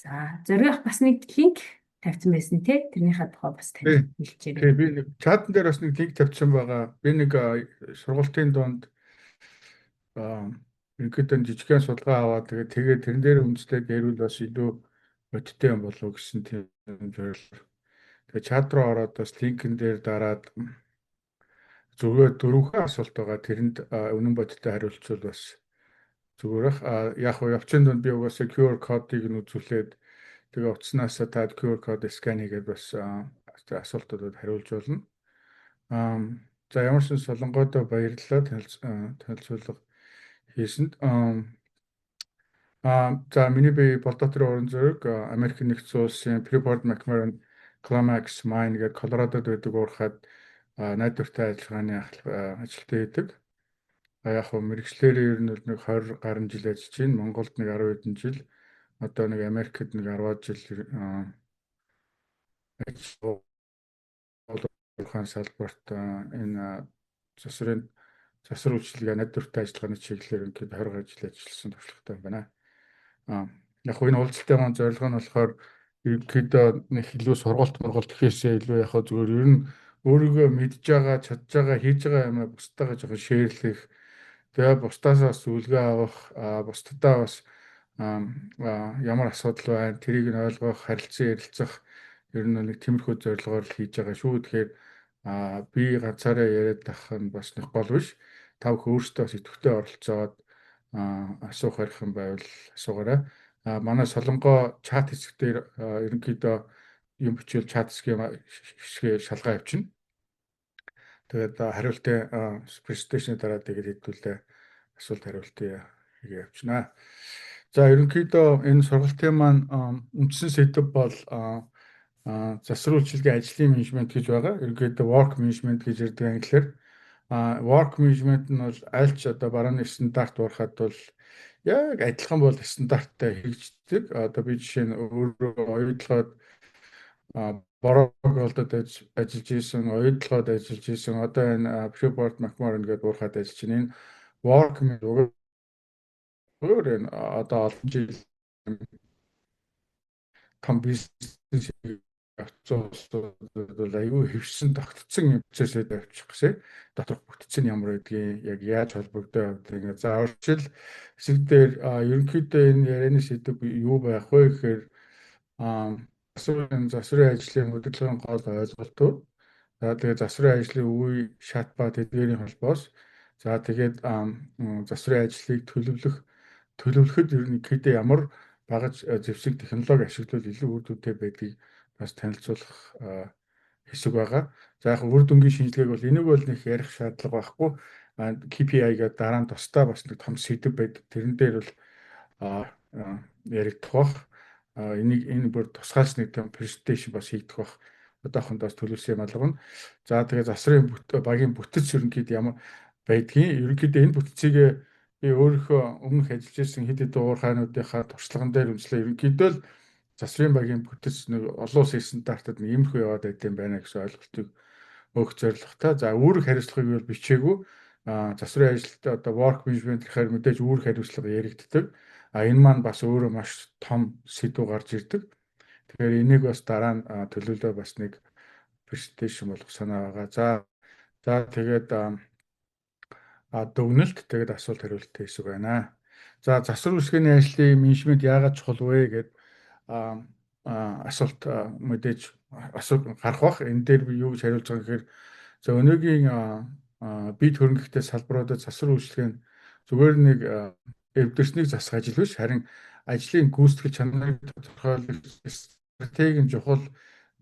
За, Зориг бас нэг линк тавьсан байсан те. Тэрнийхээ тухай бас тань хэлчихээрэй. Тий, би нэг чатан дээр бас нэг линк тавьсан байгаа. Би нэг сургалтын дунд ерөнхийдөө жижигхэн судалгаа аваад, тэгээд тэрэн дээр үндэслээд ярил бас илүү бодиттой юм болов уу гэсэн тийм зорилгоор. Тэгээд чат руу ороод бас линкэн дээр дараад зүгээр дөрвөн асуулт байгаа. Тэрэнд үнэн бодиттой хариулцвал бас зүгээр ах. Яг уу явцын дунд би угаасаа QR кодыг нь үзүүлээд, тэгээ утаснаасаа та QR код scan хийгээд бас асуултуудад хариулж болно. За, ямар ч Солонгойдоо баярлалаа танилцуулга хийсэнд. За, миний бие Болдотрын Уранзөрөг, Америк Нэгдсэн Улсын Freeport McMoRan Climax Mine гэдэг Колорадод байдаг уурхайд найдвартай ажиллагааны ажилтан хийдэг. А яг хөө мэргэжлээрээ ер нь бол нэг 20 гаруй жил ажиллаж байна. Монголд нэг 10 хэдэн жил, одоо нэг Америкт нэг 10 жил ажил уурхайн салбарт энэ засвар үйлчилгээ, найдвартай ажиллагааны чиглэлээр ингээд 20 гаруй жил ажилласан туршлагатай байна. А яг хөө энэ уулзалтын маань зорилго нь болохоор ерөнхийдөө нэг илүү сургалт мургалт гэхээсээ илүү яг хөө зүгээр ер нь өөрийгөө мэдж байгаа, чадж байгаа, хийж байгаа юмаа бусдаагаа жоохон share лэх, тэгээ бусдаасаа бас зөвлөгөө авах, бусдадаа бас ямар асуудал байна, тэрийг нь ойлгох, харилцан ярилцах, ер нь нэг тиймэрхүү зорилгоор л хийж байгаа шүү. Тэгэхээр би ганцаараа яриад байх нь бас нэг гол биш. Та бүхэн өөрсдөө бас идэвхтэй оролцоод асуух ярих юм байвал асуугаарай. Манай Солонгоо чат хэсэг дээр ерөнхийдөө юм бичвэл чат хэсгийн хэсгээ шалгаа явуулна. Тэгээд хариултын presentation дараа тэгээд хэдүүлээ асуулт хариултын хийгээ явуулнаа. За, ерөнхийдөө энэ сургалтын маань үндсэн сэдэв бол засвар үйлчилгээ ажлын менежмент гэж байгаа. Ерөнхийдөө work management гэж ярьдаг англиар. Work management нь бол аль ч одоо барааны стандарт уурхайд бол яг адилхан бол стандарттай хэрэгждэг. Одоо би жишээ нь өөрөө Оюутолгойд Бороо Голдод ажиллаж исэн, Оюутолгойд ажиллаж исэн. Одоо энэ Freeport McMoRan гэдэг уурхайд ажиллаж байна. Энэ work management өөр энэ одоо олон жил том бизнес явцсан улсуудад бол аюу хэвшсэн, тогтцсон процессыг явуучих гэсэн. Доторх бүтэц нь ямар байдгийг, яг яаж холбогдоо явдаг. За, орчил хэсэг дээр ерөнхийдөө энэ ярианы сэдэв юу байх вэ гэхээр засварын ажлын удирдлагын гол ойлголтууд. За, тэгээд засварын ажлын үе шат ба тэдгээрийн холбоос. За, тэгээд засварын ажлыг төлөвлөхөд ерөнхийдөө ямар багаж зэвсэг, технологи ашиглавал илүү үр дүнтэй байдгийг бас танилцуулах хэсэг байгаа. За, яг үр дүнгийн шинжилгээг бол энийг бол нэг ярих шаардлага байхгүй. KPI гэдэг дараа нь тусдаа бас нэг том сэдэв байдаг. Тэрэн дээр бол яригдах бах. Энийг энэ бүр тусгайлс нэг том presentation бас хийгдэх бах. Одоохондоо бас төлөвлөсөн юм алгана. За, тэгээ засварын багийн бүтэц ерөнхийдөө ямар байдгийг, ерөнхийдөө энэ бүтцийг би өөрийнхөө өмнөх ажиллаж исэн хэд хэдэн уурхайнуудынхаа туршлаган дээр үндэслээ, ерөнхийдөө л засварын багийн бүтэц нэг олон улсын стандартад нэг иймэрхүү яваад байт юм байна гэсэн ойлголтыг өгөх зорилготой. За, үүрэг хариуцлагыг бол бичээгүй. Засварын ажилд одоо work management гэхээр мэдээж үүрэг хариуцлага яригддаг. А энэ маань бас өөрөө маш том сэдэв гарч ирдэг. Тэгэхээр энийг бас дараа нь төлөвлөө бас нэг presentation болгох санаа байгаа. За, тэгээд дүгнэлт, тэгээд асуулт хариултын хэсэг байна. За, засвар үйлчилгээний ажлын менежмент яагаад чухал вэ гэд асуулт мэдээж асуулт гарах бах. Энэ дээр би юу гэж хариулж байгаа гэхээр, за, өнөөгийн бие хөрөнгөтэй салбаруудад засвар үйлчилгээ нь зүгээр нэг эвдэрснийг засах ажил биш, харин ажлын гүйцэтгэл чанарыг тодорхойлох стратегийн чухал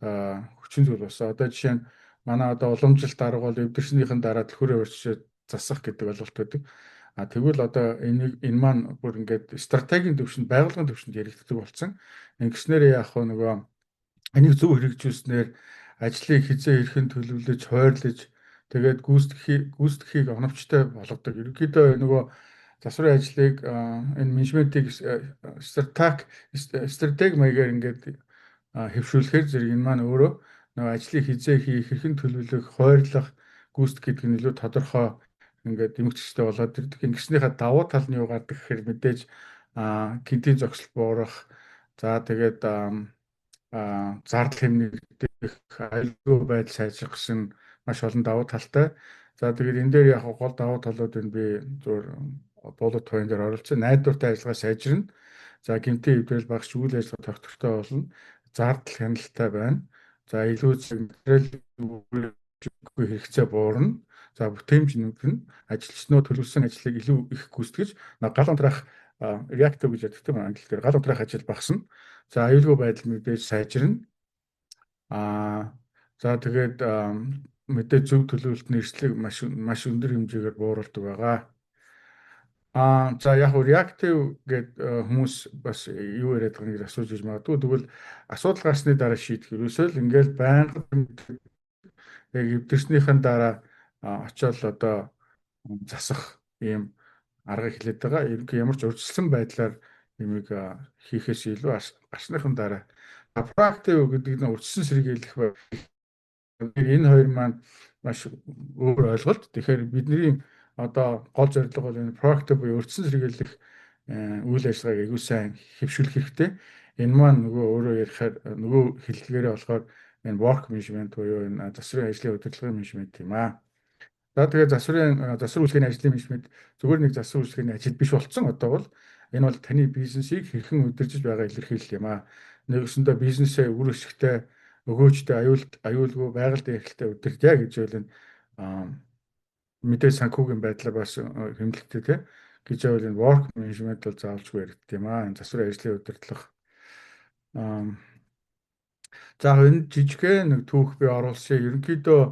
хүчин зүйл болсон. Одоо жишээ нь манай одоо уламжлалт арга бол эвдэрснийхэн дараа түлхүүрээ урьдчилж засах гэдэг ойлголт байдаг. А тэгвэл одоо энийг энэ маань бүр ингээд стратегийн төвшөнд, байгууллагын төвшөнд яригддаг болсон. Ингэснээр яах вэ, нөгөө энийг зөв хэрэгжүүлснээр ажлыг хэзээ хэрхэн төлөвлөж, хойрлож, тэгээд гүйцэтгэхийг оновчтой болгодог. Ерөнхийдөө нөгөө засварын ажлыг, энэ менежментийг стратеги маягаар ингээд хэвшүүлэхээр зэрэг энэ маань өөрөө нөгөө ажлыг хэзээ хийх, хэрхэн төлөвлөх, хойрлох, гүйцэтгэх гэдэг нь илүү тодорхой ингээд эмгэгчтэй болоод ирдэг. Ингэснийхээ давуу тал нь юу гардаг гэхээр мэдээж гэнэтийн зогсолт буурах, За, тэгээд зардал хэмнэгдэх, аюулгүй байдал сайжрах гэсэн маш олон давуу талтай. За, тэгээд энэ дээр яг гол давуу талуудыг би зүгээр bullet point дээр оруулсан. Найдвартай ажиллагаа сайжирна. За, гэмтийн эвдрэл багасч, үйл ажиллагаа тогтвортой болно. Зардал хяналттай байна. За, илүү цаг, материал хэрэгцээ буурна. За, бүтээмж нэмэгдэнэ. Ажилчнууд төлөвлөсөн ажлыг илүү их гүйцэтгэж гал унтраах, reactive гэж яддаг тийм, англи дээр гал унтраах ажил багасна. За, аюулгүй байдал мэдээж сайжирна. За, тэгээд мэдээж зөв төлөвлөлт эрсдлийг маш маш өндөр хэмжээгээр бууруулдаг байгаа. За, яг уу reactive гээд хүмүүс бас юу яриад байгаа юм гэж асууж иж магадгүй. Тэгвэл асуудал гарсны дараа шийдэх, ерөөсөө л ингээл байнга яг эвдэрснийхэн дараа очиод одоо засах ийм аргыг хэлээд байгаа. Ерөнхий ямар ч урьдчилсан байдлаар юмыг хийхээс илүү гарсныхан дараа. Proactive гэдэг нь урьдчилан сэргийлэх. Энэ хоёр маань маш өөр ойлголт. Тэгэхээр бидний одоо гол зорилго бол энэ proactive буюу урьдчилан сэргийлэх үйл ажиллагааг аягүй сайн хэвшүүлэх хэрэгтэй. Энэ маань нөгөө өөрөөр ярихаар, нөгөө хэллэгээрээ болохоор энэ work management буюу энэ засварын ажлын удирдлагын менежмент юм аа. За, тэгээд засвар үйлчилгээний ажлын менежмент зүгээр нэг засвар үйлчилгээний ажил биш болцсон. Одоо бол энэ бол таны бизнесийг хэрхэн удирдах байгаа илэрхийлэл юм аа. Нэгсэндээ бизнесээ үр ашигтай, өгөөжтэй, аюулгүй, байгальд эрхэлтэй удирдъя гэж байвал энэ мэдээ санхүүгийн байдлаар бас хэмнэлттэй, тий, гэж байвал энэ work management бол заавалчгүй яригддаг юм аа. Энэ засварын ажлын удирдлага. За, энэ жижигхэн нэг түүх би оруулсан. Ерөнхийдөө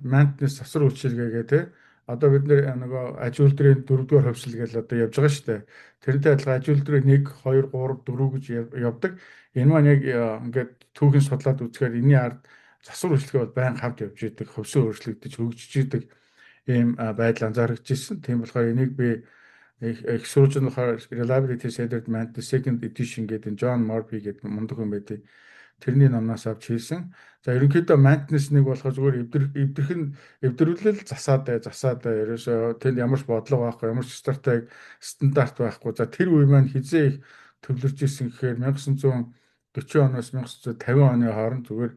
maintenance, засвар үйлчилгээгээ, тий, одоо бид нөгөө аж үйлдвэрийн дөрөвдүгээр хувьсал гэж одоо явж байгаа шүү дээ. Тэрнтэй адилхан аж үйлдвэрийн 1, 2, 3, 4 гэж явдаг. Энэ маань яг ингээд түүхийн судлаад үзэхээр энэний ард засвар үйлчилгээ бол байн хамт явж идэг, хувьсан өөрчлөгдөж, хөгжиж идэг ийм байдал анзаарэгдэж ирсэн. Тийм болохоор энийг би их сурж нь болохоор Reliability Centered Maintenance Second Edition гэдэг John Murphy гэдэг мундаг хүн байдаг. Тэрний номноос авч хийсэн. За, ерөнхийдөө maintenance нэг болохоор зүгээр эвдэрх нь эвдрүүлэл засаад бай, засаад бай. Ерөөсөө тэнд ямар ч бодлого байхгүй, ямар ч стратеги, стандарт байхгүй. За, тэр үе маань хэзээ их төвлөрж исэн гэхээр 1940 оноос 1950 оны хооронд зүгээр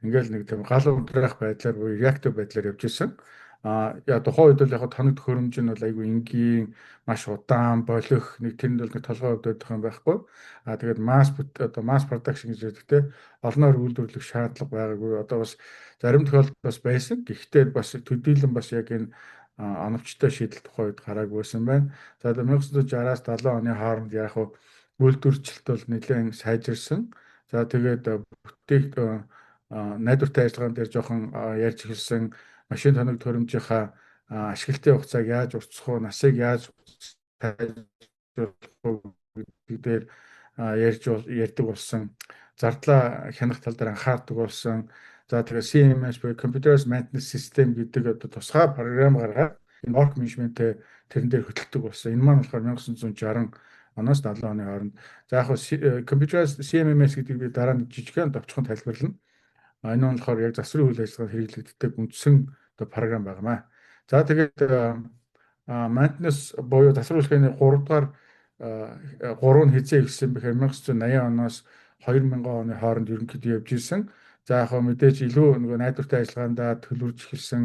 ингээл нэг тийм гал унтраах байдлаар буюу reactive байдлаар явж исэн. А яа тухайн үед бол яг тоног төхөөрөмж нь бол айгүй энгийн, маш удаан, болох нэг тэрэнд бол нэг толгой өвдөөх юм байхгүй. А тэгээд одоо mass production гэж ярьдаг, те, олноор үйлдвэрлэх шаардлага байгаагүй. Одоо бас зарим тохиолдолд бас байсан. Гэхдээ бас төдийлөн бас яг энэ оновчтой шийдэл тухайн үед гараагүй байсан байна. За, 1960-аас 70 оны хооронд яг үйлдвэрчлэлт бол нэлээд сайжирсан. За, тэгээд бүтээх найдвартай ажиллагаан дээр жоохон ярьж эхэлсэн, машин тоног төхөөрөмжийнхаа ашиглалтын хугацааг яаж уртсах уу, насыг яаж сайжруулах уу гэдэг дээр ярьж ярьдаг болсон. Зардлаа хянах тал дээр анхаардаг болсон. За, тэгээ CMS буюу Computerized Maintenance System гэдэг одоо тусгай програм гаргаад энэ work management-ээ тэрэн дээр хөтэлдэг болсон. Энэ маань болохоор 1960 оноос 70 оны хооронд. За, яг Computerized CMMS гэдэг би дараа нь жижигхэн товчхон тайлбарлана. Энэ нь болохоор яг засварын үйл ажиллагаанд хэрэглэгддэг үндсэн одоо програм байна. За, тэгээд maintenance буюу засвар үйлчилгээний 3 дугаар 3 нь хэзээ эхэлсэн бэ гэхээр 1980 оноос 2000 оны хооронд ерөнхийдөө явж исэн. За, яг мэдээж илүү нөгөө найдвартай ажиллагаандаа төлөвлөж эхэлсэн.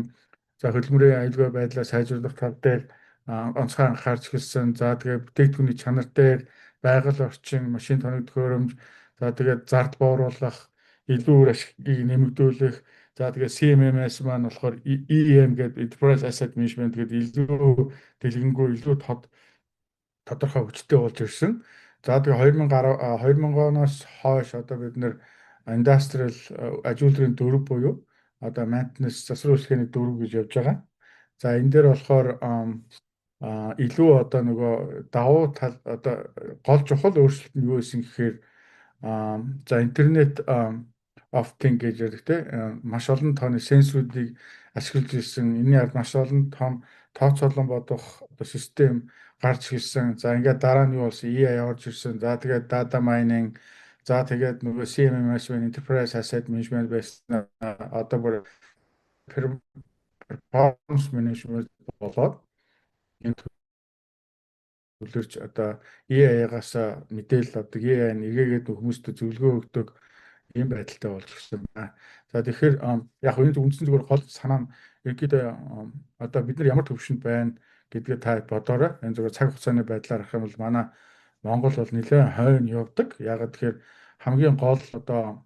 За, хөдөлмөрийн аюулгүй байдлаа сайжруулах тал дээр онцгой анхаарч эхэлсэн. За, тэгээ бүтээгдэхүүний чанар дээр, байгаль орчин, машин тоног төхөөрөмж, за тэгээд зардал бууруулах, илүү үр ашгийг нэмэгдүүлэх, за тэгээ CMMS маань болохоор EAM гэдэг Enterprise Asset Management гэдэг илүү дэлгэнгүй, илүү тод тодорхой хүчтэй болж ирсэн. За, тэгээ 2000 оноос хойш одоо бид нэр industrial аж үйлдвэрийн дөрв буюу одоо maintenance, засвар үйлчилгээний дөрв гэж явж байгаа. За, энэ дээр болохоор илүү одоо нөгөө давуу тал, одоо гол чухал өөрчлөлт нь юу байсан гэхээр, за, internet of things гэж ярьдаг, те, маш олон тооны сенсоруудыг ашиглаж ирсэн. Энэний ард маш олон том тооцоолон бодох одоо систем гарч ирсэн. За, ингээд дараа нь юу болсон? AI орж ирсэн. За, тэгээд data mining, за тэгээд нөгөө CMMS байна, Enterprise Asset Management байсан. Одоо бүр performance management болоод энэ төвлөрч одоо AI-гаас мэдээлэл авдаг, AI нь эргээгээд хүмүүстээ зөвлөгөө өгдөг ийм байдалтай болж ирсэн байна. За, тэгэхээр яг энэ үндсэн зүгээр гол санаа нь ерөнхийдөө одоо бид нар ямар төвшөнд байна гэдгээ та бодоорой. Энэ зүгээр цаг хугацааны байдлаар харах юм бол манай Монгол бол нэлээд хойно явдаг. Яагаад тэгэхээр хамгийн гол одоо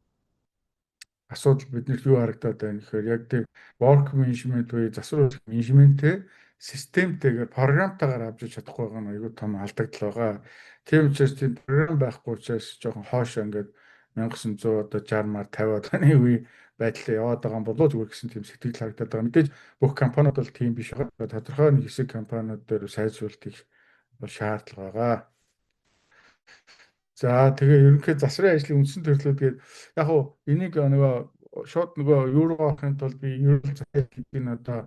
асуудал биднэрт юу харагдаад байна гэхээр яг тийм work management буюу засвар менежментээ системтэйгээр, програмтайгаар авч чадахгүй байгаа нь айгүй том алдагдал байгаа. Тийм учраас тийм програм байхгүй учраас жоохон хойшоо ингээд 1900 одоо 60 мар 50-аад оны үе байдлаа яваад байгаа юм болоо зүгээр гэсэн тийм сэтгэл харагдаад байгаа. Мэдээж бүх компаниуд бол тийм биш байгаа. Тодорхой нэг хэсэг компаниуд дээр сайжруулалт хийх бол шаардлага байгаа. За, тэгээ ерөнхий засварын ажлын үндсэн төрлүүд гээд яг уу энийг нөгөө шууд нөгөө юу руу орохын тулд би ерөнхий засварын гэдэг нь одоо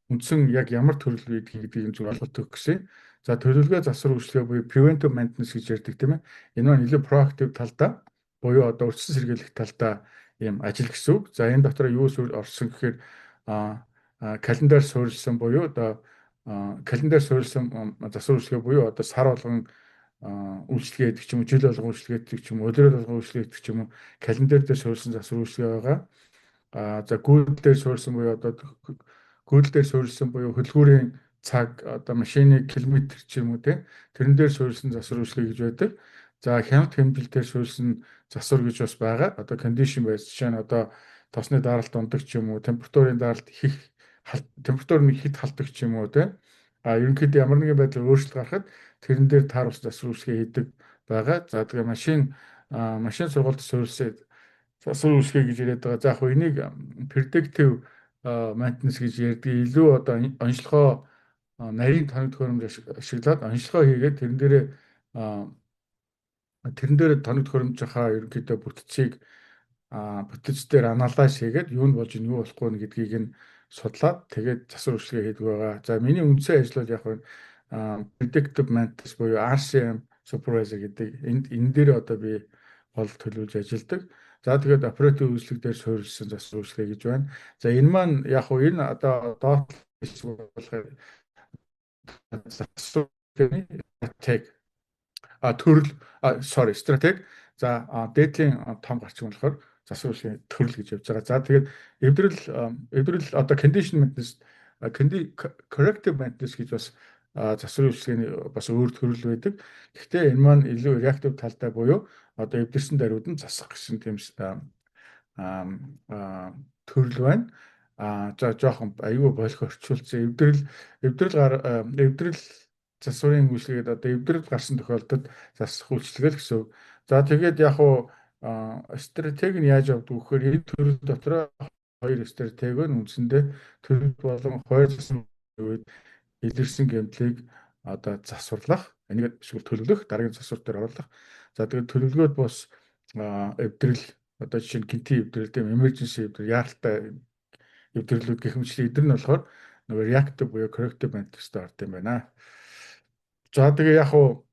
үндсэн яг ямар төрөл вэ гэдгийг зөв ойлголт өгөх гэсэн. За, төлөвлөгөө засвар үйлчилгээ буюу preventive maintenance гэж ярьдаг, тийм ээ. Энэ маань илүү proactive талдаа буюу одоо урьдчилан сэргийлэх талдаа ийм ажил гэсэн үг. За, энэ дотор юу орсон гэхээр календар суурилсан буюу одоо календар суурилсан засвар үйлчилгээ буюу одоо сар болгон үйлчилгээ гэдэг ч юм уу, жил болгон үйлчилгээ гэдэг ч юм уу, улирал болгон үйлчилгээ гэдэг ч юм уу, календар дээр суурилсан засвар үйлчилгээ байгаа. За, гүйдэл дээр суурилсан буюу одоо гүйдэл дээр суурилсан буюу хөдөлгүүрийн цаг, одоо машины километр ч юм уу, те, тэрэн дээр суурилсан засвар үйлчилгээ гэж байдаг. За, хяналт хэмнэл дээр суурилсан засвар гэж бас байгаа. Одоо condition based, жишээ нь одоо тосны даралт унадаг ч юм уу, температурын даралт их, температур нэг хэт халдаг ч юм уу, те. Ерөнхийдөө ямар нэгэн байдлаар өөрчлөлт гарахад тэрэн дээр тааруулсан засвар үйлчилгээ хийдэг байгаа. За, тэгээ машин сургалт суурилсан засвар үйлчилгээ гэж яриад байгаа. За, яг хөө энийг predictive maintenance гэж ярьдаг. Илүү одоо онцлогоо, нарийн тоног төхөөрөмж ашиглаад онцлогоо хийгээд тэрэн дээр тоног төхөөрөмжийнхаа ерөнхийдөө бүтцийг, бүтэц дээр analyze хийгээд юу нь болж ийн, юу болохгүй нь гэдгийг нь судлаад тэгээд засвар үйлчилгээ хийдэг байгаа. За, миний үндсэн ажил бол яг нь predictive maintenance буюу RCM supervisor гэдэг энэ дээр одоо би гол төлөвлөж ажилладаг. За, тэгээд оператив үйлчлэг дээр суурилсан засвар үйлчилгээ гэж байна. За, энэ маань яг хуу энэ одоо доод болохоор засвар стратеги төрөл, sorry, стратеги. За, дээдлийн том гарчиг нь болохоор засвар үйлчилгээний төрөл гэж явж байгаа. За, тэгээд эвдрэл одоо condition maintenance, corrective maintenance гэж бас засвар үйлчилгээний бас өөр төрөл байдаг. Гэхдээ энэ маань илүү reactive талтай буюу одоо эвдэрсэн даруйд нь засах гэсэн тийм төрөл байна. За, жоохон айгүй болох орчуулсан. Эвдрэл засварын үйлчилгээд одоо эвдрэл гарсан тохиолдолд засах үйлчилгээ л гэсэн үг. За, тэгээд яг уу стратеги нь яаж явдаг вэ гэхээр энэ төрөл дотор хоёр стратеги нь үндсэндээ төрөл болон хоёр засвар үед илэрсэн гэмтлийг одоо засварлах, энийг эсвэл төлөвлөх, дараагийн засвар дээр оруулах. За, тэгээд төлөвлөгөөд бас эвдрэл, одоо жишээ нь гэнэтийн эвдрэл, тийм emergency эвдрэл, яаралтай эвдрэлүүд гэх мэтчлэн эдгээр нь болохоор нөгөө reactive буюу corrective maintenance-д ордог юм байна. За, тэгээ яг уу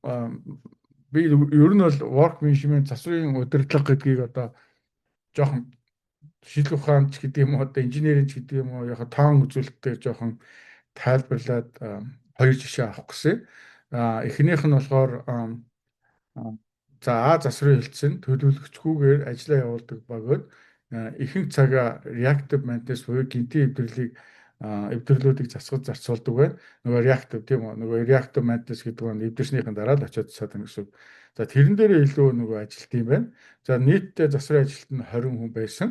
би ер нь бол work management, засварын удирдлага гэдгийг одоо жоохон шинжлэх ухаанч гэдэг юм уу, одоо инженерийн ч гэдэг юм уу, яг тоон үзүүлэлтээр жоохон тайлбарлаад хоёр жишээ авах гэсэн. Эхнийх нь болохоор за, А засварын хэлтсэн төлөвлөгчгүйгээр ажиллаа явуулдаг бөгөөд ихэнх цагаа reactive maintenance буюу гэнэтийн эвдэрлийг, эвдэрлүүдийг засахад зарцуулдаг байна. Нөгөө reactive, тийм үү? Нөгөө reactive maintenance гэдэг нь эвдэрснийхэн дараа л очиод засаад байна гэсэн үг. За, тэрэн дээрээ илүү нөгөө ажилт юм байна. За, нийтдээ засварын ажилт нь 20 хүн байсан.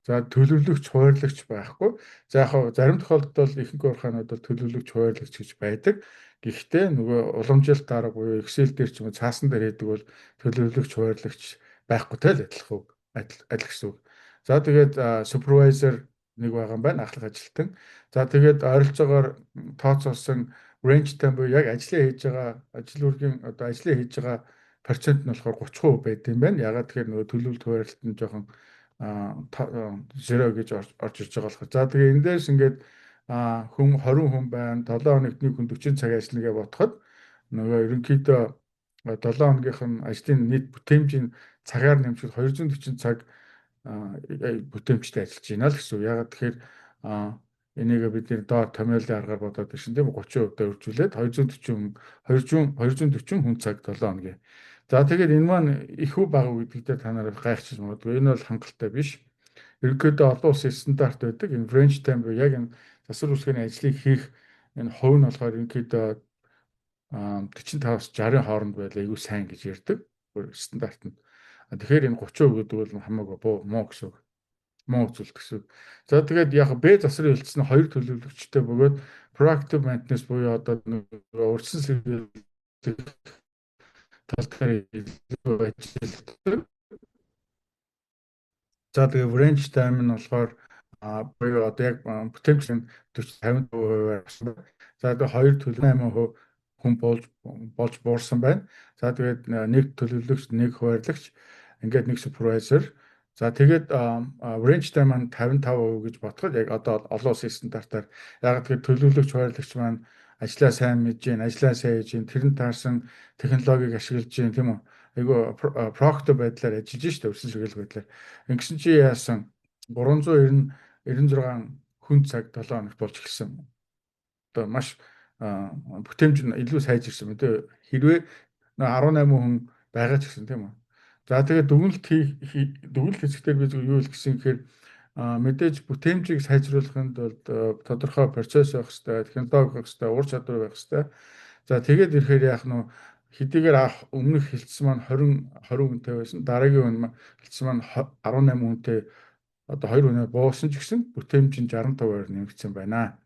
За, төлөвлөгч, хуваарлагч байхгүй. За, яг зарим тохиолдолд бол ихэнх корхоанууд бол төлөвлөгч, хуваарлагч гэж байдаг. Гэхдээ нөгөө уламжлалт арга буюу Excel дээр ч юм уу цаасан дээр хийдэг бол төлөвлөгч, хуваарлагч байхгүйтэй л адилхан үг. Адил гэсэн үг. За, тэгээд supervisor нэг байгаа юм байна, ахлах ажилтан. За, тэгээд ойролцоогоор тооцоолсон range time буюу яг ажлаа хийж байгаа, ажил үүргийн одоо ажлаа хийж байгаа процент нь болохоор 30% байд юм байна. Яагаад тэгэхээр нөгөө төлөвлөлт, хуваарлалт нь жоохон 0 гэж орж ирж байгаа болохоор. За, тэгээ энэ дээрс ингээд хүн 20 хүн байна. 7 хоногт нэг хүн 40 цаг ажиллана гэж бодоход нөгөө ерөнхийдөө 7 хоногийнх нь ажлын нийт бүтээмжийн цагаар нэмчихвэл 240 цаг бүтээмжтэй ажиллаж байна л гэсэн үг. Яагаад тэгэхээр Энийг бид нэр доор томьёолын аргаар бодоод ирсэн, тийм, 30% үржүүлээд 240 200 240 хүн цаг 7 хоногийн. За, тэгээд энэ маань их үү, бага уу гэдэг дээр та нараа гайхчих магадгүй. Энэ бол хангалттай биш. Ерөнхийдөө олон улсын стандарт байдаг. Энэ wrench time буюу яг энэ засвар үйлчилгээний ажлыг хийх энэ хувь нь болохоор ерөнхийдөө 45-аас 60-ын хооронд байл айгүй сайн гэж ярьдаг. Стандарт нь. Тэгэхээр энэ 30% гэдэг бол хамаагүй муу гэсэн үг. Муу үзүүлэлт гэсэн үг. За, тэгээд яг Б засварын хэлтс нь хоёр төлөвлөгчтэй бөгөөд proactive maintenance буюу одоо нөгөө урьдчилан сэргийлэх тал дээр илүү ажилладаг. За, тэгээ wrench time нь болохоор буюу одоо яг бүтээмж 40 54%-аар авсан. За, тэгээ хоёр төлөв 8% хүн болж буурсан байна. За, тэгээд нэг төлөвлөгч, нэг хуваарлагч, ингээд нэг supervisor. За, тэгээд wrench time маань 55% гэж бодоход яг одоо олон улсын стандартаар, яг тэгэхээр төлөвлөгч, хуваарлагч маань ажлаа сайн мэдж гин, ажлаа сайн хийж гин, тэрэн таарсан технологиг ашиглаж гин, тийм үү? Айгу proactive байдлаар ажиллаж штэ, урьдчилан сэргийлэх байдлаар. Ингэсэн чи яасан, 390 96 хүн цаг 7 хоногт болж эхэлсэн. Одоо маш бүтээмж нь илүү сайжирсан мэдээ. Хэрвээ 18 хүн байгаа ч гэсэн, тийм үү? За, тэгээд дүгнэлт хэсгээр би зөв юу хэлэх гэсэн гэхээр мэдээж бүтээмжийг сайжруулахын тулд тодорхой процесс байх хэрэгтэй, технологи байх хэрэгтэй, ур чадвар байх хэрэгтэй. За, тэгээд ирэхээр яах нь, хэдийгээр өмнөх хэлтс маань 20 20 хүнтэй байсан. Дараагийн хүн хэлтс маань 18 хүнтэй, одоо 2 хүнээ буусан ч гэсэн бүтээмж нь 65%-аар нэмэгдсэн байна.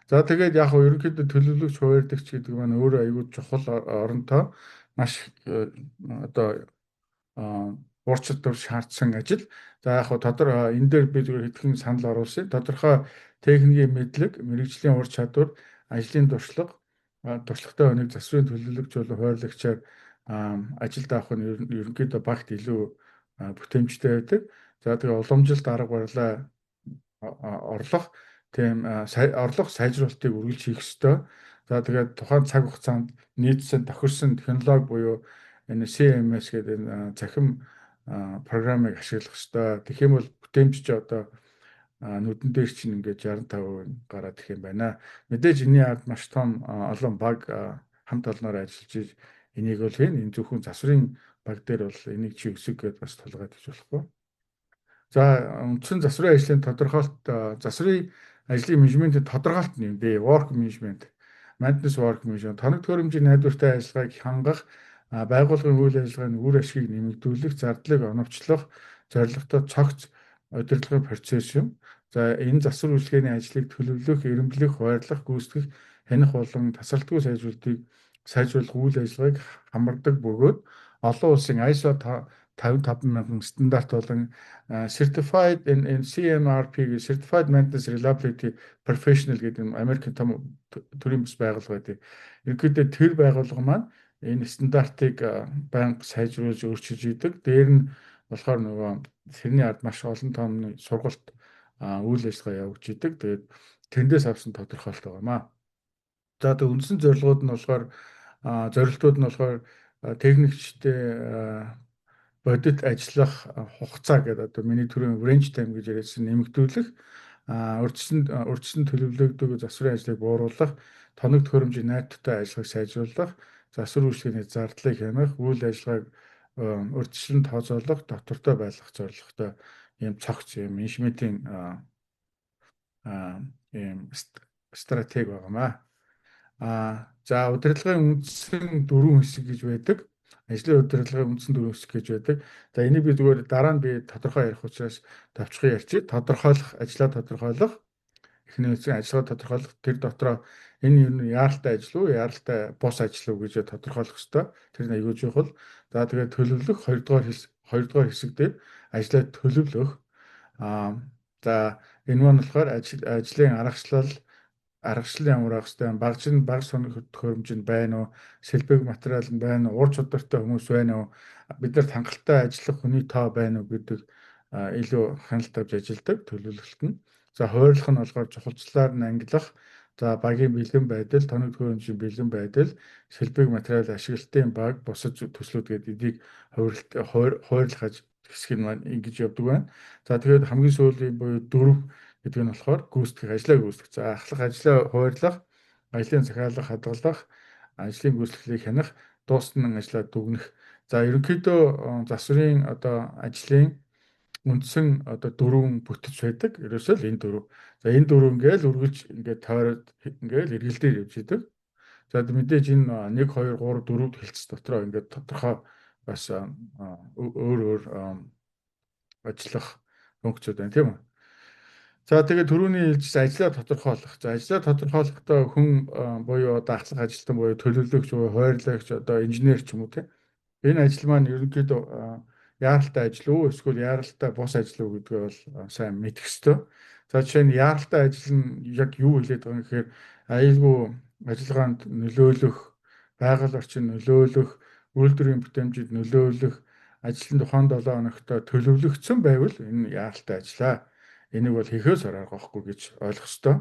За, тэгээд яг нь ерөнхийдөө төлөвлөгч, хуваардагч гэдэг маань өөрөө айгүй чухал оронтой, маш одоо ур чадвар шаардсан ажил. За, яг хөө тодор энэ дээр би зүгээр хэдхэн санал оруулсан. Тодорхой техникийн мэдлэг, мэргэжлийн ур чадвар, ажлын туршлага, туршлагатай хүнийг засварын төлөвлөгч болон хуваарлагчаар ажилд авах нь ерөнхийдөө багт илүү бүтээмжтэй байдаг. За, тэгээ уламжилт арга барилаа орлох тийм орлох сайжруулалтыг үргэлж хийх ёстой. За, тэгээд тухайн цаг хугацаанд нийцсэн, тохирсон технологи буюу энэ CMMS гэдэг энэ цахим програмыг ашиглах ёстой. Тэгэх юм бол бүтээмж чи одоо нүдэн дээр чинь ингээд 65% гараад ирэх юм байна. Мэдээж энэний ард маш том олон баг хамт олноор ажиллаж энийг бол хийн. Энэ зөвхөн засварын баг дээр бол энийг чи өсөг гэдээ бас тулгаад гэж болохгүй. За, үндсэн засварын ажлын тодорхойлолт, засварын ажлын менежментийн тодорхойлолт нь юм бэ? Work management, maintenance work management тоног төхөөрөмжийн найдвартай ажиллагааг хангах, байгууллагын үйл ажиллагааны үр ашгийг нэмэгдүүлэх, зардлыг оновчлох зорилготой цогц удирдлагын процесс юм. За, энэ засвар үйлчилгээний ажлыг төлөвлөх, эрэмбэлэх, хуваарлах, гүйцэтгэх, хянах болон тасралтгүй сайжруулалтыг сайжруулах үйл ажиллагааг хамардаг бөгөөд олон улсын ISO 55000 стандарт болон Certified in CMRP, Certified Maintenance Reliability Professional гэдэг юм Америкийн том төрийн бас байгууллага байдаг. Ерөнхийдөө тэр байгууллага маань энэ стандартыг байнга сайжруулж, өөрчилж идэг. Дээр нь болохоор нөгөө тэрний ард маш олон томны сургалт, үйл ажиллагаа явагдаж идэг. Тэгээд тэндээс авсан тодорхойлолт байгаа юм аа. За, тэгээд үндсэн зорилгууд нь болохоор, зорилтууд нь болохоор техникчтэй бодит ажиллах хугацаа гэдэг, одоо миний түрүүн wrench time гэж яриадсан, нэмэгдүүлэх, урьдчилан төлөвлөгдөг засварын ажлыг бууруулах, тоног төхөөрөмжийн найдвартай ажиллагааг сайжруулах, засвар үйлчилгээний зардлыг хянах, үйл ажиллагааг урьдчилан тооцоолох, доктортой байлгах зорилготой ийм цогц юм менежментийн ийм стратеги байгаа маа. За, удирдлагын үндсэн дөрвөн хэсэг гэж байдаг. Ажлын удирдлагын үндсэн дөрвөн хэсэг гэж байдаг. За, энийг би зүгээр дараа нь би тодорхой ярих учраас товчхон ярьчих. Тодорхойлох, ажлаа тодорхойлох. Эхний хэсэг ажиллагаа тодорхойлох. Тэр дотроо энэ ер нь яаралтай ажил уу, яаралтай бус ажил уу гэж тодорхойлох ёстой. Тэр нь аягүй чухал. За, тэгээд төлөвлөх, хоёрдугаар хэсэг дээр ажлаа төлөвлөх. За, энэ маань болохоор ажлын аргачлал ямар байх хэвтэй, багж нь баг төхөөрөмж нь байна уу, сэлбэг материал нь байна уу, ур чадвартай хүмүүс байна уу, бид нарт хангалттай ажиллах хүний тоо байна уу гэдэг илүү хяналт тавьж ажилладаг төлөвлөлт нь. За, хуваарлах нь болохоор чухалчлалаар нь ангилах, за, багийн бэлэн байдал, тоног төхөөрөмжийн бэлэн байдал, сэлбэг материал ашиглалтын баг, бусад төслүүд гэдэг эдийг хуваарлах хэсэг нь маань ингэж явдаг байна. За, тэгээд хамгийн сүүлийн буюу дөрөв гэдэг нь болохоор гүйцэтгэх, ажлаа гүйцэтгэх. За, ахлах ажлаа хуваарлах, ажлын захиалга хадгалах, ажлын гүйцэтгэлийг хянах, дууссан ажлаа дүгнэх. За, ерөнхийдөө засварын одоо ажлын үндсэн одоо дөрвөн бүтэц байдаг. Ерөөсөө л энэ дөрөв. За, энэ дөрөв ингээл үргэлж ингээд тойроод ингээл эргэлдээр явж идэг. За, мэдээж энэ 1 2 3 4 хэлц дотроо ингээд тодорхой бас өөр өөр ажиллах функцүүд байна, тийм үү? За, тэгээд түрүүний хэлжсэн ажлаа тодорхойлох. За, ажлаа тодорхойлохдоо хүн буюу одоо ахлах ажилтан буюу төлөвлөгч буюу хуваарлагч, одоо инженер ч юм уу, тийм. Энэ ажил маань ерөнхийдөө яаралтай ажил уу эсвэл яаралтай бус ажил уу гэдгээ бол сайн мэдэх ёстой. За, жишээ нь яаралтай ажил нь яг юу хэлээд байгаа юм гэхээр аюулгүй ажиллагаанд нөлөөлөх, байгаль орчин нөлөөлөх, үйлдвэрийн бүтээмжид нөлөөлөх ажлын тухайн 7 хоногт төлөвлөгдсөн байвал энэ яаралтай ажлаа. Энийг бол хийхээс арга байхгүй гэж ойлгох ёстой.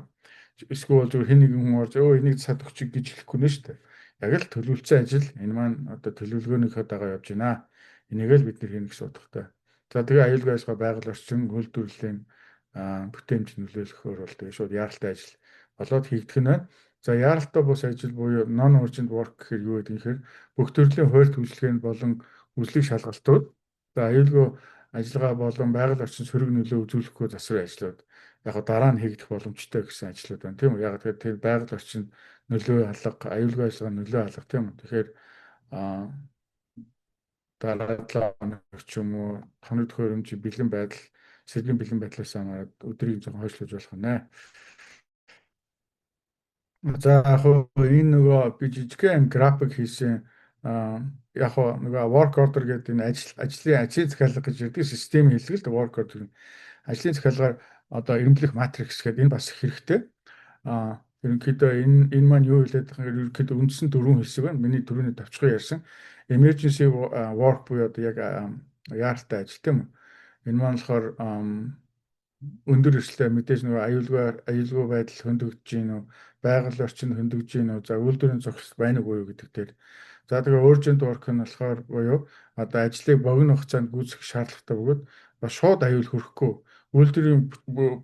Эсвэл зүгээр хэн нэгэн хүн орж өө энийг сад өгчих гэж хэлэхгүй нэ шүү дээ. Яг л төлөвлөсөн ажил энэ маань одоо төлөвлөгөөнийхөө дагуу явж байна. Энийг л бид нар хийнэ гэсэн утгатай. За, тэгээ аюулгүй ажиллагаа, байгаль орчин, үйлдвэрлэлийн бүтээмж нөлөөлөхөөр бол тэгээ шууд яаралтай ажил болоод хийгдэх нь байна. За, яаралтай бус ажил буюу non urgent work гэхээр юу гэдэг юм гэхээр бүх төрлийн хуваарь үйлчилгээнд болон үзлэг шалгалтууд, за, аюулгүй ажиллагаа болон байгаль орчин сөрөг нөлөө үзүүлэхгүй засварын ажлууд яг дараа нь хийгдэх боломжтой гэсэн ажлууд байна, тийм үү? Яг тэгэхээр тэр байгаль орчинд нөлөө алга, аюулгүй ажиллагаа нөлөө алга, тийм үү? Тэгэхээр дараа 7 хоног ч юм уу, тоног төхөөрөмж бэлэн байдал, сэргийн бэлэн байдлаас хамаарат өдрийг жоохон хойшлуулж болох нэ. За, яг энэ нөгөө би жижигхэн график хийсэн. Яг нөгөө work order гэдэг энэ ажлын захиалга гэж ярьдаг системийн хэллэг л work order. Ажлын захиалгаар одоо эрэмблэх матрикс гэдэг энэ бас хэрэгтэй. Ерөнхийдөө энэ маань юу хэлээд байгаа юм, ерөнхийдөө үндсэн дөрвөн хэсэг байна. Миний түрүүний товчхон ярьсан emergency work буюу одоо яг яаралтай ажил, тийм үү? Энэ маань болохоор өндөр эрсдэлтэй, мэдээж нөгөө аюулгүй байдал хөндөгдөж гин үү, байгаль орчин хөндөгдөж гин үү, за, үйлдвэрийн зогсолт байна уу юу гэдэг дээр. За, тэгээ urgent work нь болохоор буюу одоо ажлыг богино хугацаанд гүйцэтгэх шаардлагатай бөгөөд бас шууд аюул хүрэхгүй, үйлдвэрийн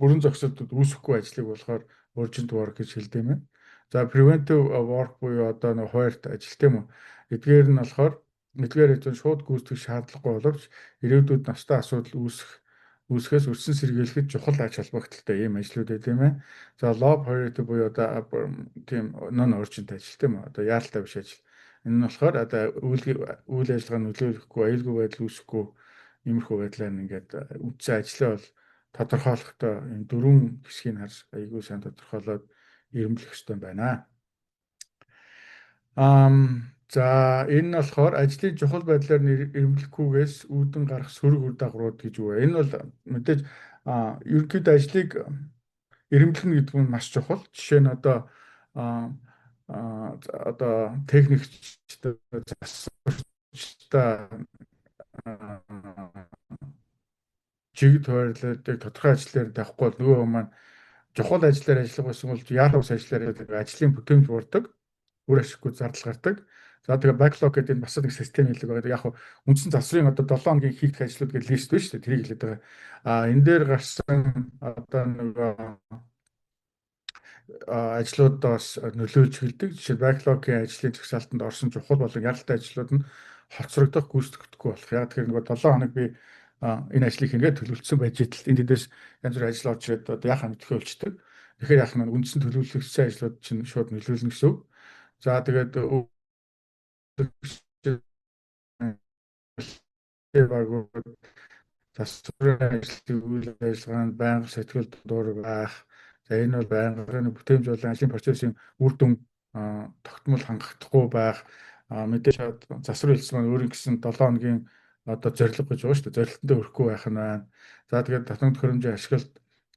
бүрэн зогсолтод үүсэхгүй ажлыг болохоор urgent work гэж хэлдэг юм байна. За, preventive work буюу одоо нэг хуваарьт ажил, тийм үү? Эдгээр нь болохоор эдгээр ажил шууд гүйцэтгэх шаардлагагүй боловч ирээдүйд ноцтой асуудал үүсэхээс өрсөн сэргийлэхэд чухал ач холбогдолтой ийм ажлууд байт юм байна. За, low priority буюу одоо тийм non urgent ажил, тийм үү? Одоо яаралтай биш ажил. Энэ нь болохоор одоо үйл ажиллагаа нөлөөлөхгүй, аюулгүй байдал үүсэхгүй иймэрхүү байдлаар ингээд үндсэн ажлаа бол тодорхойлохдоо энэ дөрвөн хэсгийг харж айгүй сайн тодорхойлоод эрэмблэх ёстой юм байна. За, энэ нь болохоор ажлын чухал байдлаар эрэмблэхгүйгээс үүдэн гарах сөрөг үр дагаврууд гэж юу вэ? Энэ бол мэдээж ерөнхийдөө ажлыг эрэмблэнэ гэдэг нь маш чухал. Жишээ нь одоо техникчтэй, засварчтай чигд хуваарлаад яг тодорхой ажлаар тавихгүй бол нөгөө маань чухал ажлаар ажиллах байсан бол яарал ус ажлаар ажлын бүтээмж буурдаг, үр ашиггүй зардал гардаг. За, тэгээ backlog гэдэг энэ бас нэг систем хэллэг байгаа. Яг үндсэн засварын одоо 7 хоногийн хийх ажлууд гэдэг лист байна шүү дээ. Тэрийг хэлээд байгаа. А энэ дээр гарсан одоо нөгөө ажлуудаа бас нөлөөлж эхэлдэг. Жишээ нь backlog-ийн ажлын жагсаалтанд орсон чухал болон яралтай ажлууд нь хоцрогдох, гүйцэтгэхгүй болох. Яг тэгэхээр нөгөө 7 хоног би энэ ажлыг хийнгээ төлөвлөсөн байж идэл энэ тэндээс янз бүрийн ажил орж ирээд одоо яхаа мэдэхээ болчдөг. Тэгэхээр яах нь үндсэн төлөвлөгдсөн ажлууд чинь шууд нөлөөлнө гэсэн үг. За, тэгээд багууд засварын ажлын үйл ажиллагаанд байнга сэтгэл дур байх. За, энэ бол байнгын бүтээмж болон ажлын процессын үр дүн тогтмол хангахдахгүй байх. Мэдээж засвар хэлсэн маань өөрийн гэсэн 7 хоногийн одоо зорилго гэж байгаа шүү дээ. Зорилтондоо хүрэхгүй байх нь байна. За, тэгээд татан төхөөрөмжийн ашиглалт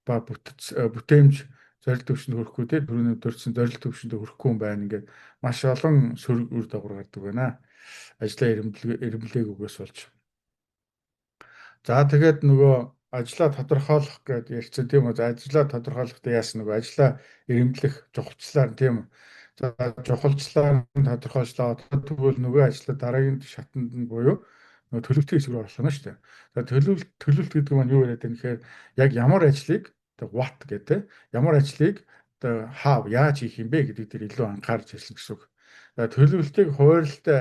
ба бүтээмж зорилт төвшөнд хүрэхгүй, те, түрүүний дурдсан зорилт төвшөнд хүрэхгүй юм байна. Ингээд маш олон сөрөг үр дагавар гардаг байна. Ажлаа эрэмблээгүйгээс болж. За, тэгээд нөгөө ажлаа тодорхойлох гэдээ ярьсан, тийм үү? За, ажлаа тодорхойлохдоо яасан, нөгөө ажлаа эрэмблэх чухалчлаар, тийм үү? За, чухалчлаар нь тодорхойлчлаа. Одоо тэгвэл нөгөө ажлаа дараагийн шатанд нь буюу нөгөө төлөвлөлтийн хэсэг рүү оруулах нь шүү дээ. За, төлөвлөлт гэдэг маань юу яриад байна гэхээр яг ямар ажлыг Одоо what гэдэг ямар ажлыг одоо how, яаж хийх юм бэ гэдэг дээр илүү анхаарч ажиллана гэсэн үг. Төлөвлөлтийг хуваарлалтай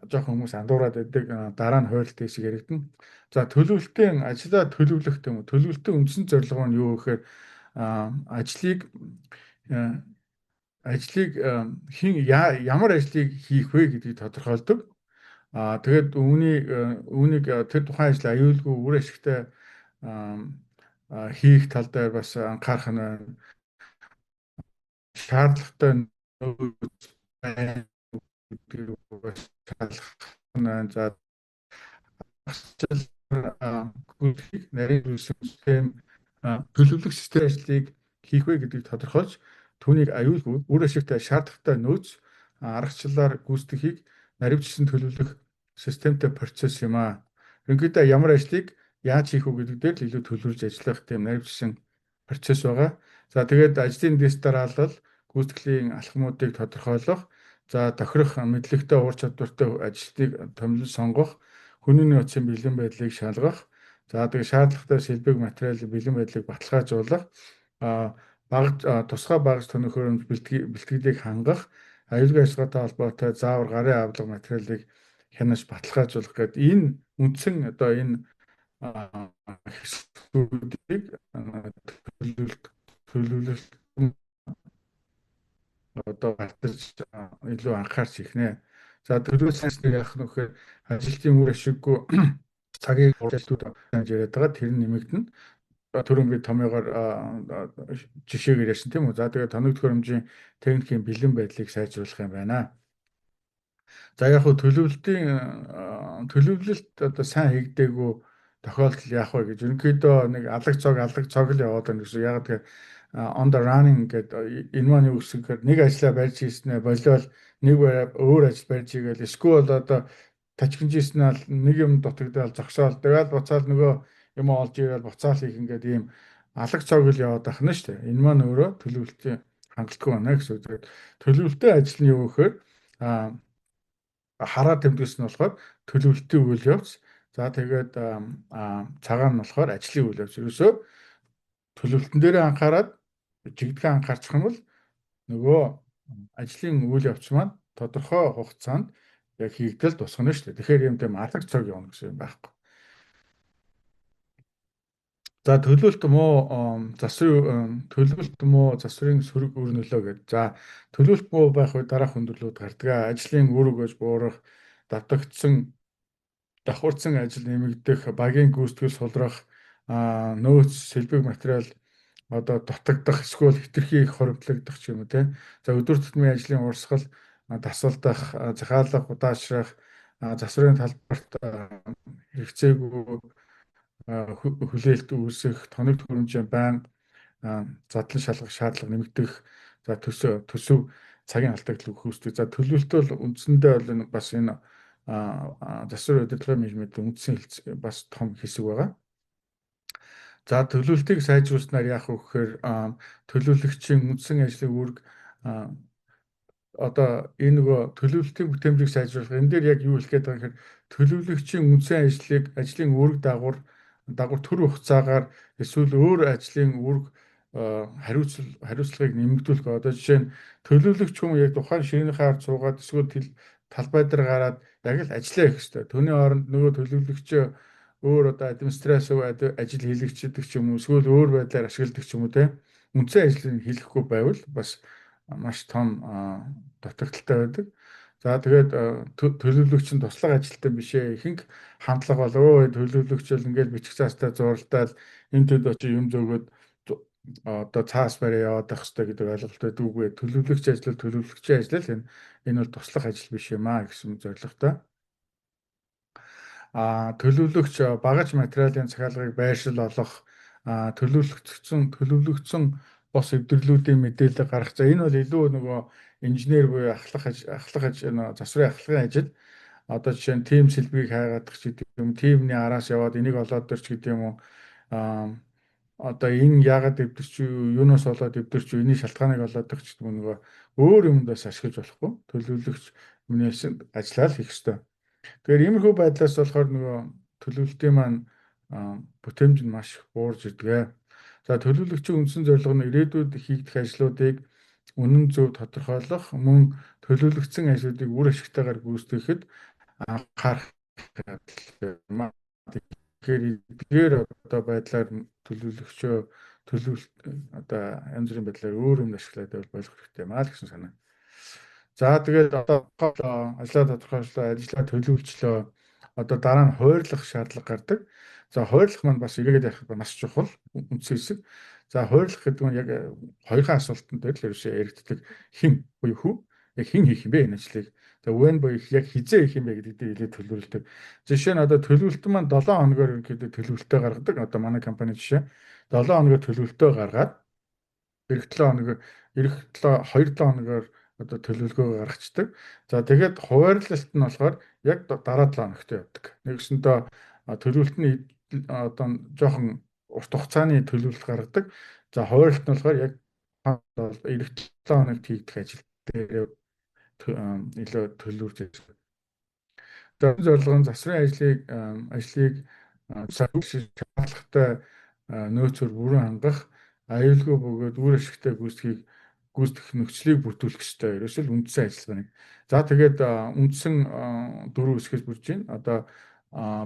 жоохон хүмүүс андуураад байдаг. Дараа нь хуваарлалтай хэсэг яригдана. За, төлөвлөлтийн ажлаа төлөвлөх юм уу? Төлөвлөлтийн үндсэн зорилго нь юу гэхээр ажлыг хэн ямар ажлыг хийх вэ гэдгийг тодорхойлдог. Тэгээд үүнийг тэр тухайн ажил аюулгүй, үр ашигтай хийх тал дээр бас анхаарах нь байна. Шаардлагатай нөөц байна гэдгийг бас шалгах нь байна. За, гүйцэтгэх нарийн систем, төлөвлөх систем ажлыг хийх вэ гэдгийг тодорхойлж, түүнийг аюулгүй, үр ашигтай, шаардлагатай нөөц, аргачлалаар гүйцэтгэхийг наривчилсан төлөвлөх системтэй процесс юм аа. Ерөнхийдөө ямар ажлыг яаж хийх үү гэдэг дээр л илүү төлөвлөж ажиллах тийм наривчилсан процесс байгаа. За, тэгээд ажлын дэс дараалал гүйцэтгэлийн алхмуудыг тодорхойлох, за, тохирох мэдлэгтэй, ур чадвартай ажилтныг томилон сонгох, хүний нөөцийн бэлэн байдлыг шалгах, за, тэгээд шаардлагатай сэлбэг материалын бэлэн байдлыг баталгаажуулах, бага тусгай багаж тоног хөрөмж бэлтгэлийг хангах, аюулгүй ажиллагаатай холбоотой заавар, гарын авлага материалыг хянаж баталгаажуулах гэдэг энэ үндсэн одоо энэ хэсгүүдийг төлөвлөлт одоо гартаж илүү анхаарч хийх нэ. За, төлөвлөлт сайсныг яах нь гэхээр ажилтны үр ашиггүй цагийг ажилтнууд яриад байгаа, тэр нь нэмэгдэнэ. Түрүүн би томьёогоор жишээгээр ярьсан, тийм үү. За, тэгээд тоног төхөөрөмжийн техникийн бэлэн байдлыг сайжруулах юм байна. За, яг хөө төлөвлөлт одоо сайн хийгдээгүй тохиолдол яах вэ гэж, ерөнхийдөө нэг алаг цог алаг цог л яваад байна гэсэн. Яг тэгэхээр on the running гэдэг энэ маань юу гэсэн гэхээр нэг ажлаа барьж хийснээ болиол нэг өөр ажил барьж хийгээл, эсвэл одоо тачкинж хийснээ нэг юм дутагдал зогсоол, тэгэл буцаал нөгөө юм олж ирээл буцаал хийх, ингээд ийм алаг цог л яваад байх нь шүү дээ. Энэ маань өөрөө төлөвлөлтийн хангалтгүй байна гэсэн үг. Тэгээд төлөвлөлтийн ажил нь юу гэхээр хараа тэмдэглэсэн нь болохоор төлөвлөлтийн үйл явц. За, тэгээд цагаан нь болохоор ажлын үйл явц. Ерөөсөө төлөвлөлтөн дээрээ анхаарад жигдгэн анхаарчих юм бол нөгөө ажлын үйл явц маань тодорхой хугацаанд яг хийгдэл тусгана шүү дээ. Тэгэхээр юм тийм алаг цог явна гэсэн юм байхгүй. За, төлөвлөлт муу засварын сөрөг үр нөлөө гэдэг. За, төлөвлөлт муу байх үед дараах хүндрэлүүд гардаг. Ажлын үр өгөөж буурах, давтагдсан, давхарцсан ажил нэмэгдэх, багийн гүйцэтгэл сулрах, нөөц, сэлбэг материал одоо дутагдах, эсвэл хэтэрхий их хоримтлагдах ч юм уу, те. За, өдөр тутмын ажлын урсгал дасгалдах, захиалга удаашрах, засварын талбарт хэрэгцээгүй хүлээлт үүсэх, тоног төхөөрөмжийн байнга задлан шалгах шаардлага нэмэгдэх, за, төсөв цагийн алдагдал үүсдэг. За, төлөвлөлт бол үндсэндээ бол энэ бас энэ засвар удирдлагын менежментийн үндсэн бас том хэсэг байгаа. За, төлөвлөлтийг сайжруулснаар яах вэ гэхээр төлөвлөгчийн үндсэн ажлын үүрэг, одоо энэ нөгөө төлөвлөлтийн бүтээмжийг сайжруулах, энэ дээр яг юу хэлэх гээд байгаа гэхээр төлөвлөгчийн үндсэн ажлыг ажлын үүрэг дагавар төр хугацаагаар эсвэл өөр ажлын үүрэг хариуцлагыг нэмэгдүүлэх. Одоо жишээ нь төлөвлөгч хүн яг тухайн ширээнийхээ ард суугаад эсвэл талбай дээр гараад яг л ажиллаа хийх ёстой. Түүний оронд нөгөө төлөвлөгчөө өөр одоо администраци ажил хийлгчдэг ч юм уу, эсвэл өөр байдлаар ашигладаг ч юм уу, те, үндсэн ажлыг хийлгэхгүй байвал бас маш том дутагдалтай байдаг. За, тэгээд төлөвлөгч нь туслах ажилтан биш ээ. Ихэнх хандлага бол өө төлөвлөгч бол ингээл бичих цаастай зуралдаал энэ төд очиж юм зөөгөөд одоо цаас бариа яваад байх хэрэгтэй гэдэг ойлголт байдаг. Үгүй, төлөвлөгч ажил төлөвлөгчийн ажил л энэ бол туслах ажил биш юм а гэсэн зорилготой. Төлөвлөгч багаж материалын захиалгыг байршил олох, төлөвлөгдсөн бос эвдэрлүүдийн мэдээлэл гаргах. За, энэ бол илүү нөгөө инженер буюу ахлах засварын ахлагын ажил. Одоо жишээ нь team сэлбэгийг хайгаадах ч гэдэг юм, team ний араас яваад энийг олоод ирч гэдэг юм уу. Одоо энэ яагаад эвдэрч, юунаас болоод эвдэрч, энэний шалтгааныг олоод ирч гэдэг юм, нөгөө өөр юмд бас ашиглаж болохгүй. Төлөвлөгч миний ажлаа л хийх ёстой. Тэгэхээр иймэрхүү байдлаас болохоор нөгөө төлөвлөлтийн маань бүтээмж нь маш их буурж ирдэг. За, төлөвлөгчийн үндсэн зорилго нь ирээдүйд хийгдэх ажлуудыг үнэн зөв тодорхойлох, мөн төлөвлөгдсөн ажлуудыг үр ашигтайгаар гүйцэтгэхэд анхаарах юм аа. Тэгэхээр эдгээр одоо байдлаар төлөвлөгчөө төлөвлөлт одоо янз бүрийн байдлаар өөр юм ашиглаад байвал болох хэрэгтэй юм аа л гэсэн санаа. За, тэгээд одоо ажлаа тодорхойллоо, ажлаа төлөвлөжлөө. Одоо дараа нь хуурлах шаардлага гардаг. За, хуурлах маань бас эргээд ярих маш чухал үндсэн хэсэг. За, хуурлах гэдэг нь яг хоёрхан асуултан дээр л ерөөсөө яригддаг: хэн буюу who, яг хэн хийх юм бэ энэ ажлыг. За, when буюу яг хэзээ хийх юм бэ гэдэг дээр илүү төлөвлөдөг. Жишээ нь, одоо төлөвлөлт маань 7 хоногоор ерөнхийдөө төлөвлөлтөө гаргадаг. Одоо манай компани жишээ 7 хоногоор төлөвлөлтөө гаргаад ирэх 7 хоногоор, ирэх 7 2 7 хоногоор одоо төлөвлөгөөгөө гаргацдаг. За, тэгээд хуваарлалт нь болохоор яг дараа 7 хоногт явдаг. Нэгсэндээ төлөвлөлт нь одоо жоохон урт хугацааны төлөвлөлт гаргадаг. За, хуваарлалт нь болохоор яг ирэх 7 хоногт хийгдэх ажил дээр илүү төлөвлөж байсан. Тэгээд зорилго нь засварын ажлыг шаардлагатай нөөцөөр бүрэн хангах, аюулгүй бөгөөд үр ашигтай гүйцэтгэх нөхцөлийг бүрдүүлэх ёстой. Ерөөсөө л үндсэн ажиллагаа нэг. За, тэгээд үндсэн дөрвөн хэсгээс бүрж байна. Одоо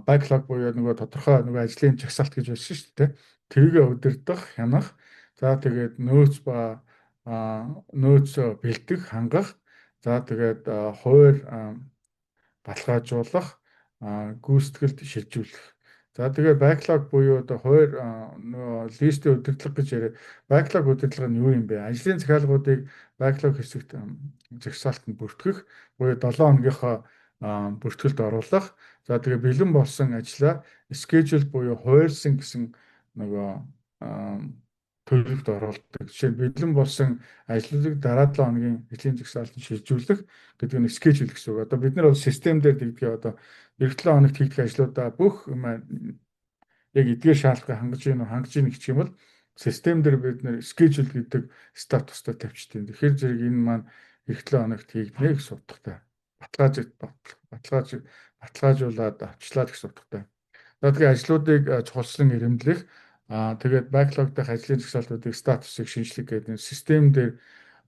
backlog буюу нөгөө тодорхой нөгөө ажлын жагсаалт гэж байсан шүү дээ. Тэрийг удирдах, хянах. За, тэгээд нөөц ба нөөц бэлдэх, хангах. За, тэгээд хуваарь баталгаажуулах, гүйцэтгэлд шилжүүлэх. За, тэгээд backlog буюу одоо хуваарь нөгөө list ийн удирдлага гэж яриа. Backlog удирдлага нь юу юм бэ? Ажлын захиалгуудыг backlog хэсэгт жагсаалтанд бүртгэх буюу 7 хоногийнхоо бүртгэлд оруулах. За, тэгээ бэлэн болсон ажлаа schedule буюу хуваарьсан гэсэн нөгөө төлөвт оруулдаг. Жишээ нь, бэлэн болсон ажлуудыг дараа 7 хоногийн ажлын жагсаалтанд шилжүүлэх гэдэг нь schedule гэсэн үг. Одоо бид нар бол систем дээр тэгдэг, одоо ирэх 7 хоногт хийгдэх ажлуудаа бүх юм яг эдгээр шаардлагыг хангаж гин үү, хангаж гин гэх юм бол систем дээр бид нар schedule гэдэг статустай тавьчихдаг. Тэгэхээр зэрэг энэ маань ирэх 7 хоногт хийгдэнэ гэсэн утгатай. Баталгаажуулаад авчлаа гэсэн утгатай. За, тэгээ ажлуудыг чухалчлан эрэмблэх. Тэгээд backlog дахь ажлын жагсаалтуудыг статусыг шинэчлэх гэдэг нь систем дээр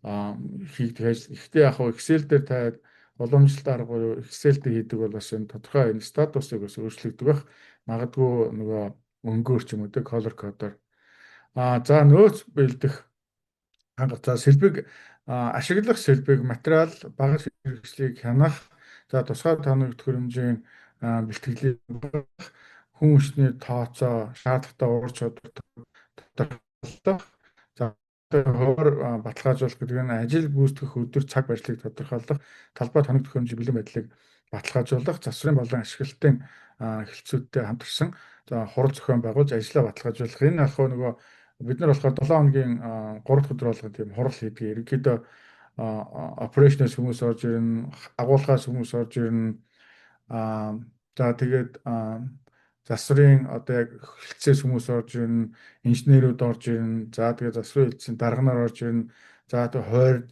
хийгдэх ажил. Гэхдээ яг хөө Excel дээр тавиад уламжлалт арга буюу Excel дээр хийдэг бол бас энэ тодорхой энэ статусыг бас өөрчлөгдөг байх. Магадгүй нөгөө өнгөөр ч юм уу те, color code-оор. За, нөөц бэлдэх, хангах, за, сэлбэг ашиглах, сэлбэг материал, багаж хэрэгслийг хянах, за, тусгай тоног төхөөрөмжийн бэлтгэлийг, хүн хүчний тооцоо, шаардлагатай ур чадвар тодорхойлох, за, хуваар баталгаажуулах гэдэг нь ажил гүйцэтгэх өдөр цаг барилтыг тодорхойлох, талбай тоног төхөөрөмжийн бэлэн байдлыг баталгаажуулах, засварын болон ашиглалтын хэлтсүүдтэй хамтарсан за хурал зохион байгуулж ажлаа баталгаажуулах. Энэ болохоор нөгөө бид нар болохоор 7 хоногийн 3 дахь өдөр болгон тийм хурал хийдэг. Ерөнхийдөө operation ээс хүмүүс орж ирнэ, агуулгаас хүмүүс орж ирнэ. За, тэгээд засварын одоо яг хэлтсээс хүмүүс орж ирнэ, инженерүүд орж ирнэ. За, тэгээд засварын хэлтсийн дарга нар орж ирнэ. За, тэгээд хойрд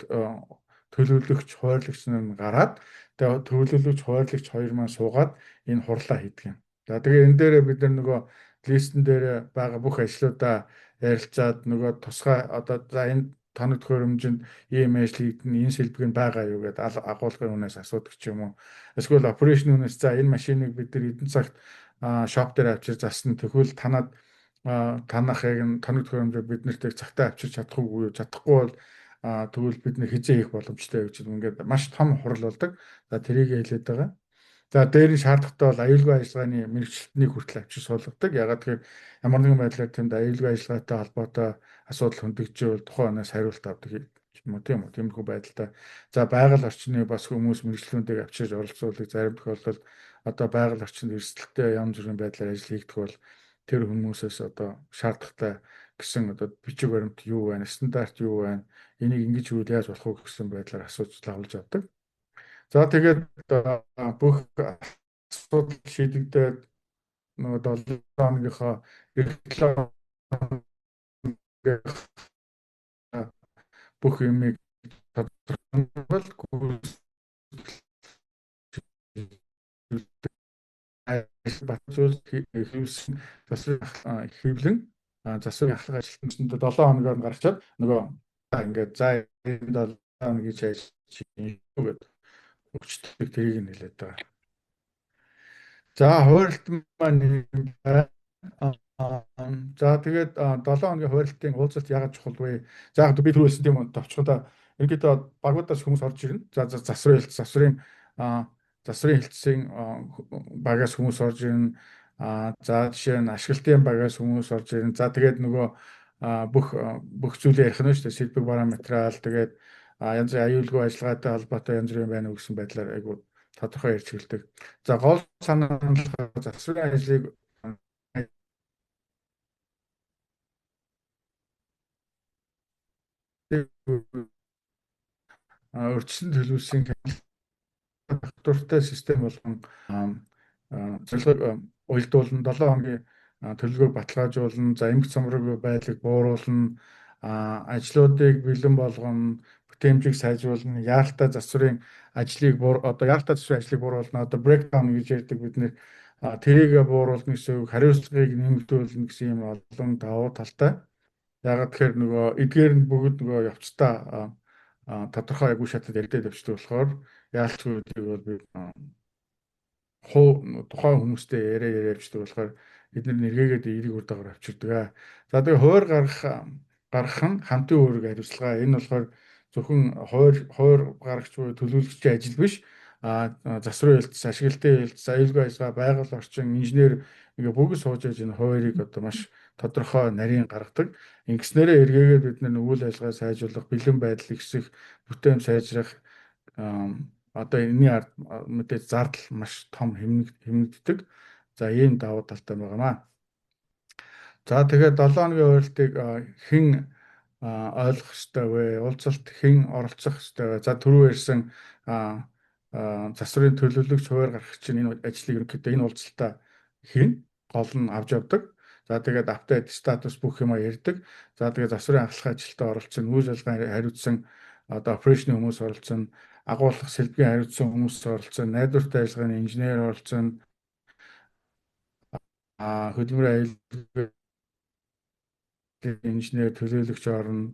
төлөвлөгч, хойрлагч нар гараад, тэгээд төлөвлөгч, хойрлагч хоёр маань суугаад энэ хурлаа хийдэг юм. За, тэгээ энэ дээрээ бид нар нөгөө list эн дээр байгаа бүх ажлуудаа ярилцаад, нөгөө тусгай одоо за энэ тоног төхөөрөмжөнд ийм ажил хийгдэнэ, энэ сэлбэг нь байгаа юу гэдээ агуулгын хүнээс асуудаг ч юм уу. Эсвэл operation хүнээс за энэ машиныг бид нар эдэн цагт shop дээр авчир засна. Тэгвэл танад танах яг энэ тоног төхөөрөмжөө бид нарт цагтаа авчирч чадах уу, чадахгүй бол тэгвэл бид нар хэзээ хийх боломжтой гэж ингээд маш том хурал болдог. За, тэрийг хэлээд байгаа. За, дээр нь шаардлагатай бол аюулгүй ажиллагааны мэргэжилтнийг хүртэл авчир суулгадаг. Яагаад гэхээр ямар нэгэн байдлаар тэнд аюулгүй ажиллагаатай холбоотой асуудал хөндөгчөөл тухайн өнөөс хариулт авдаг юм уу, тийм үү, тиймэрхүү байдалтай. За, байгаль орчны бас хүмүүс мэргэжлүүдийг авчирч оролцуулдаг. Зарим тохиолдолд одоо байгаль орчинд эрсдэлтэй янз бүрийн байдлаар ажил хийгдэх бол тэр хүмүүсээс одоо шаардлагатай гэсэн одоо бичиг баримт юу байна, стандарт юу байна, энийг ингэж хийвэл яаж болох вэ гэсэн байдлаар асууж лавлж авдаг. За, тэгээд бүх асуудал шийдэгдээд нөгөө 7 хоногийнхоо ирэх 7 хоногийнхоо бүх юмыг тодорхойлол гүйцэтгэл батжуул хэвсэн засвар хэвлэн Засварын ахлах ажилтнанд 7 хоногоор гарчаад нөгөө ингээд за энэ 7 хоногийн чи ажил гэдэг өгчдөг, тэрийг нь хэлээд байгаа. За, хуваарилт маань юм байна. За, тэгээд 7 хоногийн хуваарилтын уулзалт яагаад чухал вэ? За, би түрүү хэлсэн тийм товчхойдоо ерөнхийдөө багуудаас хүмүүс орж ирнэ. За, засварын хэлц, засварын хэлтсийн багаас хүмүүс орж ирнэ. За, жишээ нь ашиглалтын багаас хүмүүс орж ирнэ. За, тэгээд нөгөө бүх зүйлээ ярих нь шүү дээ. Сэлбэг бараа материал, тэгээд янз бүрийн аюулгүй ажиллагаатай холбоотой янз бүрийн байна уу гэсэн байдлаар айгу тодорхой ярьж эхэлдэг. За, гол санаа нь болохоор засварын ажлыг урьдчилан төлөвлөсөн доктортой систем болгон зорилгыг уялдуулна, 7 хоногийн төлөвлөгөөг баталгаажуулна, за, эмх цомрог байдлыг бууруулна, ажлуудыг бэлэн болгоно, бүтээмжийг сайжруулна, яаралтай засварын ажлыг одоо яаралтай засварын ажлыг бууруулна, одоо breakdown гэж ярьдаг бид нэр, тэрийг бууруулна гэсэн үг, хариуцлагыг нэмэгдүүлнэ гэсэн юм олон давуу талтай. Яагаад тэгэхээр нөгөө эдгээр нь бүгд нөгөө явцдаа тодорхой үе шатад яригдаад явчихдаг болохоор яалтчгүй бол би тухайн хүмүүстэй яриа яриа явчихдаг болохоор эдгээр нэргээгээд эерэг үр дагавар авчирдаг. За, тэгээ хуваар гаргах нь хамтын үүрэг, хариуцлага. Энэ болохоор зөвхөн хуваар гаргагч буюу төлөөлөгчийн ажил биш. Засварын хэлтс, ашиглалтын хэлтс, аюулгүй ажиллагаа, байгаль орчин, инженер ингээ бүгд сууж яж энэ хуваарийг одоо маш тодорхой нарийн гаргадаг. Ингэснээрээ эргээгээд бид нар үйл ажиллагаа сайжруулах, бэлэн байдал ихсэх, бүтээмж сайжрах, одоо энэний ард мэдээж зардал маш том хэмнэгддэг. За, ийм давуу талтай байгаамаа. За, тэгэхээр 7 хоногийн хуваарилтыг хэн ойлгох ёстой вэ? Уулзалт хэн оролцох ёстой вэ? За, түрүү ярьсан засварын төлөвлөгч, хуваар гаргах чинь энэ ажлыг ерөнхийдөө энэ уулзалтаа хийн гол нь авч явдаг. За, тэгээд update статус бүх юма ярьдаг. За, тэгээд засварын ахлах ажилтаа оролцсон, үйл ажиллагаа хариуцсан одоо operation хүмүүс оролцсон, агуулгах сэлбэгийн хариуцсан хүмүүс оролцсон, найдвартай ажиллагааны инженер оролцсон, хөдөлмөрийн аюулгүй инженер, төлөөлөгч орно.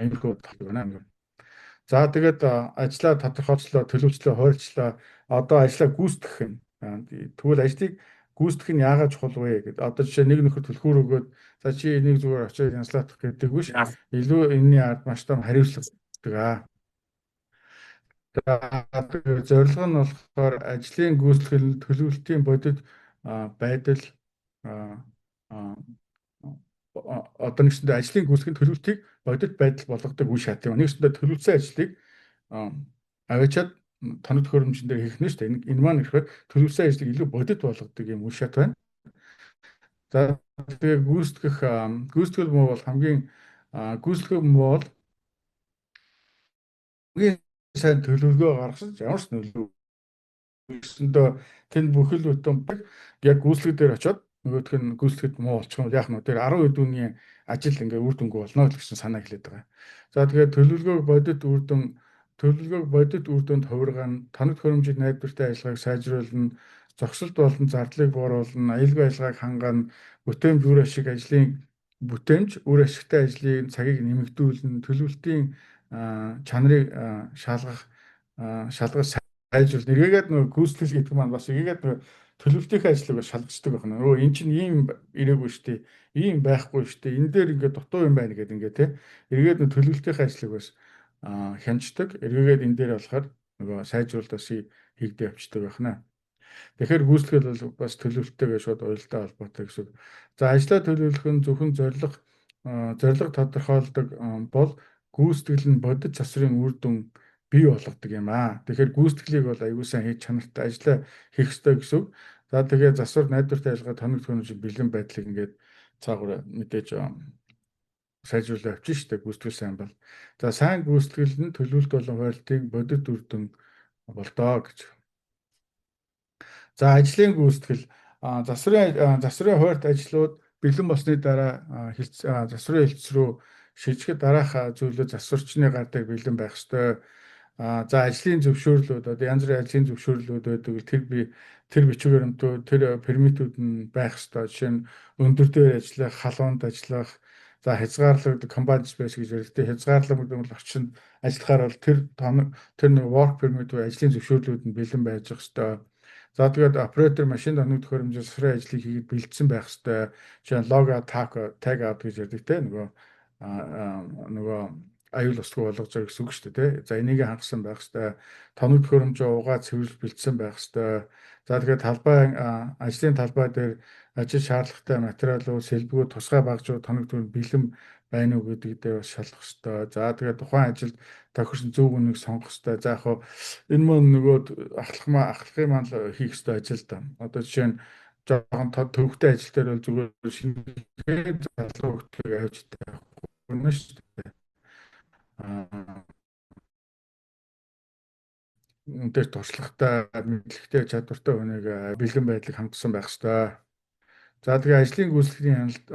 Иймэрхүү байна. За, тэгээд ажлаа тодорхойлцлоо, төлөвлөлөө, хуульчлаа. Одоо ажлаа гүйцэтгэх юм. Тэгвэл ажлыг гүйцэтгэх нь яагаад чухал вэ гэдэг. Одоо жишээ нэг нөхөр түлхүүр өгөөд за чи энийг зүгээр очиод янзлаадах гэдэг биш. Илүү энэний ард маш том хариуцлага гэдэг. За, зорилго нь болохоор ажлын гүйцэтгэл, төлөвлөлтийн бодит байдал, одоо нэгсэндээ ажлын гүйцэтгэх төлөвлөлтийг бодит байдал болгодог үе шат юм. Нэгсэндээ төлөвлөсөн ажлыг аваачаад тоног төхөөрөмжөн дээр хийх нь шүү дээ. Энэ маань ихээр төлөвлөсөн ажлыг илүү бодит болгодог юм үе шат байна. За, тэгээ гүйцэтгэл муу бол хамгийн гүйцэтгэл муу бол хамгийн сайн төлөвлөгөө гаргасан ямар ч нөлөө өсөндөө тэнд бүхэл бүтэн яг гүйцэтгэл дээр очиод нөгөөх нь гүйцэтгэхэд муу болчих юм бол яах нь тэр 10 хэдүүний ажил ингээ үр дүнгүй болно л гэсэн санаа хэлээд байгаа. За, тэгээд төлөвлөгөөг бодит үр дүнд хувиргаана, тоног төхөөрөмжийн найдвартай ажиллагааг сайжруулна, зогсолт болон зардлыг бууруулна, аюулгүй ажиллагааг хангана, бүтээмж үр ашиг ажлын бүтээмж үр ашигтай ажлын цагийг нэмэгдүүлнэ, төлөвлөлтийн чанарыг шалгах сайжруулна. Эргээгээд нөгөө гүйцэтгэл гэдэг маань бас эргээгээд нөгөө төлөвлөлтийнхээ ажлыг бас шалгацдаг байна. Өө, эн чинь ийм ирээгүй шүү дээ. Ийм байхгүй шүү дээ. Энэ дээр ингээд дутуу юм байна гэдэг ингээд те. Эргээд нөгөө төлөвлөлтийнхээ ажлыг бас хянждаг. Эргээгээд энэ дээр болохоор нөгөө сайжруулалт бас хийгдээ явцдаг байна. Тэгэхээр гүйцэтгэл бол бас төлөвлөлттэйгээ шууд уялдаа холбоотой гэсэн. За, ажлаа төлөвлөх нь зөвхөн зорилго тодорхойлдог бол гүйцэтгэл нь бодит засварын үр дүн бий болгодог юм аа. Тэгэхээр гүйцэтгэлийг бол аягүй сайн хийж чанартай ажлаа хийх ёстой гэсэн үг. За, тэгээ засвар найдвартай ажиллагаа, тоног төхөөрөмж бэлэн байдлыг ингээд цаагаараа мэдээж сайжруулаа явчих штэ гүйцэтгэл сайн бол. За, сайн гүйцэтгэл нь төлөвлөлт болон хуваарилтыг бодит үр дүн болдоо гэж. За, ажлын гүйцэтгэл, засварын хуваарьт ажлууд бэлэн болсны дараа засварын хэлтс рүү шилжихэд дараах зүйлүүд засварчны гар дээр бэлэн байх ёстой. За, ажлын зөвшөөрлүүд, одоо янз бүрийн ажлын зөвшөөрлүүд байдаг. Тэр би Тэр бичиг баримтууд, тэр permit үүд нь байх ёстой. Жишээ нь өндөр дээр ажиллах, халуунд ажиллах, за хязгаарлалт, confined space гэж ярьдаг. Хязгаарлалт гэдэг нь орчинд ажиллахаар бол тэр тэр нэг work permit үү, ажлын зөвшөөрлүүд нь бэлэн байж ах ёстой. За, тэгээд оператор машин тоног төхөөрөмжийн засварын ажлыг хийгээд бэлдсэн байх ёстой. Жишээ нь log out, tag out гэж ярьдаг те, нөгөө аюул бусдгүй болгож байгаа гэсэн үг шүү дээ, тий. За, энийг хангасан байх ёстой. Тоног төхөөрөмжөө угаа цэвэрлж бэлдсэн байх ёстой. За, тэгэхээр талбай, ажлын талбай дээр ажил шаардлагатай материалууд, сэлбэгүүд, тусгай багжууд, тоног төхөөрөмж бэлэн байна уу гэдэг дээр бас шалгах ёстой. За, тэгээд тухайн ажилд тохирсон зөв хүнийг сонгох ёстой. За, яг хөө энэ мөн нөгөө ахлахын маань л хийх ёстой ажил да. Одоо жишээ нь жоохон төвөгтэй ажил дээр бол зүгээр шинэхэн залуу хүүхдийг авч тавихгүй нэ шүү дээ. Үнтэй туршлагатай, мэдлэгтэй, чадвартай хүнийг бэлэн байдлыг хангасан байх ёстой. За, тэгээ ажлын гүйцэтгэлийн хяналт,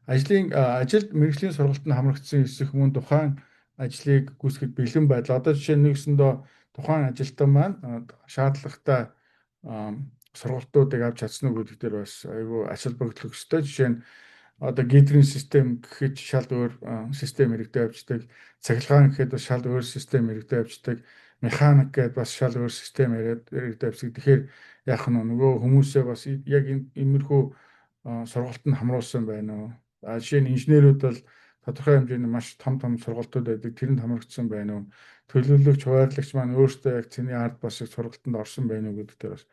ажилд мэргэжлийн сургалтанд хамрагдсан эсэх, мөн тухайн ажлыг гүйцэтгэхэд бэлэн байдал. Одоо жишээ нь нэгсэндээ тухайн ажилтан маань шаардлагатай сургалтуудыг авч чадсан уу гэдэг дээр бас айгүй ач холбогдол өгөх ёстой. Жишээ нь одоо гидрийн систем гэхэд шал өөр систем хэрэгтэй явждаг. Цахилгаан гэхэд бас шал өөр систем хэрэгтэй явждаг. Механик гэдээ бас шал өөр систем хэрэгтэй явждаг. Тэгэхээр яах нь нөгөө хүмүүсээ бас яг иймэрхүү сургалтанд хамруулсан байна уу? А жишээ нь инженерүүд бол тодорхой хэмжээний маш том том сургалтууд байдаг. Тэрэнд хамрагдсан байна уу? Төлөөлөгч, хуваарлагч маань өөртөө яг цэний ард бас сургалтанд орсон байна уу гэдэг дээр бас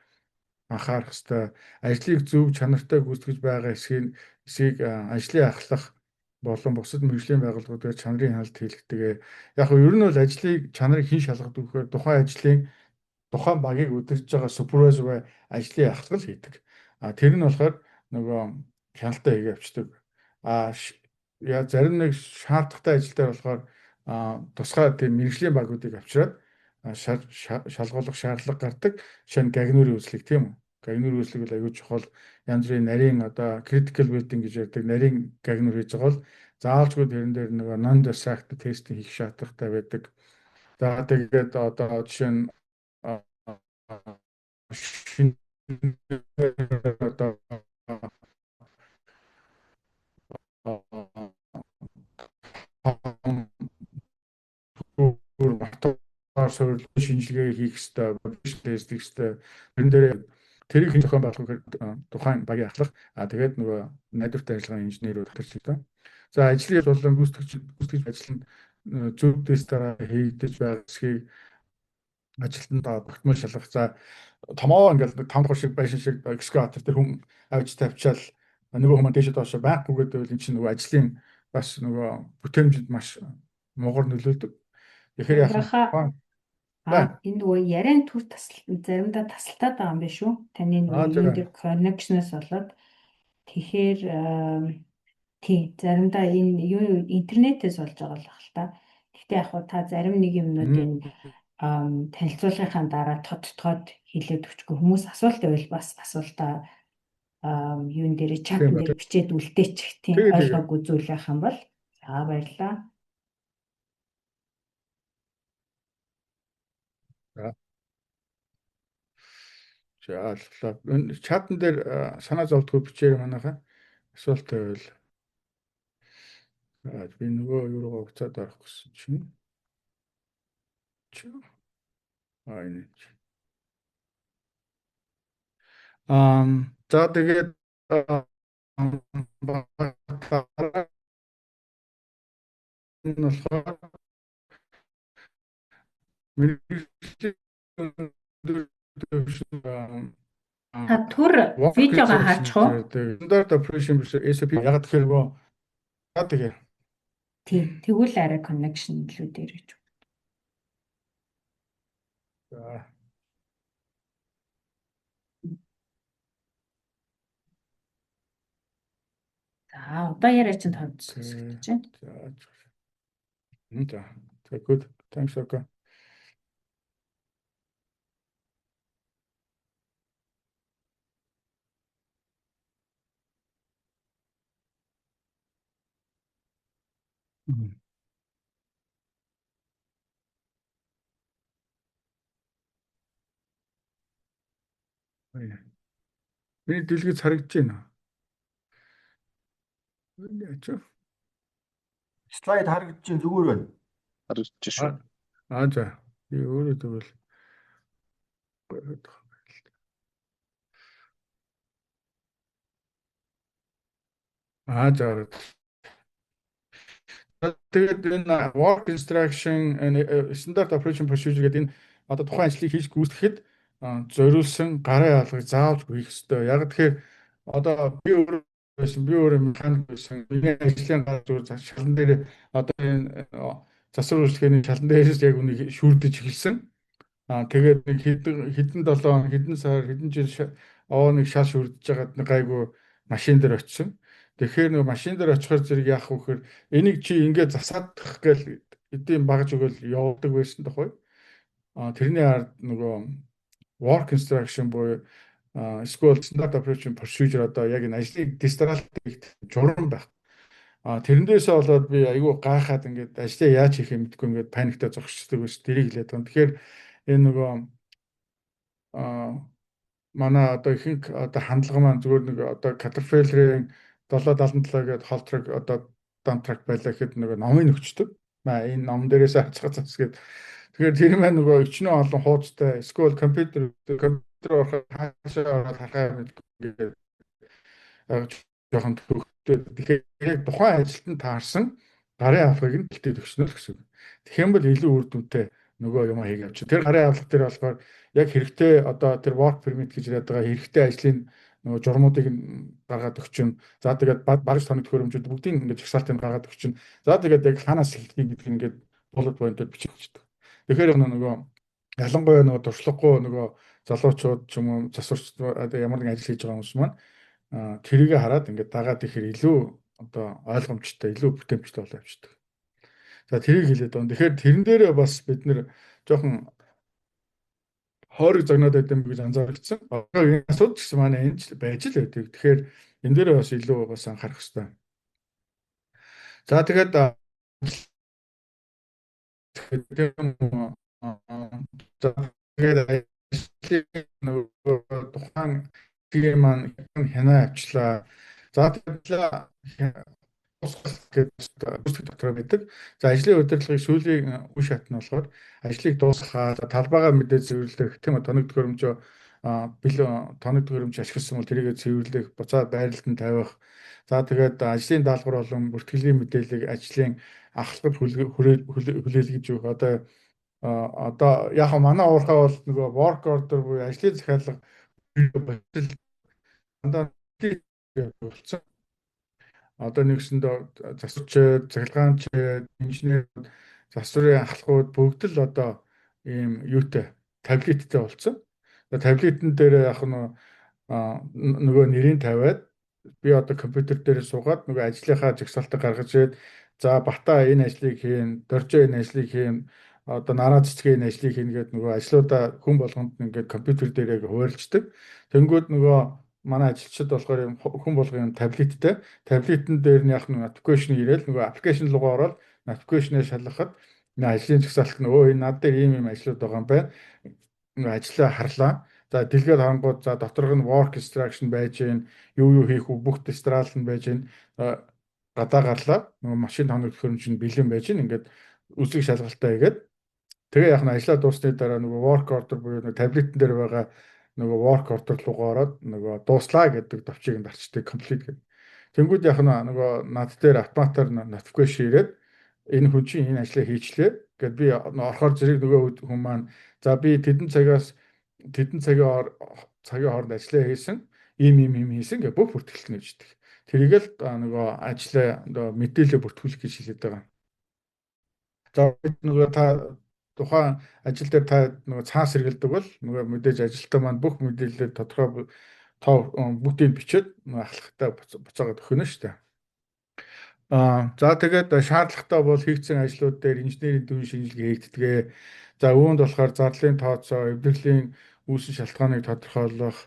анхаарах ёстой. Ажлыг зөв чанартай гүйцэтгэж байгаа эсхийг ажлын ахлах болон бусад мэргэжлийн байгууллагуудаар чанарын хяналт хийлгдэг. Яг нь ер нь бол ажлыг чанарыг хэн шалгадаг гэхээр тухайн ажлын тухайн багийг удирдах байгаа supervisor, ажлын ахлах л хийдэг. А тэр нь болохоор нөгөө хяналтаа хийгээ явчихдаг. А яа зарим нэг шаардлагатай ажил дээр болохоор тусгай тийм мэргэжлийн багуудыг авчираад шалгуулах шаардлага гардаг. Жишээ нь гагнуурын үзлэг, тийм үү? Гагнуурын үзлэг бол аюул чухал. Янз бүрийн нарийн, одоо critical building гэж ярьдаг нарийн гагнуур хийж байгаа бол заавалчгүй тэрэн дээр нөгөө non destructive testing хийх шаардлагатай байдаг. За, тэгээд одоо жишээ нь шинэ одоо мотор суурилсан шинжилгээ хийх ёстой, тест хийх ёстой. Тэрэн дээр тэрийг хэн зохион байгуулах гэхээр тухайн багийн ахлах, а тэгээд нөгөө найдвартай ажиллагааны инженерүүд татварч. За, ажлын болон гүйцэтгэж ажил нь зөв дэс дараа хийгдэж байгаа эсхийг ажилтнанд тогтмол шалгах. За, томоо ингээл 5 давхар шиг байшин шиг экскаватор дээр хүн авч тавьчаал нөгөө хүмүүс дээшээ доошоо байнгүйгээд байвал энэ чинь нөгөө ажлын бас нөгөө бүтээмжинд маш муугар нөлөөлдөг. Тэгэхээр яг А энэ нөгөө яриан төр тасал заримдаа тасалтаад байгаа юм биш үү? Таны нөгөө юун дээр connection-аас болоод, тэгэхээр тий, заримдаа энэ юу интернетээс болж байгаа л байх л та. Гэхдээ яг та зарим нэг юмнууд энэ танилцуулгынхаа дараа тодтогоод хэлээд өгчихгүй, хүмүүс асуулт байвал бас асуултаа юун дээр, чатан дээр бичээд үлдээчих, тийм, ойлгоогүй зүйл байх юм бол. За, баярлалаа. За. За, ойлголоо. Энэ чатан дээр санаа зовдгоо бичээрэй манайхаа. Асуулт байвал. За, би нөгөө юу руугаа буцаад орох гэсэн чинь. А энэ. За, тэгээд дараа нь болохоор мэргэжлийн өндөр түвшин Та түр видеого хаачих уу? Standard operation биш, SOP, яг тэгэхээр нөгөө за тэгээ. Тий, тэгвэл арай connection илүү дээр гэж. За. За, одоо яриа чинь тод сонсогдож байна. За. За. За, good. Thanks, okay. Миний дэлгэц харагдаж байна уу? Яаж вэ? Слайд харагдаж байна, зүгээр байна. Харагдаж шүү. Аа, за. Би өөрөө тэгвэл гараад байгаа юм байна л да. Аа, за. Тэгээд энэ work instruction and standard operation procedure гэдэг энэ одоо тухайн ажлыг хийж гүйцэтгэхэд зориулсан гарын авлагыг заавал хийх ёстой. Яг тэгэхээр одоо би өөрөө байсан, би өөрөө механик байсан. Миний ажлын гар зүгээр шалан дээр одоо энэ засвар үйлчилгээний шалан дээрээс яг үнийг шүүрдэж эхэлсэн. Тэгээд нэг хэдэн хэдэн 7 хэдэн сар, хэдэн жил нэг шал шүрдэж байгаад нэг гайгүй машин дээр очисон. Тэгэхээр нөгөө машин дээр очихоор зэрэг яах вэ гэхээр энийг чи ингээд засаадах гээл эдийн багаж өгөөл явуулдаг байсан тоххой. Тэрний ард нөгөө work instruction буюу эсвэл standard operation procedure, одоо яг энэ ажлыг дистралт хийх журам байх. Тэрнээсээ болоод би айгүй гайхаад, ингээд ажлаа яаж хийх юм мэдэхгүй, ингээд panic тай зогсчихдаг байсан. Тэрийг хэлээд байгаа. Тэгэхээр энэ нөгөө манай одоо ихэнх одоо хандлага маань зүгээр нэг одоо Caterpillar-ын 777 гээд haul truck, одоо dump truck байлаа гэхэд нөгөө номыг өгчдөг. Маа, энэ ном дээрээс авчих цас гээд. Тэгэхээр тэр маань нөгөө өчнөө олон хуудастай эсвэл компьютер ороход хаашаа ороод харахаа мэдгүй, ингээд жоохон төвхтэй. Тэгэхээр яг тухайн ажилтнанд таарсан гарын авлагыг нь бэлтээд өгснө л гэсэн үг. Тэгэх юм бол илүү үр дүнтэй нөгөө юм хийгээ явчих. Тэр гарын авлага дээр болохоор яг хэрэгтэй одоо тэр work permit гэж яриад байгаа хэрэгтэй ажлын нөгөө журмуудыг гаргаад өгчин. За, тэгээд багаж тоног төхөөрөмжүүд бүгдийг ингээд жагсаалтыг гаргаад өгчин. За, тэгээд яг хаанаас эхлэхийг гэдг ингээд bullet point-оор бичих өгчдөг. Тэгэхээр нөгөө ялангуяа нөгөө туршлагагүй нөгөө залуучууд ч юм уу, засварч одоо ямар нэгэн ажил хийж байгаа хүмүүс маань тэрийг хараад ингээд дагаад ихээр илүү одоо ойлгомжтой, илүү бүтээмжтэй болоо явчихдаг. За, тэрийг хэлээд байгаа. Тэгэхээр тэрэн дээрээ бас бид нэр жоохон хоорыг загнаад байд юм гэж анзаарчихсан. Одоо энэ асуудал ч гэсэн манай энэ ч байж л байдаг. Тэгэхээр энэ дээрээ бас илүү бас анхаарах хэрэгтэй. За, тэгээд тийм, за, тэгээд ажлын нөгөө тухайн тийм маань хянаа авчлаа. За, тэгээд гэдэг гүйцэтгэх дотроо байдаг. За, ажлын удирдлагын сүүлийн үе шат нь болохоор ажлыг дуусгахаа, талбайгаа мэдээ цэвэрлэх, тийм үү, тоног төхөөрөмжөө бэлэн тоног төхөөрөмж ашигласан бол тэрийгэ цэвэрлэх, буцаад байралд нь тавих. За, тэгээд ажлын даалгавар болон бүртгэлийн мэдээллийг ажлын ахлахад хүлээлгэж өгөх. Одоо яг манай уурхай бол нөгөө work order буюу ажлын захиалга дандаа болсон. Одоо нэгсэндээ засварч, цахилгаанч, инженер, засварын ахлахууд бүгд л одоо ийм юутай, таблеттэй болсон. Таблетэн дээр яг нөгөө нэрийг тавиад, би одоо компьютер дээр суугаад нөгөө ажлынхаа жагсаалтыг гаргаж ирээд, за, Бата энэ ажлыг хийн, Доржоо энэ ажлыг хийн, одоо Нараа цэцгээ энэ ажлыг хийн гэдэг нөгөө ажлуудаа хүн болгонд ингээд компьютер дээр яг хуваарлцдаг. Тэнгүүд нөгөө манай ажилчид болохоор юм хүн болгон юм таблеттэй. Таблетэн дээр нь яг нэг notification ирээл нөгөө application руугаа ороод notification-ыг шалгахад энэ ажлын жагсаалт нь өө, энэ над дээр ийм ийм ажлууд байгаа юм байна. Нөгөө ажлаа харлаа. За, дэлгээд харангууд, за, доторх нь work instruction байж гин, юу юу хийх үү, бүх дистрал нь байж гин, гадаа гарлаа. Нөгөө машин тоног төхөөрөмж нь бэлэн байж гин. Ингээд үсэг шалгалтаа хийгээд, тэгээ яг нь ажлаа дуусны дараа нөгөө work order буюу нөгөө таблетэн дээр байгаа нөгөө work order руугаа ороод нөгөө дууслаа гэдэг товчийг нь дарчдаг, complete гэдэг. Тэнгүүд яг нь нөгөө над дээр автоматар notification ирээд, энэ хүн чинь энэ ажлаа хийчлээ гэд, би орохоор зэрэг нөгөө хүн маань, за, би тэдэн цагаас тэдэн цагийн хооронд ажлаа хийсэн, ийм ийм ийм хийсэн гэх бүх бүртгэлт нь өгчдөг. Тэрийг л нөгөө ажлаа нөгөө мэдээлэл бүртгүүлэх гэж хэлээд байгаа. За, нөгөө та тухайн ажил дээр та нөгөө цаас хэрэгэлдэг бол нөгөө мэдээж ажилтан маань бүх мэдээлэлээ тодорхой тоо бүгдийг бичээд нөгөө ахлахтаа буцаагаад өгнө шүү дээ. За, тэгээд шаардлагатай бол хийгдсэн ажлууд дээр инженерийн дүн шинжилгээ хийгддэг. За, үүнд болохоор зарлалын тооцоо, эвдэрлийн үүсэн шалтгааныг тодорхойлох,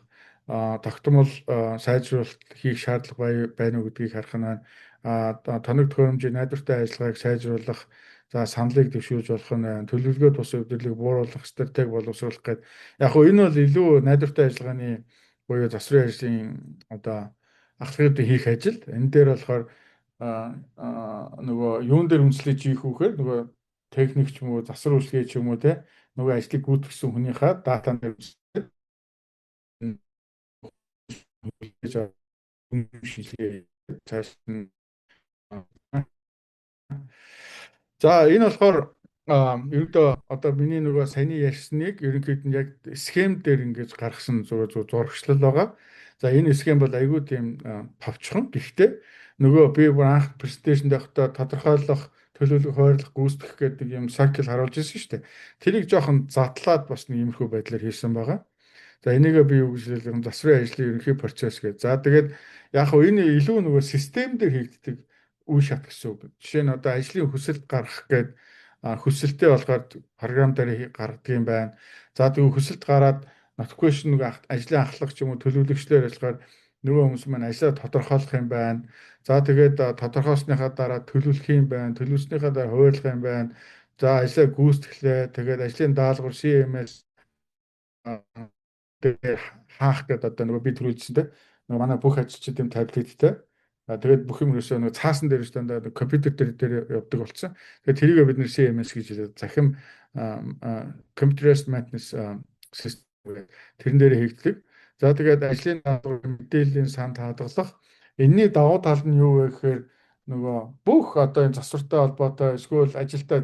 тогтмол сайжруулалт хийх шаардлага байна уу гэдгийг харах нь, тоног төхөөрөмжийн найдвартай ажиллагааг сайжруулах. За, саналыг дэвшүүлж болох нь байна. Төлөвлөгөө тус үйлдвэрлэлийг бууруулах, стратеги боловсруулах гэдэг. Яг хөө энэ бол илүү найдвартай ажиллагааны буюу засварын ажлын одоо ахлагын хийх ажил. Энэ дээр болохоор нөгөө юун дээр үндэслэж хийх үү гэхээр нөгөө техник ч юм уу, засвар үйлчилгээ ч юм уу, те, нөгөө ажлыг гүйцэтгэсэн хүнийхээ датан дээр үндэслэж шинжилгээ цааш нь. За, энэ болохоор ерөнхийдөө одоо миний нөгөө саяны ярьсныг ерөнхийд нь яг схем дээр ингэж гаргасан зүгээр зүгээр зурагчлал байгаа. За, энэ схем бол айгүй тийм товчхон. Гэхдээ нөгөө би бүр анх presentation байхдаа тодорхойлох, төлөвлөх, хуваарлах, гүйцэтгэх гэдэг юм cycle харуулж ирсэн шүү дээ. Тэрийг жоохон задлаад бас нэг иймэрхүү байдлаар хийсэн байгаа. За, энийгээ би юу гэж хэлэх, засварын ажлын ерөнхий процесс гэж. За, тэгээд яг хөө энэ илүү нөгөө систем дээр хийгддэг үе шат гэсэн үг. Жишээ нь одоо ажлын хүсэлт гаргах гээд хүсэлтээ болохоор програм дээр гаргадаг юм байна. За, тэгвэл хүсэлт гараад notification нэг ажлын ахлах ч юм уу, төлөвлөгчлөөр ажиллахаар нөгөө хүмүүс маань ажлаа тодорхойлох юм байна. За, тэгээд тодорхойлсныхаа дараа төлөвлөх юм байна. Төлөвлөснийхаа дараа хуваарлах юм байна. За, ажлаа гүйцэтгэлээ. Тэгээд ажлын даалгавар CMS дээр хаах гэдэг одоо нөгөө би түрүүлжсэн, те. Нөгөө манай бүх ажилчид юм таблеттэй. Тэгээд бүх юм ерөөсөө нөгөө цаасан дээр дандаа компьютер дээр дээр явдаг болсон. Тэгээд тэрийг бид нэр CMS гэж хэлээд, захим Computerized Maintenance System гэдэг тэрэн дээр хийгддэг. За, тэгээд ажлын даалгавар, мэдээллийн санд хадгалах. Энэний давуу тал нь юу вэ гэхээр нөгөө бүх одоо энэ засвартай холбоотой эсвэл ажилтай,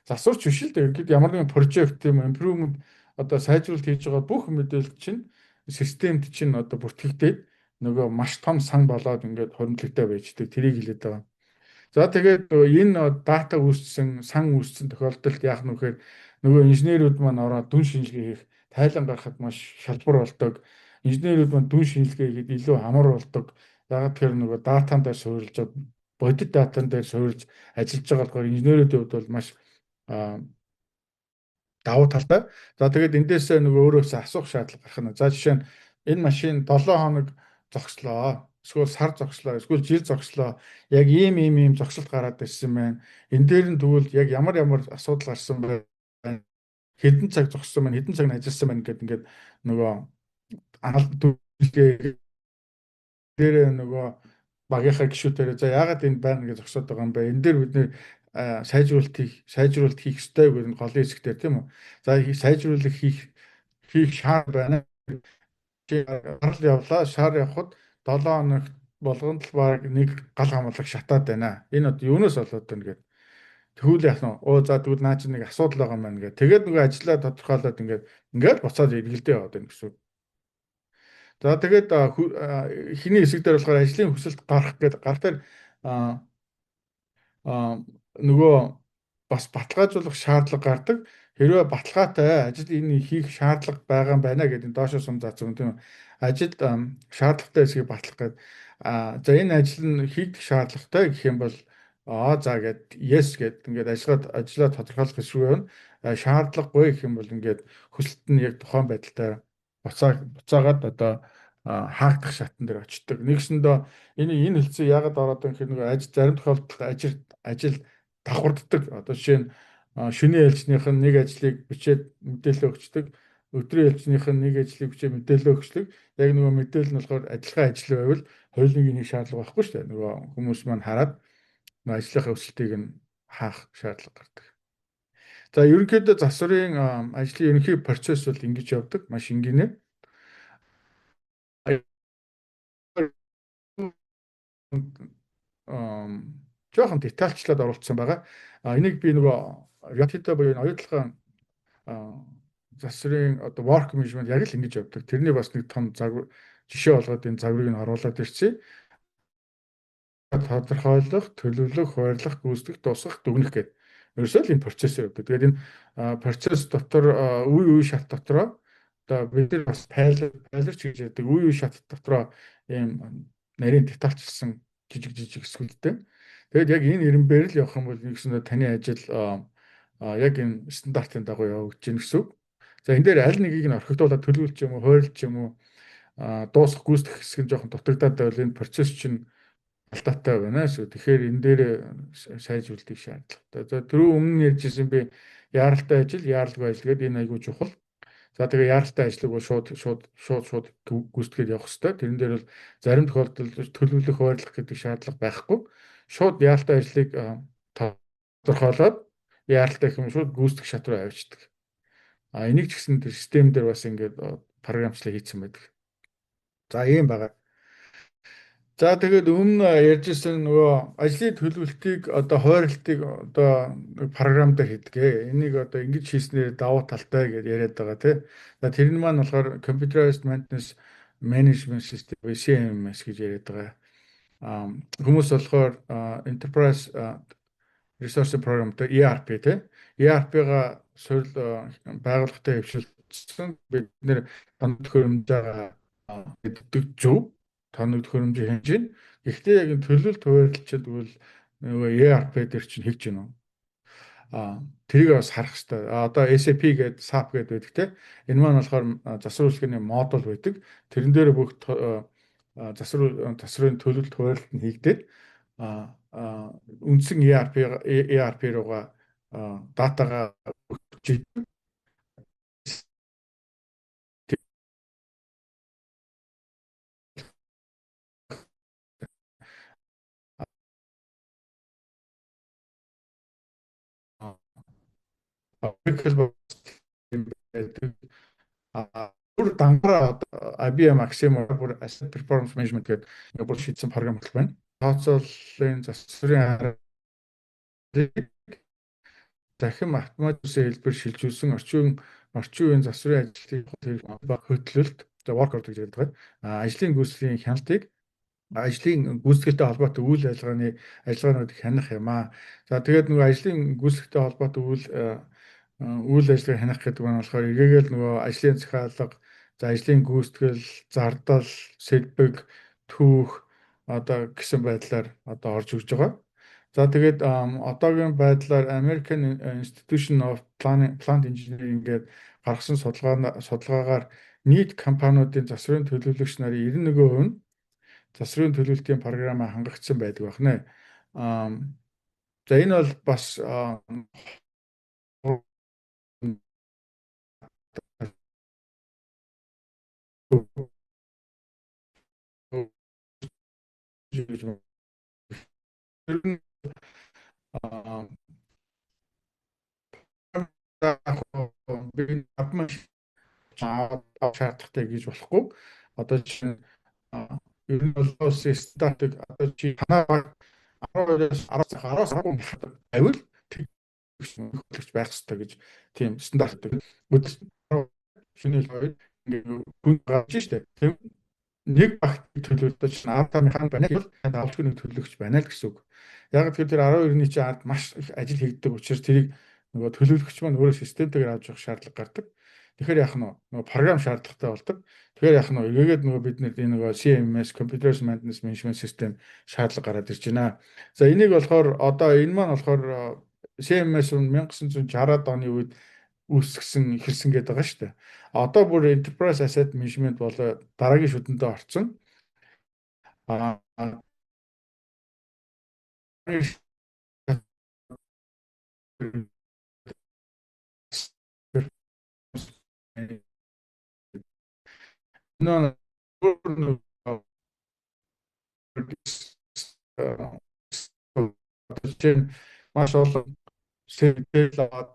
засварч биш л дээ. Ерөнхийдөө ямар нэгэн project юм, improvement, одоо сайжруулалт хийж байгаа бүх мэдээлэл чинь системд чинь одоо бүртгэгдээд нөгөө маш том сан болоод ингээд хуримтлагтай байждаг. Тэрийг хэлээд байгаа. За, тэгээд нөгөө энэ дата үүссэн, сан үүссэн тохиолдолд яах нь вэ гэхээр нөгөө инженерүүд маань ороод дүн шинжилгээ хийх, тайлан гаргахад маш шалбар болдог. Инженерүүд маань дүн шинжилгээ хийхэд илүү амар болдог. Яагаад тэгэхээр нөгөө датан дээр суурилж, бодит датан дээр суурилж ажиллаж байгаа болохоор инженерүүдийн хувьд бол маш давуу талтай. За, тэгээд эндээсээ нөгөө өөрөөсөө асуух шаардлага гарах нь. За, жишээ нь энэ машин 7 хоног зогслоо. Эсвэл сар зогслоо, эсвэл жил зогслоо. Яг ийм ийм ийм зогсолт гараад ирсэн байна. Энэ дээр нь тэгвэл яг ямар ямар асуудал гарсан бэ? Хэдэн цаг зогссон байна, хэдэн цаг нь ажилласан байна гэдэг ингээд нөгөө анализ дээр нөгөө багийнхаа гишүүдээр за яагаад энэ байна гэж зогсоод байгаа юм бэ? Энэ дээр бид нэр сайжруулалт хийх ёстой гэдэг нь голын хэсэг дээр, тийм үү? За, сайжруулах хийх хийх шаар байна. Гарал явлаа, шар явхад 7 хоног болгонд л баг нэг гал хамгаалах шатаад байна. Энэ одоо юунаас болоод байна гэдэг. Тэгвэл яах нь? Оо, за, тэгвэл наа чи нэг асуудал байгаа юм байна гэх. Тэгээд нөгөө ажлаа тодорхойлоод ингээд ингээд буцаад эргэлдээ яваад байна гэсэн үг. За, тэгээд эхний хэсэг дээр болохоор ажлын хүсэлт гарах гэдэг гар дээр нөгөө бас баталгаажуулах шаардлага гардаг. Хэрвээ баталгаатай ажил энэ хийх шаардлага байгаа юм байна гэдэг доошо сум заасан, тийм үү. Ажил шаардлагатай хэсгийг батлах гэдэг. За, энэ ажил нь хийгдэх шаардлагатай гэх юм бол за гэд yes гэд ингээд ажиллаа тодорхойлох хэсэг байна. Шаардлагагүй гэх юм бол ингээд хүсэлт нь яг тухайн байдалтай буцаагаад одоо хаагдах шатан дээр очдог. Нэгсэндээ энэ энэ хэлцээ яагаад ороод байгаа гэхээр нөгөө ажил зарим тохиолдолд ажил ажил давхарддаг. Одоо жишээ нь шөнийн ээлжнийх нь нэг ажлыг бичээд мэдээлэл өгчдөг. Өдрийн ээлжнийх нь нэг ажлыг бичээд мэдээлэл өгчдөг. Яг нөгөө мэдээлэл нь болохоор адилхан ажил байвал хоёулынгийн нэг шаардлага байхгүй шүү дээ. Нөгөө хүмүүс маань хараад нөгөө ажлынхаа өсөлтийг нь хаах шаардлага гардаг. За, ерөнхийдөө засварын ажлын ерөнхий процесс бол ингэж явдаг. Маш энгийнээр. Жоохон детальчлаад оруулсан байгаа. Энийг би нөгөө Риотито буюу энэ оюутлагын засварын одоо work management яг л ингэж явдаг. Тэрний бас нэг том загвар жишээ болгоод энэ загварыг нь оруулаад ирсэн. Тодорхойлох, төлөвлөх, хуваарлах, гүйцэтгэх, дуусгах, дүгнэх гэдэг. Ерөөсөө л энэ процессор явдаг. Тэгээд энэ процесс дотор үе үе шат дотроо одоо бид нар бас pillar pillar ч гэж ярьдаг, үе үе шат дотроо ийм нарийн детальчилсан жижиг жижиг хэсгүүдтэй. Тэгээд яг энэ эренбээр л явах юм бол нэгсэндээ таны ажил яг энэ стандартын дагуу явагдаж байна гэсэн үг. За, энэ дээр аль нэгийг нь орхигдуулаад төлөвлөж юм уу, хуваарлж юм уу, дуусгах, гүйцэтгэх хэсэг нь жоохон дутагдаад байвал энэ процесс чинь Алдаатай байна шүү. Тэгэхээр энэ дээр сайжруулалтыг шаардлагатай. За, түрүү өмнө ярьжсэн би яаралтай ажил, яаралгүй ажил гэдэг энэ айгүй чухал. За, тэгээ яаралтай ажлыг бол шууд шууд шууд шууд гүйцэтгээд явах хэрэгтэй. Тэрэн дээр бол зарим тохиолдолд төлөвлөх, хуваарлах гэдэг шаардлага байхгүй. Шууд яаралтай ажлыг тодорхойлоод яаралтай юм шууд гүйцэтгэх шат руу авчдаг. А энийг ч гэсэн тэр систем дээр бас ингээд програмчлал хийцэн байдаг. За, ийм байгаа. За, тэгээд өмнө ярьжсэн нөгөө ажлын төлөвлөлтийг, одоо хуваарлтыг одоо програм дээр хийдэг. Энийг одоо ингэж хийснээр давуу талтай гэж яриад байгаа, тий. За, тэр нь маань болохоор Computerized Maintenance Management System, CMMS гэж яриад байгаа. Хүмүүс болохоор Enterprise Resource Program, ERP, тий. ERP-га суурь байгууллагатай хэвшилсэн, бид нэр тоног төхөөрөмжөө гэдэг зөв, тоног төхөөрөмжийг хянаж байна. Гэхдээ яг энэ төлөвлөлт хуваарлт чинь тэгвэл нөгөө ERP дээр чинь хийж гэнэ үү? А тэрийг бас харах хэрэгтэй. Одоо SAP гэдэг, SAP гэдэг байдаг, те. Энэ маань болохоор засвар үйлчилгээний модуль байдаг. Тэрэн дээр бүх засварын төлөвлөлт хуваарлт нь хийгдээд үндсэн ERP руугаа датагаа өгч Oracle байдаг. А бүр дангараа IBM Axiom бүр Asset Performance Management гэдэг бүр шийдсэн програм хөтөл байна. Тооцооллын засварын аргыг дахин автоматжуулсан хэлбэр шилжүүлсэн орчин үеийн засварын ажилтны хөтлөлт, work order гэж ярьдаг. А ажлын гүйцэтгэлийн хяналтыг, ажлын гүйцэтгэлтэй холбоотой үйл ажиллагаануудыг хянах юм аа. За, тэгээд нөгөө ажлын гүйцэтгэлтэй холбоотой үйл ажиллагааг хянах гэдэг нь болохоор эргээгээл нөгөө ажлын захиалга, за, ажлын гүйцэтгэл, зардал, сэлбэг, түүх одоо гэсэн байдлаар одоо орж ирж байгаа. За, тэгээд одоогийн байдлаар American Institution of Plant Engineering гээд гаргасан судалгаагаар нийт компаниудын засварын төлөвлөгч нарын 91% нь засварын төлөвлөлтийн програмаа хангагдсан байдаг байна. За, энэ бол бас ер нь би шаардлагатай гэж болохгүй. Одоо чинь ер нь бол улсын стандартыг одоо чи танаа баг 12-оос 10 10-аас 13 байвал хөтлөгч байх ёстой гэж тийм стандартыг өдөр шөнө хоёр ингээ хүн гарч штэ. Тийм нэг багт төлөвлөж чинь 10 механик байна бол давчгүй нэг төлөөлөгч байна л гэсэн үг. Яг тэгэхээр тэр 12-ны чинь ард маш их ажил хийгддэг учраас тэрийг нөгөө төлөөлөгч маань өөрөө системтэйгээр авч явах шаардлага гардаг. Тэгэхээр яах нь нөгөө програм шаардлагатай болдог. Тэгэхээр яах нь эргээгээд нөгөө бид нар энэ нөгөө CMS, Computer Maintenance Management System шаардлага гараад ирж байна. За, энийг болохоор одоо энэ маань болохоор CMS 1960-аад оны үед үүсгэсэн, эхэлсэн гэдэг байгаа шүү дээ. Одоо бүр Enterprise Asset Management бол дараагийн шүдэндээ орцсон. Аа нөө чинь маш олон сэтэл аваад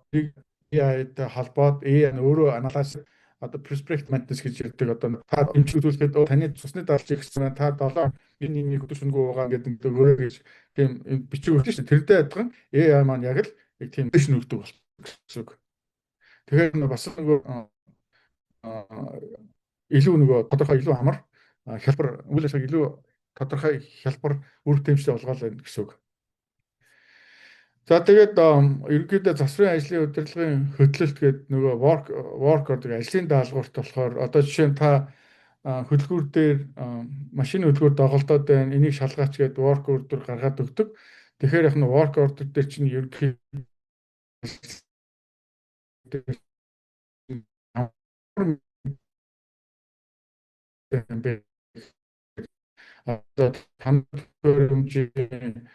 AI-тай холбоод AI нь өөрөө анализ, одоо prescriptive maintenance гэж ярьдаг. Одоо та эмчилгээ үзүүлэхэд таны цусны даралт ихсэн байна, та 7 энэ нэг өдөр шөнөгүй уугаа гэдэг өөрөө гэж тийм бичиг өгдөг шүү дээ. Тэрдээ адилхан AI маань яг л яг тийм дэш нүгдэг бол гэсэн үг. Тэгэхээр бас нөгөө илүү нөгөө тодорхой, илүү амар хялбар, үйл ажиллагааг илүү тодорхой, хялбар, үр дүгмжтэй болгоол байна гэсэн үг. За, тэгээд ерөнхийдөө засварын ажлын удирдлагын хөтлөлт гэдэг нөгөө work order, ажлын даалгаварт болохоор одоо жишээ нь та хөдөлгүүр дээр машины хөдөлгүүр доголдоод байна. Энийг шалгаач гэдэг work order гаргаад өгдөг. Тэгэхээр яг нь work order дээр чинь ерөнхийдөө юм бэ? Одоо тоног төхөөрөмжийн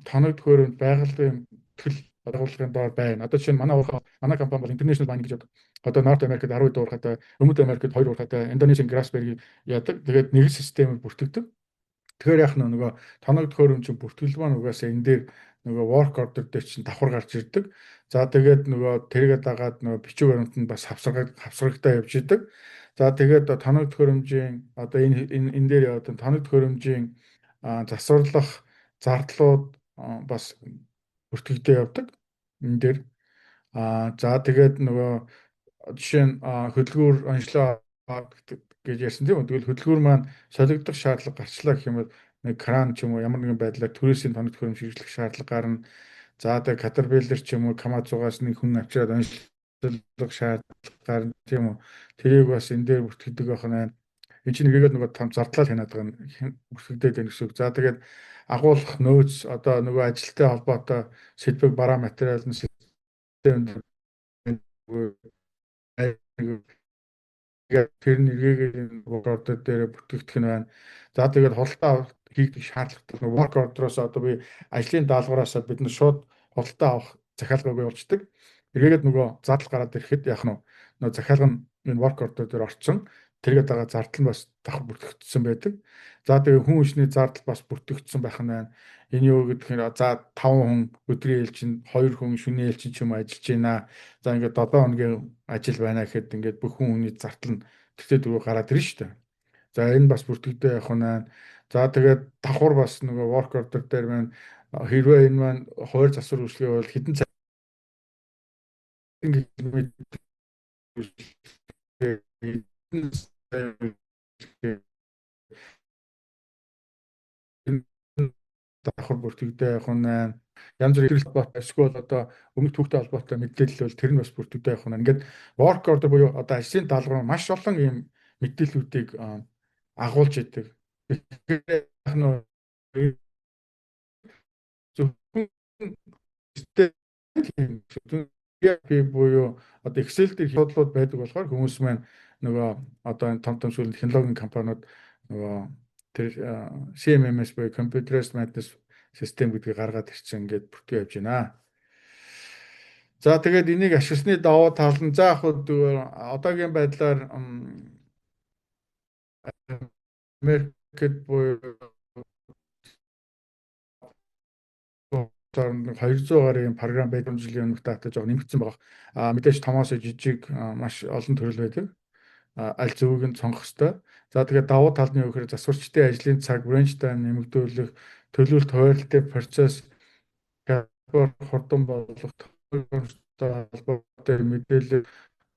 тоног төхөөрөмж байгалийн бүртгэл байгууллагын доор байна. Одоо жишээ нь манай уурхай, манай компани бол International Mining гэж одоо North America 12 уурхайтай, Өмнөд Америкт 2 уурхайтай, Индонезийн Grasberg яадаг. Тэгээд нэг системээр бүртгэдэг. Тэгэхээр яах нь нөгөө тоног төхөөрөмжийн бүртгэл маань угаасаа энэ дээр нөгөө work order дээр чинь давхар гарч ирдэг. За, тэгээд нөгөө тэргээ дагаад нөгөө бичиг баримт нь бас хавсаргадаа явж идэг. За, тэгээд тоног төхөөрөмжийн одоо энэ энэ энэ дээр яваад тоног төхөөрөмжийн засварлах зардлууд бас бүртгэгдээ явдаг энэ дээр. За, тэгээд нөгөө жишээ нь хөдөлгүүр онцлоо гэж ярьсан, тийм үү. Тэгвэл хөдөлгүүр маань солигдох шаардлага гарчлаа гэх юм бол нэг кран ч юм уу ямар нэгэн байдлаар түрээсийн тоног төхөөрөмж хэрэглэх шаардлага гарна. За, тэгээ Caterpillar ч юм уу Komatsu-гаас нэг хүн авчираад онцлох шаардлага гарна, тийм үү. Тэрийг бас энэ дээр бүртгэдэг байх нь. Энэ чинь нэгээд нөгөө том зардлаа хянаад байгаа нь бүртгэгдээд байна гэсэн үг. За, тэгээд агуулах нөөц, одоо нөгөө ажилтай холбоотой сэдвэг бараа материал нь системд тэр нэргээд work order дээр бүртгэгдэх нь байна. За, тэгээд худалдаа хийх шаардлагатай work order-оос одоо би ажлын даалгавраасаа бид нар шууд худалдаа авах захиалгыг явуулчихдаг. Эргээгээд нөгөө зардал гараад ирэхэд яах нь нөгөө захиалга нь энэ work order дээр орсон. Тэргээд байгаа зардал нь бас давхар бүртгэгдсэн байдаг. За, тэгээ хүн хүчний зардал бас бүртгэгдсэн байх нь байна. Энэ юу гэдэг нь, за, 5 хүн өдрийн ээлжинд, 2 хүн шөнийн ээлжинд ч юм ажиллаж байна. За, ингээд 7 хоногийн ажил байна гэхэд ингээд бүх хүн хүний зардал нь тэгтээ дөрөв гараад ирнэ шүү дээ. За, энэ бас бүртгэгдээ явах нь байна. За, тэгээд давхар бас нөгөө work order дээр маань хэрвээ энэ маань хуваар засвар үйлчилгээ бол хэдэн цаг километр, хэдэн сая энэ давхар бүртгэгдээ явах нь байна. Янз бүрийн холбоотой эсвэл одоо өмнөх түүхтэй холбоотой мэдээлэл бол тэр нь бас бүртгэгдээ явах нь. Ингээд work order буюу одоо ажлын даалгавар маш олон ийм мэдээллүүдийг агуулж идэг. Тэгэхээр яг нь зөвхөн тийм ERP буюу одоо Excel дээр асуудлууд байдаг болохоор хүмүүс маань нөгөө одоо энэ том том сүүлийн технологийн компаниуд нөгөө тэр CMMS буюу Computerized Maintenance System гэдгийг гаргаад ирсэн, ингээд бүртгэж явж байна. За, тэгээд энийг ашигласны давуу тал нь, за, яг одоогийн байдлаар Америкт буюу 200 гаруй програм байдаг, жилийн өмнөх дата жоо нэмэгдсэн байгаа. А мэдээж томоос жижиг маш олон төрөл байдаг. Аль зөвийг нь сонгох ёстой. За, тэгээд давуу тал нь юу гэхээр засварчдын ажлын цаг, wrench time нэмэгдүүлэх, төлөвлөлт, хуваарлтын процесс хурдан болгох, холбоотой мэдээлэл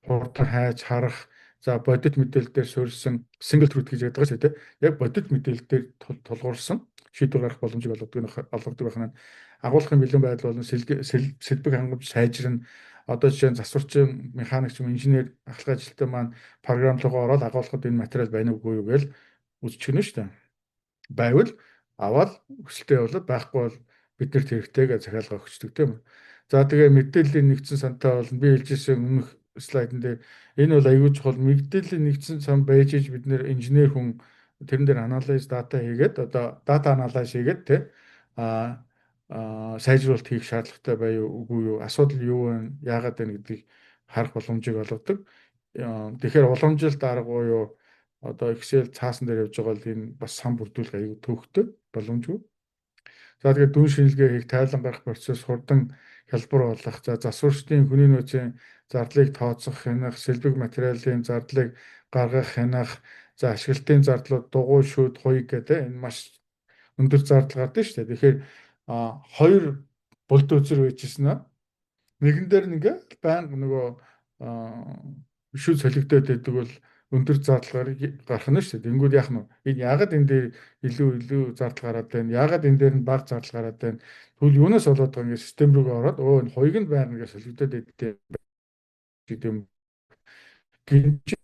хурдан хайж харах, за, бодит мэдээлэл дээр суурилсан single truth гэж ярьдаг шүү дээ. Яг бодит мэдээлэл дээр тулгуурсан шийдвэр гаргах боломжийг олгодог байх нь. Агуулгын бэлэн байдал болон сэлбэг хангамж сайжирна. Одоо жишээ нь засварчин, механик ч юм, инженер, ахлах ажилтан маань програм руугаа ороод агуулгад энэ материал байна уугүй юу гэж үзчихнэ шүү дээ. Байвал аваад хүсэлтээ явуулаад, байхгүй бол биднэрт хэрэгтэй гэж захиалга өгчдөг, тийм үү. За, тэгээ мэдээллийн нэгдсэн сантай болно. Би хэлжсэн өмнөх слайдн дээр энэ бол аюул чухал. Мэдээллийн нэгдсэн сан байж иж бид нэр инженер хүн тэрэн дээр анализ дата хийгээд, одоо дата анализ хийгээд тий а сайжруулалт хийх шаардлагатай байв үгүй юу, асуудал юу вэ, яагаад байна гэдгийг харах боломжийг олгодог. Тэгэхээр уламжилт арга буюу одоо Excel цаасан дээр явж байгаа бол энэ бас сан бүрдүүлэх аюул төвхтэй боломжгүй. За, тэгээд дүн шинжилгээ хийх, тайлан гаргах процесс хурдан хялбар болох, за, засварчдын хүний нөөцийн зардлыг тооцох, хянах, сэлбэг материалын зардлыг гаргах, хянах, за, ашиглалтын зардлууд, дугуй, шүүд, хуйг гэдэг энэ маш өндөр зардал гардаг шүү дээ. Тэгэхээр хоёр бульдозер байжсэн аа. Нэгэн дээр нь ингээ байнга нөгөө шүүд солигдоод байдаг бол өндөр зардал гарах нь шүү дээ. Тэнгүүд яах нь энэ яагаад энэ дээр илүү илүү зардал гараад байна? Яагаад энэ дээр нь бага зардал гараад байна? Тэгвэл юунаас болоод байгаа, ингээ систем рүүгээ ороод өө энэ хуйг нь байнга ингээ солигдоод байдаг гэдэг юм. Гинжин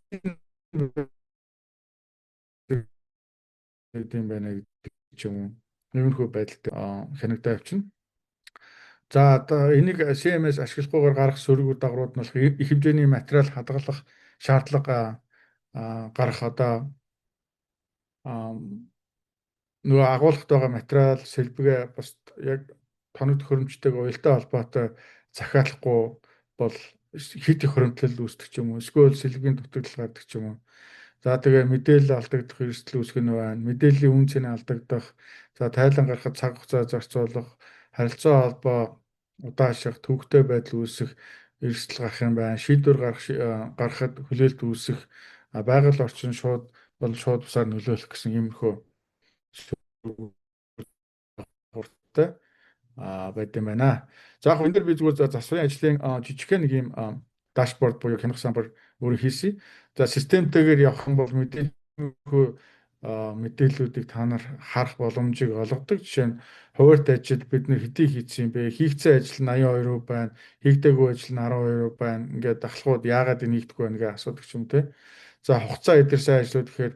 гэдэг юм байна гэдэг ч юм уу. Иймэрхүү байдалтай хянагдаа явчихна. За, одоо энийг CMS ашиглахгүйгээр гарах сөрөг үр дагаврууд нь болох их хэмжээний материал хадгалах шаардлага гарах одоо Нөгөө агуулгад байгаа материал, сэлбэгээ бас яг тоног төхөөрөмжтэйг уялдаа холбоотой захиалахгүй бол хэд их хуримтлал үүсдэг ч юм уу, эсвэл сэлбэгийн дутагдал гардаг ч юм уу. За, тэгээ мэдээлэл алдагдах эрсдэл үүсгэх нь байна. Мэдээллийн үнэ цэнэ алдагдах, за, тайлан гаргахад цаг хугацаа зарцуулах, харилцаа холбоо удаашрах, төвөгтэй байдал үүсэх эрсдэл гарах юм байна. Шийдвэр гаргахад хүлээлт үүсэх, байгаль орчин шууд бол шууд бусаар нөлөөлөх гэсэн иймэрхүү хурдтай байд юм байна. За, яг энэ дээр би зүгээр засварын ажлын жижигхэн нэг юм dashboard буюу хянах самбар өөрөө хийсэн. За, системтэйгээр явах юм бол мэдээж мэдээллүүдийг та нар харах боломжийг олгодог. Жишээ нь, хуваарьт ажил бид нэр хэдий хийсэн юм бэ? Хийгдсэн ажил нь 82% байна, хийгдээгүй ажил нь 12% байна. Ингээд дахлахууд яагаад энэ хийгдэхгүй байна гэж асуудаг ч юм те. За, хугацаа эдэрсэн ажлууд гэхээр,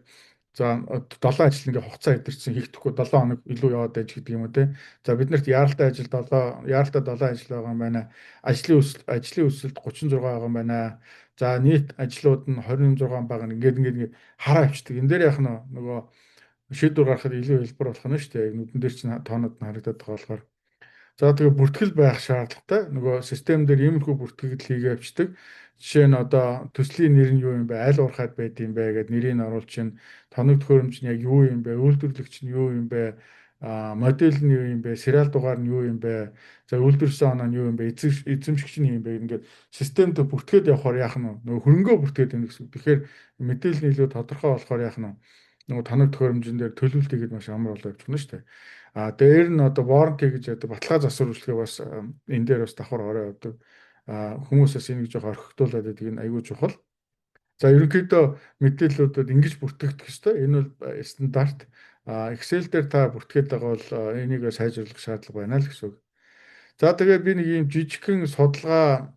за, 7 ажил ингээ хугацаа эдэрсэн, хийгдэхгүй 7 хоног илүү яваад байж гэдэг юм уу те. За, бид нарт яаралтай ажил 7, яаралтай 7 ажил байгаа юм байна. Ажлын өсөлт 36 байгаа юм байна. За, нийт ажлууд нь 26 байгаа. Ингээд хараа авчдаг. Энэ дээр яг нөгөө шийдвэр гаргахад илүү хэлбэр болох нь шүү дээ. Нүдэн дээр чинь тоонууд нь харагдаад байгаа болохоор. За, тэгээ бүртгэл байх шаардлагатай. Нөгөө систем дээр иймэрхүү бүртгэл хийгээ авчдаг. Жишээ нь, одоо төслийн нэр нь юу юм бэ? Аль уурхайд байд юм бэ гэд нэрийг оруулж чинь, тоног төхөөрөмж нь яг юу юм бэ? Үйлдвэрлэгч нь юу юм бэ? Модель нь юу юм бэ? Сериал дугаар нь юу юм бэ? За, үйлдвэрлэсэн оноо нь юу юм бэ? Эзэмшигч нь юм бэ? Ингээд системд бүртгээд явахаар яах нь нөгөө хөрөнгөө бүртгээд байна гэсэн үг. Тэгэхээр мэдээлэл нь илүү тодорхой болохоор яах нь нөгөө тоног төхөөрөмжин дээр төлөвлөлт хийгээд маш амар болоо явчихна шүү дээ. А дээр нь одоо warranty гэж яддаг баталгаа засвар үйлчилгээ бас энэ дээр бас давхар ороо явдаг. А хүмүүсээс энийг жоох орхигдуулаад байдаг, энэ айгүй чухал. За, ерөнхийдөө мэдээллүүдэд ингэж бүртгэгдэх ёстой. Энэ бол стандарт. А Excel дээр та бүртгээд байгаа бол энийг сайжруулах шаардлага байна л гэсэн үг. За, тэгээ би нэг ийм жижигхэн судалгаа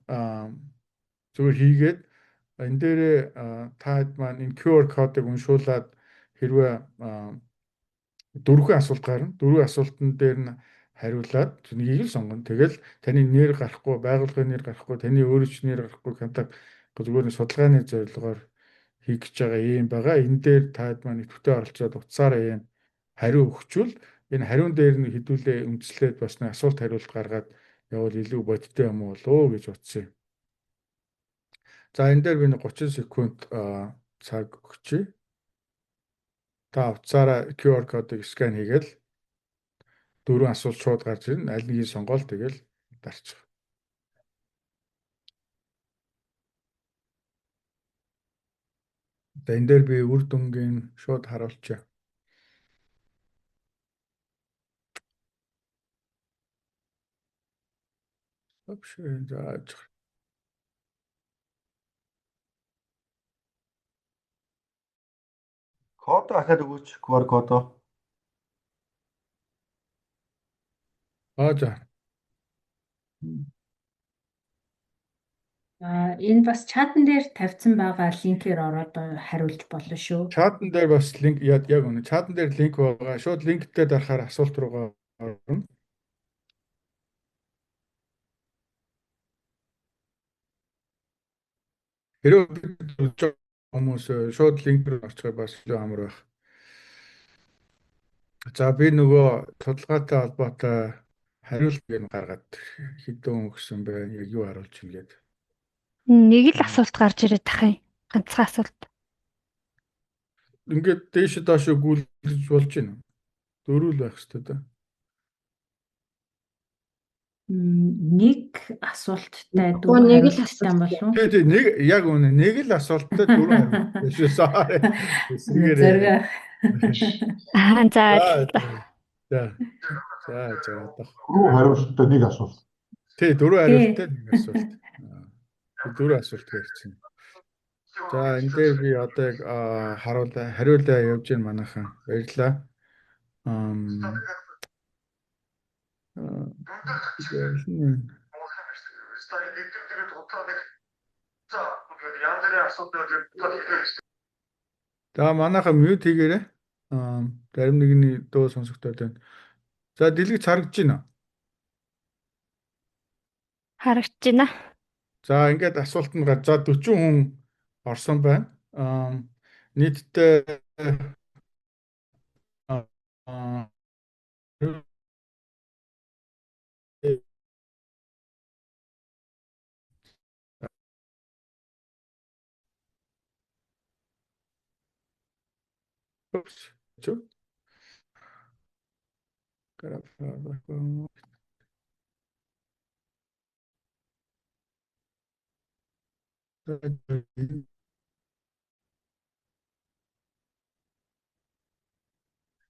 зүгээр хийгээд энэ дээрээ та хэд маань энэ QR кодыг уншуулад хэрвээ дөрвөн асуулт гарна. Дөрвөн асуултан дээр нь хариулаад нэгийг л сонгоно. Тэгэл таны нэр гарахгүй, байгууллагын нэр гарахгүй, таны өөрөө ч нэр гарахгүй, контакт, зүгээр нэг судалгааны зорилгоор хийх гэж байгаа юм байгаа. Энэ дээр таад маань идэвхтэй оролцоод утсаараа ийм хариу өгчвөл энэ хариун дээр нь хэдүүлээ үндэслээд бас нэг асуулт хариулт гаргаад явбал илүү бодиттой юм болоо гэж бодсон юм. За, энэ дээр би нэг 30 секунд цаг өгчээ. Та утсаараа QR кодыг scan хийгээл дөрвөн асуулт шууд гарч ирнэ. Аль нэгийг сонгоол тэгэл дарчих. За, энэ дээр би үр дүнгийн шууд харуулчихъя. Option, за. Код ахаад өгөөч, QR кодоо. Аа, за. А энэ бас чатан дээр тавьсан байгаа линкээр ороод хариулж болно шүү. Чатан дээр бас линк, яг үнэ. Чатан дээр линк байгаа. Шууд линк дээр дарахаар асуулт руугаа орно. Хэрвээ бид хүмүүс шууд линк рүү орчихоор бас илүү амар байх. За, би нөгөө судалгаатай холбоотой хариулт юм гаргаад хэдэн хүн өгсөн бэ? Яг юу харуулж байна гээд. Нэг л асуулт гарч ирээд тах юм. Ганцхан асуулт. Ингээд дээш доош гүйлгэж болж байна. Дөрвөл байх хэрэгтэй да. Нэг асуулттай дөрвөн нэг л хариулттай асуулт. болов уу? Тий, нэг яг үнэ, нэг л асуулттай дөрвөн хариулт. Шүү, sorry. Эсрэгээр. Зориг. Аа, за, За, ойлголоо. за. За, за, одоо. Дөрвөн хариулттай нэг асуулт. Тий, дөрвөн хариулттай нэг асуулт. Дөрвөн асуулт ярьсан. За, энэ дээр би одоо яг харуулаа хариулаа явж байна манайхан. Баярлалаа. Ам аа, тэгээд За, манайхан mute хийгээрэй. Зарим нэгний дуу сонсогдоод байна. За, дэлгэц харагдаж байна уу? Харагдаж байна. За, ингээд асуулт нь гар. За, 40 хүн орсон байна. Нийтдээ Oops. Чү.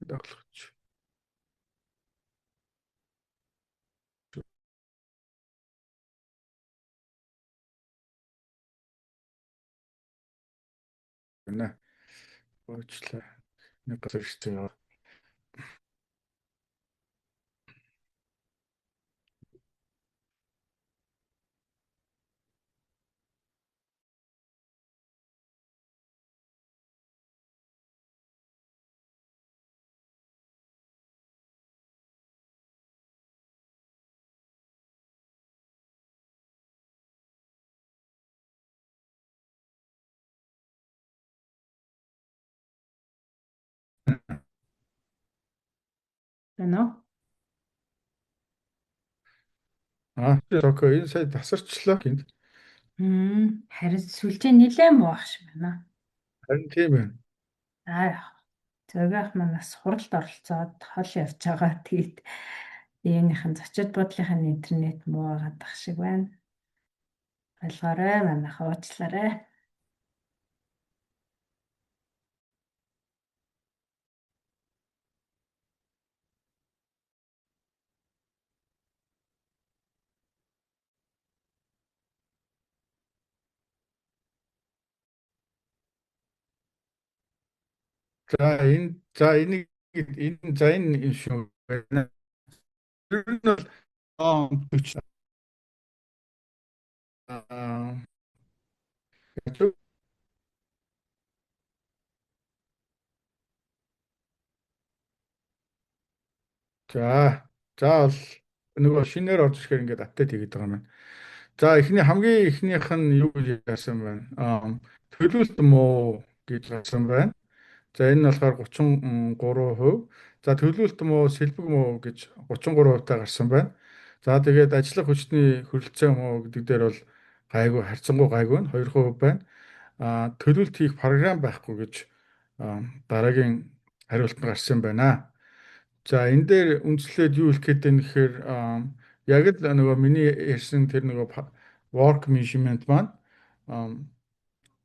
Даглахч. Нэ. Уучлаа. Нэг газар ирсэн. Байна уу? Аа, окей, энэ сая тасарчлаа гинт. Харин сүлжээ нэлээд муу ах шиг байна. Харин тийм байна. Аа яах. Зөөгийнх маань бас хуралд оролцоод хол явж байгаа. Тэгээд юуныхан зочид буудлынхын интернет муу байгаад ах шиг байна. Ойлгоорой, манайхаа уучлаарай. За энэ за энийг энэ за энэ юм шүү байна. Тэр нь бол 40 аа За за бол нөгөө шинээр орж ирэхээр ингээд update хийгээд байгаа юм байна. За эхний хамгийн эхнийх нь юу гэж яасан байна? Төлөвлөлт муу гэж гарсан байна. За энэ нь болохоор 33%. За төлөвлөлт муу, сэлбэг муу гэж 33% та гарсан байна. За тэгээд ажиллах хүчний хөрөлцөө муу гэдэг дээр бол гайгүй, харьцангуй гайгүй нь 2% байна. Төлөвлөлт хийх програм байхгүй гэж дараагийн хариулт нь гарсан байна. За энэ дээр үндслээд юу хэлэх гээд байна гэхээр яг л нөгөө миний ярьсан тэр нөгөө work management маань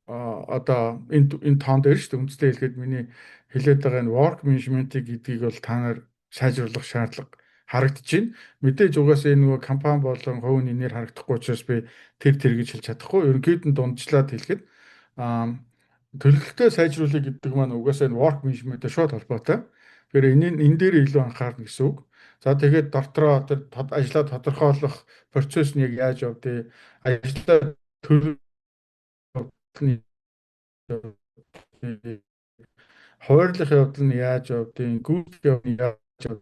одоо энэ тоон дээр шүү дээ үндслээ хэлэхэд миний хэлээд байгаа энэ work management-ийг гэдгийг бол та нар сайжруулах шаардлага харагдаж байна. Мэдээж угаасаа энэ нөгөө компани болон хувь хүний нэр харагдахгүй учраас би тэр гэж хэлж чадахгүй. Ерөнхийд нь дундчлаад хэлэхэд төлөвлөлтөө сайжруулах гэдэг маань угаасаа энэ work management-тэй шууд холбоотой. Тэгэхээр энэ дээр илүү анхаарна гэсэн үг. За тэгээд дотроо тэр ажлаа тодорхойлох процесс нь яг яаж явдгийг, ажлаа төлөв хуваарлах явдал нь яаж явдгийг, гүйцэтгэх явдал нь яаж явдгийг,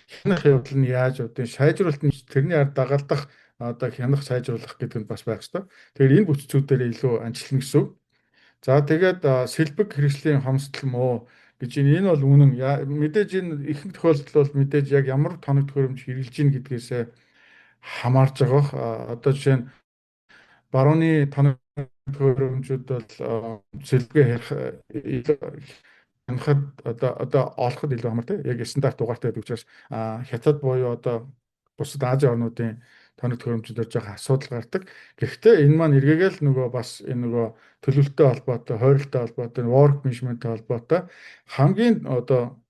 хянах явдал нь яаж явдгийг, сайжруулалт нь тэрний ард дагалдах одоо хянах сайжруулах гэдэг нь бас байх ёстой. Тэгэхээр энэ бүтцүүдээр илүү анчлна гэсэн үг. За тэгээд сэлбэг хэрэгслийн хомсдол муу гэж энэ бол үнэн. Мэдээж энэ ихэнх тохиолдолд бол мэдээж яг ямар тоног төхөөрөмж хэрэглэж гин гэдгээсээ хамаарж байгаа. Одоо жишээ нь барууны тоног төхөөрөмжүүд бол сэлбэгээ ярих илүү хянахад одоо олоход илүү амар тий. Яг стандарт дугаартай байдаг учраас хятад буюу одоо бусад Азийн орнуудын тоног төхөөрөмжүүд жоохон асуудал гардаг. Гэхдээ энэ маань эргээгээл нөгөө бас энэ нөгөө төлөвлөлттэй холбоотой, хойролтой холбоотой, work management-тэй холбоотой хамгийн одоо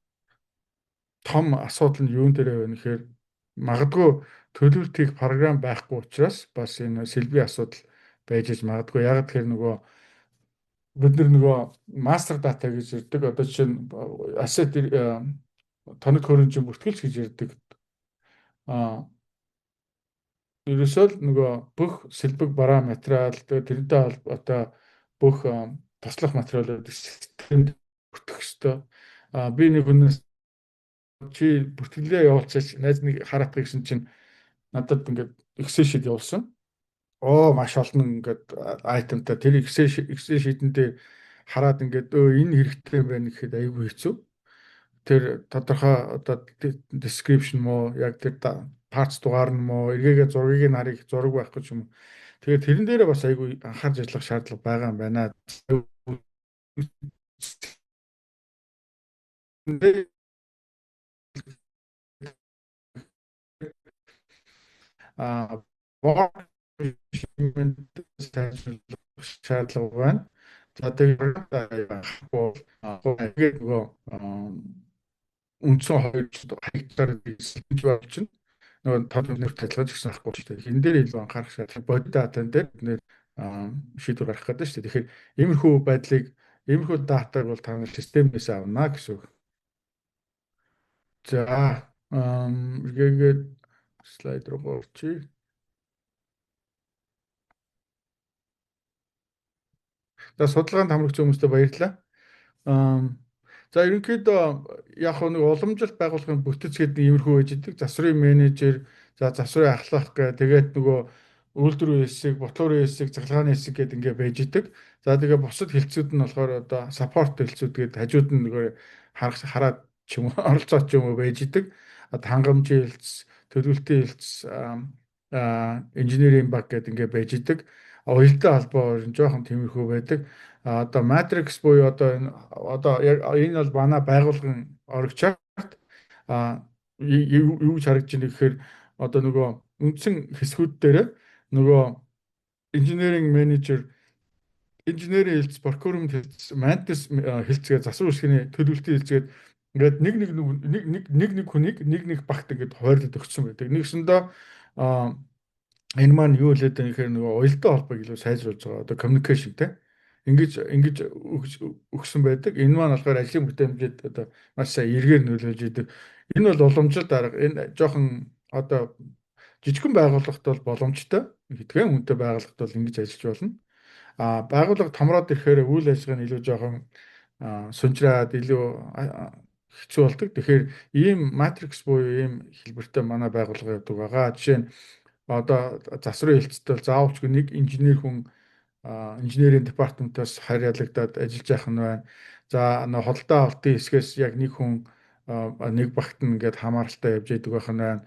том асуудал нь юун дээр вэ гэхээр магадгүй төлөвлөлт хийх програм байхгүй учраас бас энэ сэлбэгийн асуудал байж аж магадгүй. Яг тэгэхээр нөгөө бид нар нөгөө master data гэж ярьдаг. Одоо жишээ нь asset тоног төхөөрөмжийн бүртгэлч гэж ярьдаг. Ерөөсөө л нөгөө бүх сэлбэг бараа материал тэрнтэй холбоотой бүх туслах материалууд системд бүртгэх ёстой. Би нэг хүнээс чи бүртгэлээ явуулчихаач найз нэг хараатах гэсэн чинь надад ингээд Excel sheet явуулсан. Оо маш олон ингээд item тай тэр Excel sheet-эн дээр хараад ингээд өө энэ хэрэгтэй юм байна гэхэд айгүй хэцүү. Тэр тодорхой одоо description мó, яг тэр parts дугаар нь мó, эргээгээ зургийг нь харыг, зураг байхгүй ч юм уу. Тэгэхээр тэрэн дээрээ бас айгүй анхаарч ажиллах шаардлага байгаа юм байна. Work шаардлага байна. За, тэгээд тэгээд нөгөө үндсэн хоёр хаягдлаар хийж болж чинь нөгөө тод нэрт ажиллаж гэсэн ахгүй шүү дээ. Энэ дээр илүү анхаарах шаардлага, бодит датан дээр бид нэр шийдвэр гаргах гэдэг шүү дээ. Тэгэхээр иймэрхүү байдлыг, иймэрхүү датаг бол та нар системээс авна гэсэн үг. За, эргээгээд слайд руу орчих. За, судалгаанд хамрагдсан хүмүүстээ баярлалаа. За, ерөнхийдөө яг нэг уламжлалт байгууллагын бүтэц гэдэг нэг иймэрхүү байж идэг. Засварын менежер, за, засварын ахлах гэх, тэгээд нөгөө үйлдвэрийн хэсэг, ботлуурын хэсэг, цахилгааны хэсэг гэдэг ингээ байж идэг. За, тэгээ бусад хэлтсүүд нь болохоор одоо support хэлтсүүд гэдэг, хажууд нь нөгөө харах хараад ч юм уу, оролцоод ч юм уу байж идэг. Одоо хангамжийн хэлц, төлөвлөлтийн хэлц, инженерийн баг гэдэг ингээ байж идэг. Уялдаа холбоо жоохон тиймэрхүү байдаг. Одоо matrix буюу одоо энэ, одоо энэ бол манай байгууллагын org chart. А юу гэж харагдаж байна гэхээр одоо нөгөө үндсэн хэсгүүд дээр нөгөө engineering manager, инженерийн хэлц, procurement хэлц, maintenance хэлцгээ, засвар үйлчилгээний төлөвлөлтийн хэлцгээд ингээд нэг нэг нэг нэг нэг нэг хүнийг нэг нэг багт ингээд хуваарлаад өгсөн байдаг. Нэгсэндээ энэ маань юу хэлээд байгаа гэхээр нөгөө уялдаа холбоог илүү сайжруулж байгаа. Одоо communication те. Ингэж өгсөн байдаг. Энэ маань болохоор ажлын бүтээмжид одоо маш сайн эргээр нөлөөлж идэг. Энэ бол уламжлалт арга. Энэ жоохон одоо жижигхэн байгууллагт бол боломжтой. Хэдхэн хүнтэй байгууллагт бол ингэж ажиллаж болно. А байгууллага томроод ирэхээр үйл ажиллагаа нь илүү жоохон сунжраад, илүү хэцүү болдог. Тэгэхээр ийм matrix буюу ийм хэлбэртэй манай байгууллага явдаг байгаа. Жишээ нь одоо засварын хэлцтэй бол заавалчгүй нэг инженер хүн инженерийн департаментаас харьяалагдаад ажиллаж явах нь байна. За, нөө худалдаа авалтын хэсгээс яг нэг хүн, нэг багт нь ингээд хамааралтай явж идэг байх нь байна.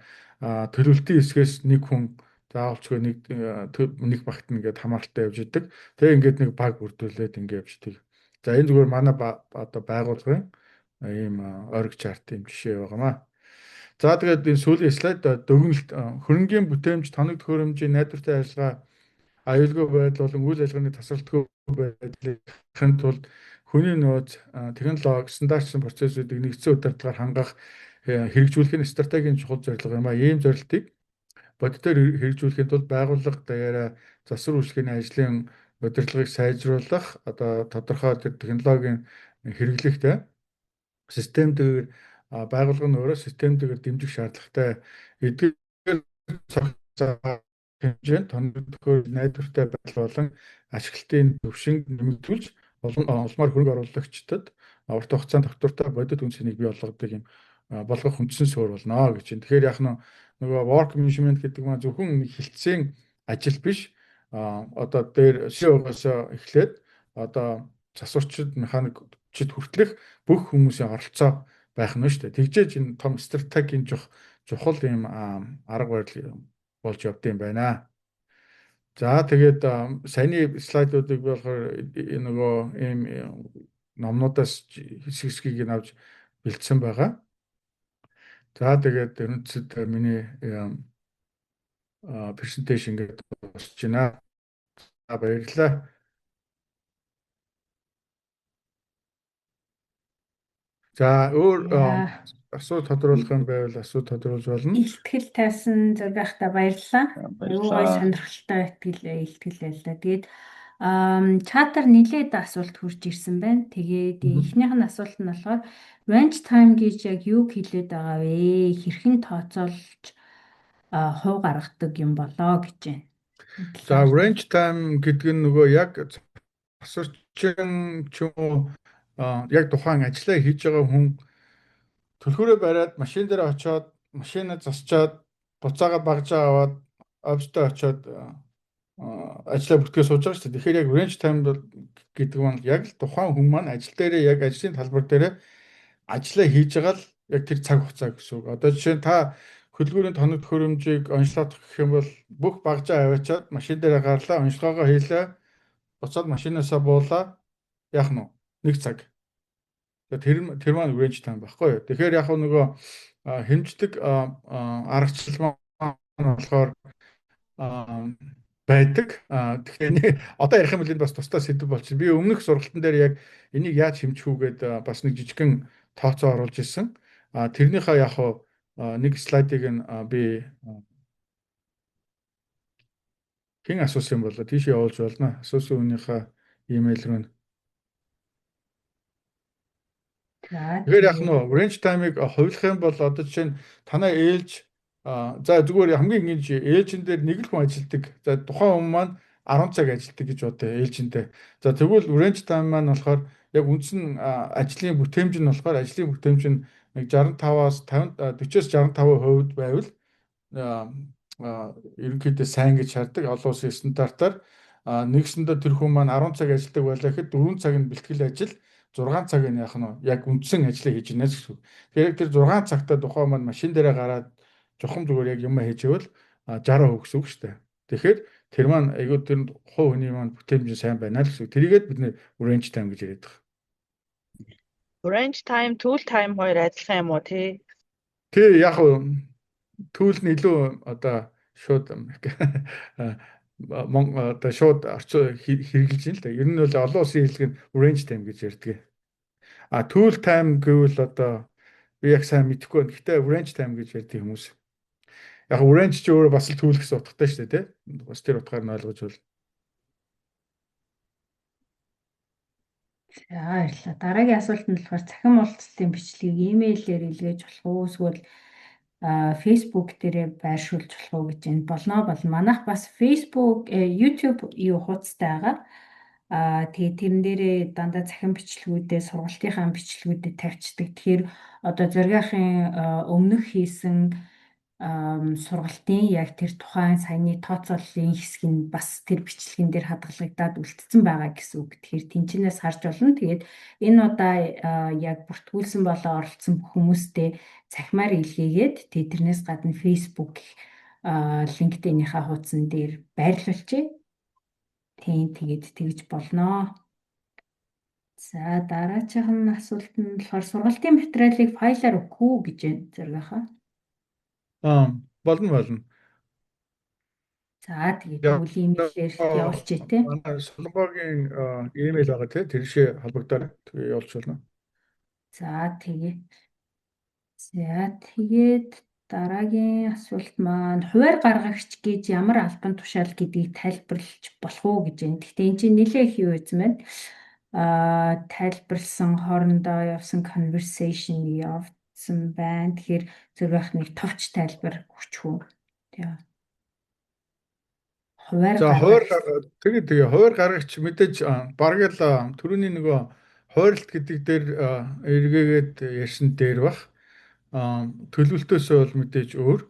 Төлөвлөлтийн хэсгээс нэг хүн заавалчгүй нэг нэг багт нь ингээд хамааралтай явж идэг. Тэгээ ингээд нэг баг бүрдүүлээд ингээд явж идэг. За, энэ зүгээр манай одоо байгууллагын ийм org chart юм жишээ байгаамаа. За, тэгээд энэ сүүлийн слайд, дүгнэлт: хөрөнгийн бүтээмж, тоног төхөөрөмжийн найдвартай ажиллагаа, аюулгүй байдал болон үйл ажиллагааны тасралтгүй байдлын тулд хүний нөөц, технологи, стандартсан процессуудыг нэгдсэн удирдлагаар хангах, хэрэгжүүлэх нь стратегийн чухал зорилго юм а. Ийм зорилтыг бодитоор хэрэгжүүлэхийн тулд байгууллага даяараа засвар үйлчилгээний ажлын удирдлагыг сайжруулах, одоо тодорхой тэр технологийн хэрэглэхтэй системтэйгээр байгууллага нь өөрөө системтэйгээр дэмжих шаардлагатай. Эдгээр хэмжээнд тоног төхөөр найдвартай байдал болон ашиглалтын түвшинг нэмэгдүүлж, улмаар хөрөнгө оруулагчдад урт хугацаанд тогтвортой бодит үн цэнийг бий болгодог юм болгох үндсэн суурь болно гэж байна. Тэгэхээр яг нөгөө work management гэдэг маань зөвхөн хэлтсийн ажил биш. Одоо дээр CEO-гоос эхлээд одоо засварчид, механикчид хүртэлх бүх хүмүүсийн оролцоо байх нь шүү дээ. Тэгжээж энэ том стратегийн чухал юм арга барил болж явд юм байна. За, тэгээд саяны слайдуудыг би болохоор нөгөө ийм номнуудаас хэсэг хэсгийг нь авч бэлдсэн байгаа. За, тэгээд ерөнхийд миний presentation ингээд дуусч байна. За, баярлалаа. За, өөр асуулт тодруулах юм байвал асуулт тодруулж болно. Илтгэл тавьсан зургахта баярлалаа. Аюу гой сонирхолтой ихтгэл байлаа. Тэгээд чатаар нилээд асуулт хүрч ирсэн байна. Тэгээд эхнийх нь асуулт нь болохоор wrench time гэж яг юу хэлээд байгаа вэ? Хэрхэн тооцоолж хувь гаргадаг юм болоо гэж байна. За, wrench time гэдэг нь нөгөө яг засварчин ч юм уу, яг тухайн ажлаа хийж байгаа хүн түлхүүрээ бариад, машин дээр очиод, машинаа засчаад, буцаагаад багжаа аваад, офистой очиод ажлаа бүтгээ сууж байгаа шүү дээ. Тэгэхээр яг wrench time гэдэг нь яг л тухайн хүн маань ажил дээрээ, яг ажлын талбар дээрээ Ажлаа хийж байгаа л яг тэр цаг хугацаа гэсэн үг. Одоо жишээ нь та хөдөлгүүрийн тоног төхөөрөмжийг онцлогдох гэх юм бол бүх багжаа аваачаад машин дээр гарлаа, онцлогоогоо хийлээ. Буцаад машинаасаа буулаа. Яах нь вэ? 1 цаг. Тэр тэр маань range time байхгүй юу? Тэгэхээр яг нөгөө хэмждэг аргачлал маань болохоор байдаг. Тэгэхээр одоо ярих юм бол энэ бас тусдаа сэдэв болчихно. Би өмнөх сургалтын дээр яг энийг яаж хэмжих үү гээд бас нэг жижигхэн тооцоо оруулж ирсэн. Тэрнийхээ яг нэг слайдыг нь би хэн асуусан юм бол тийшээ явуулж болно. Асуусан хүнийхээ имэйл рүү. Тэгэхээр яг нь range time-ыг хувилах юм бол одоо жишээ нь танай ээлж, за зүгээр хамгийн энгийн жишээ, ээлжин дээр нэг л хүн ажилладаг. За, тухайн хүн маань 10 цаг ажилладаг гэж бодъё ээлжиндээ. За, тэгвэл range time маань болохоор яг үндсэн ажлын бүтээмж нь болохоор ажлын бүтээмж нь нэг 65-аас 50, 40-оос 65% байвал ерөнхийдөө сайн гэж хардаг олон улсын стандартаар. Нэгсэндээ тэр хүн маань 10 цаг ажилладаг байлаа гэхэд 4 цаг нь бэлтгэл ажил, 6 цаг нь яах нь яг үндсэн ажлыг хийж байна гэсэн үг. Тэгэхээр яг тэр 6 цагтаа тухайн маань машин дээрээ гараад жухам зүгээр яг юм хийж ивэл 60% гэсэн үг шүү дээ. Тэгэхээр тэр маань айгүй тэр хувь хүний маань бүтээмж сайн байна л гэсэн үг. Тэрийгээд бид нэр range time гэж яриад байгаа. Range time, tool time хоёр адилхан юм уу, тий? Тий, яг tool нь илүү одоо шууд мон одоо шууд орчин хэрэглэж байна л да. Ер нь бол олон улсын хэллэг нь range time гэж ярьдаг. А tool time гэвэл одоо би яг сайн мэдэхгүй байна. Гэхдээ range time гэж ярьдаг хүмүүс. Яг range чи өөрөө бас л tool гэсэн утгатай шүү дээ, тий? Бас тэр утгаар нь ойлгож байна. За, баярлалаа. Дараагийн асуулт нь болохоор цахим уулзалтын бичлэгийг имэйлээр илгээж болох уу, эсвэл Facebook дээрээ байршуулж болох уу гэж байна. Болно, болно. Манайх бас Facebook, YouTube юу хуудастай байгаа. Тэгээд тэрэн дээрээ дандаа цахим бичлэгүүдээ, сургалтынхаа бичлэгүүдээ тавьчихдаг. Тэгэхээр одоо Зоригийн өмнөх хийсэн сургалтын яг тэр тухайн саяны тооцооллын хэсэг нь бас тэр бичлэгэн дээр хадгалагдаад үлдсэн байгаа гэсэн үг. Тэгэхээр тэнчнээс харж болно. Тэгээд энэ удаа яг бүртгүүлсэн болоо оролцсон бүх хүмүүстээ цахимаар илгээгээд, тэгээд тэрнээс гадна Facebook, LinkedIn-ийнхаа хуудсан дээр байрлуулжээ. Тийм, тэгээд тэгж болно. За, дараачих нь асуулт нь болохоор сургалтын материалыг файлаар өгөх үү гэж байна, Зоригийнхаа. Аа, болно, болно. За, тэгээд тэгвэл имэйлээр явуулчих, тий. Манай Солонгогийн имэйл байгаа, тий. Тэр шээ холбогдоор тэгээ явуулж болно. За, тэгээ. За, тэгээд дараагийн асуулт маань хувиар гаргагч гэж ямар албан тушаал гэдгийг тайлбарлаж болох уу гэж байна. Гэхдээ энэ чинь нэлээ их юу үзэн байна. Тайлбарлсан хоорондоо явсан conversation явдсан байна. Тэгэхээр зөв нэг товч тайлбар өгчих үү? Тэгээ. Хувиар За, хувиар тэгээ тэгээ хувиар гаргагч мэдээж бараг л түрүүний нөгөө хойролт гэдэг дээр эргээгээд ярьсан дээр бах. Төлөвлөлтөөсөө бол мэдээж өөр.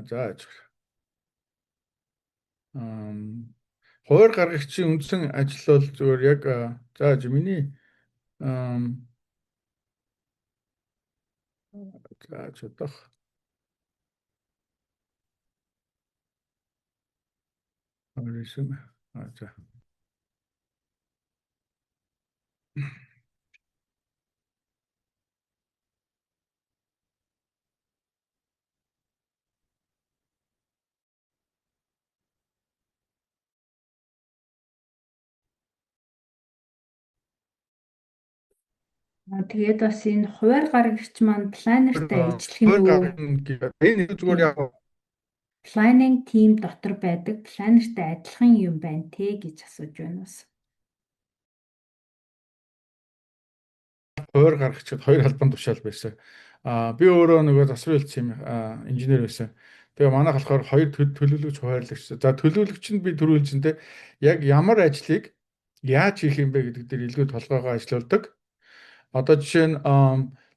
За, яаж. Хувиар гаргагчийн үндсэн ажил бол зүгээр яг за миний за чадах. Resume. За. Тэгээд бас энэ хувиар гаргагч маань planner тай ижилхэн үү? Энэ зүгээр яг Planning team дотор байдаг planner тай адилхан юм байна те гэж асууж байна бас. Хувиар гаргагчид хоёр албан тушаал байсан. Би өөрөө нөгөө засварын хэлтсийн инженер байсан. Тэгээ манайх болохоор хоёр төлөвлөгч, хуваарлагч. За, төлөвлөгч нь би түрүүлжин те яг ямар ажлыг яаж хийх юм бэ гэдэг дээр илүү толгойгоо ажилуулдаг. Одоо жишээ нь,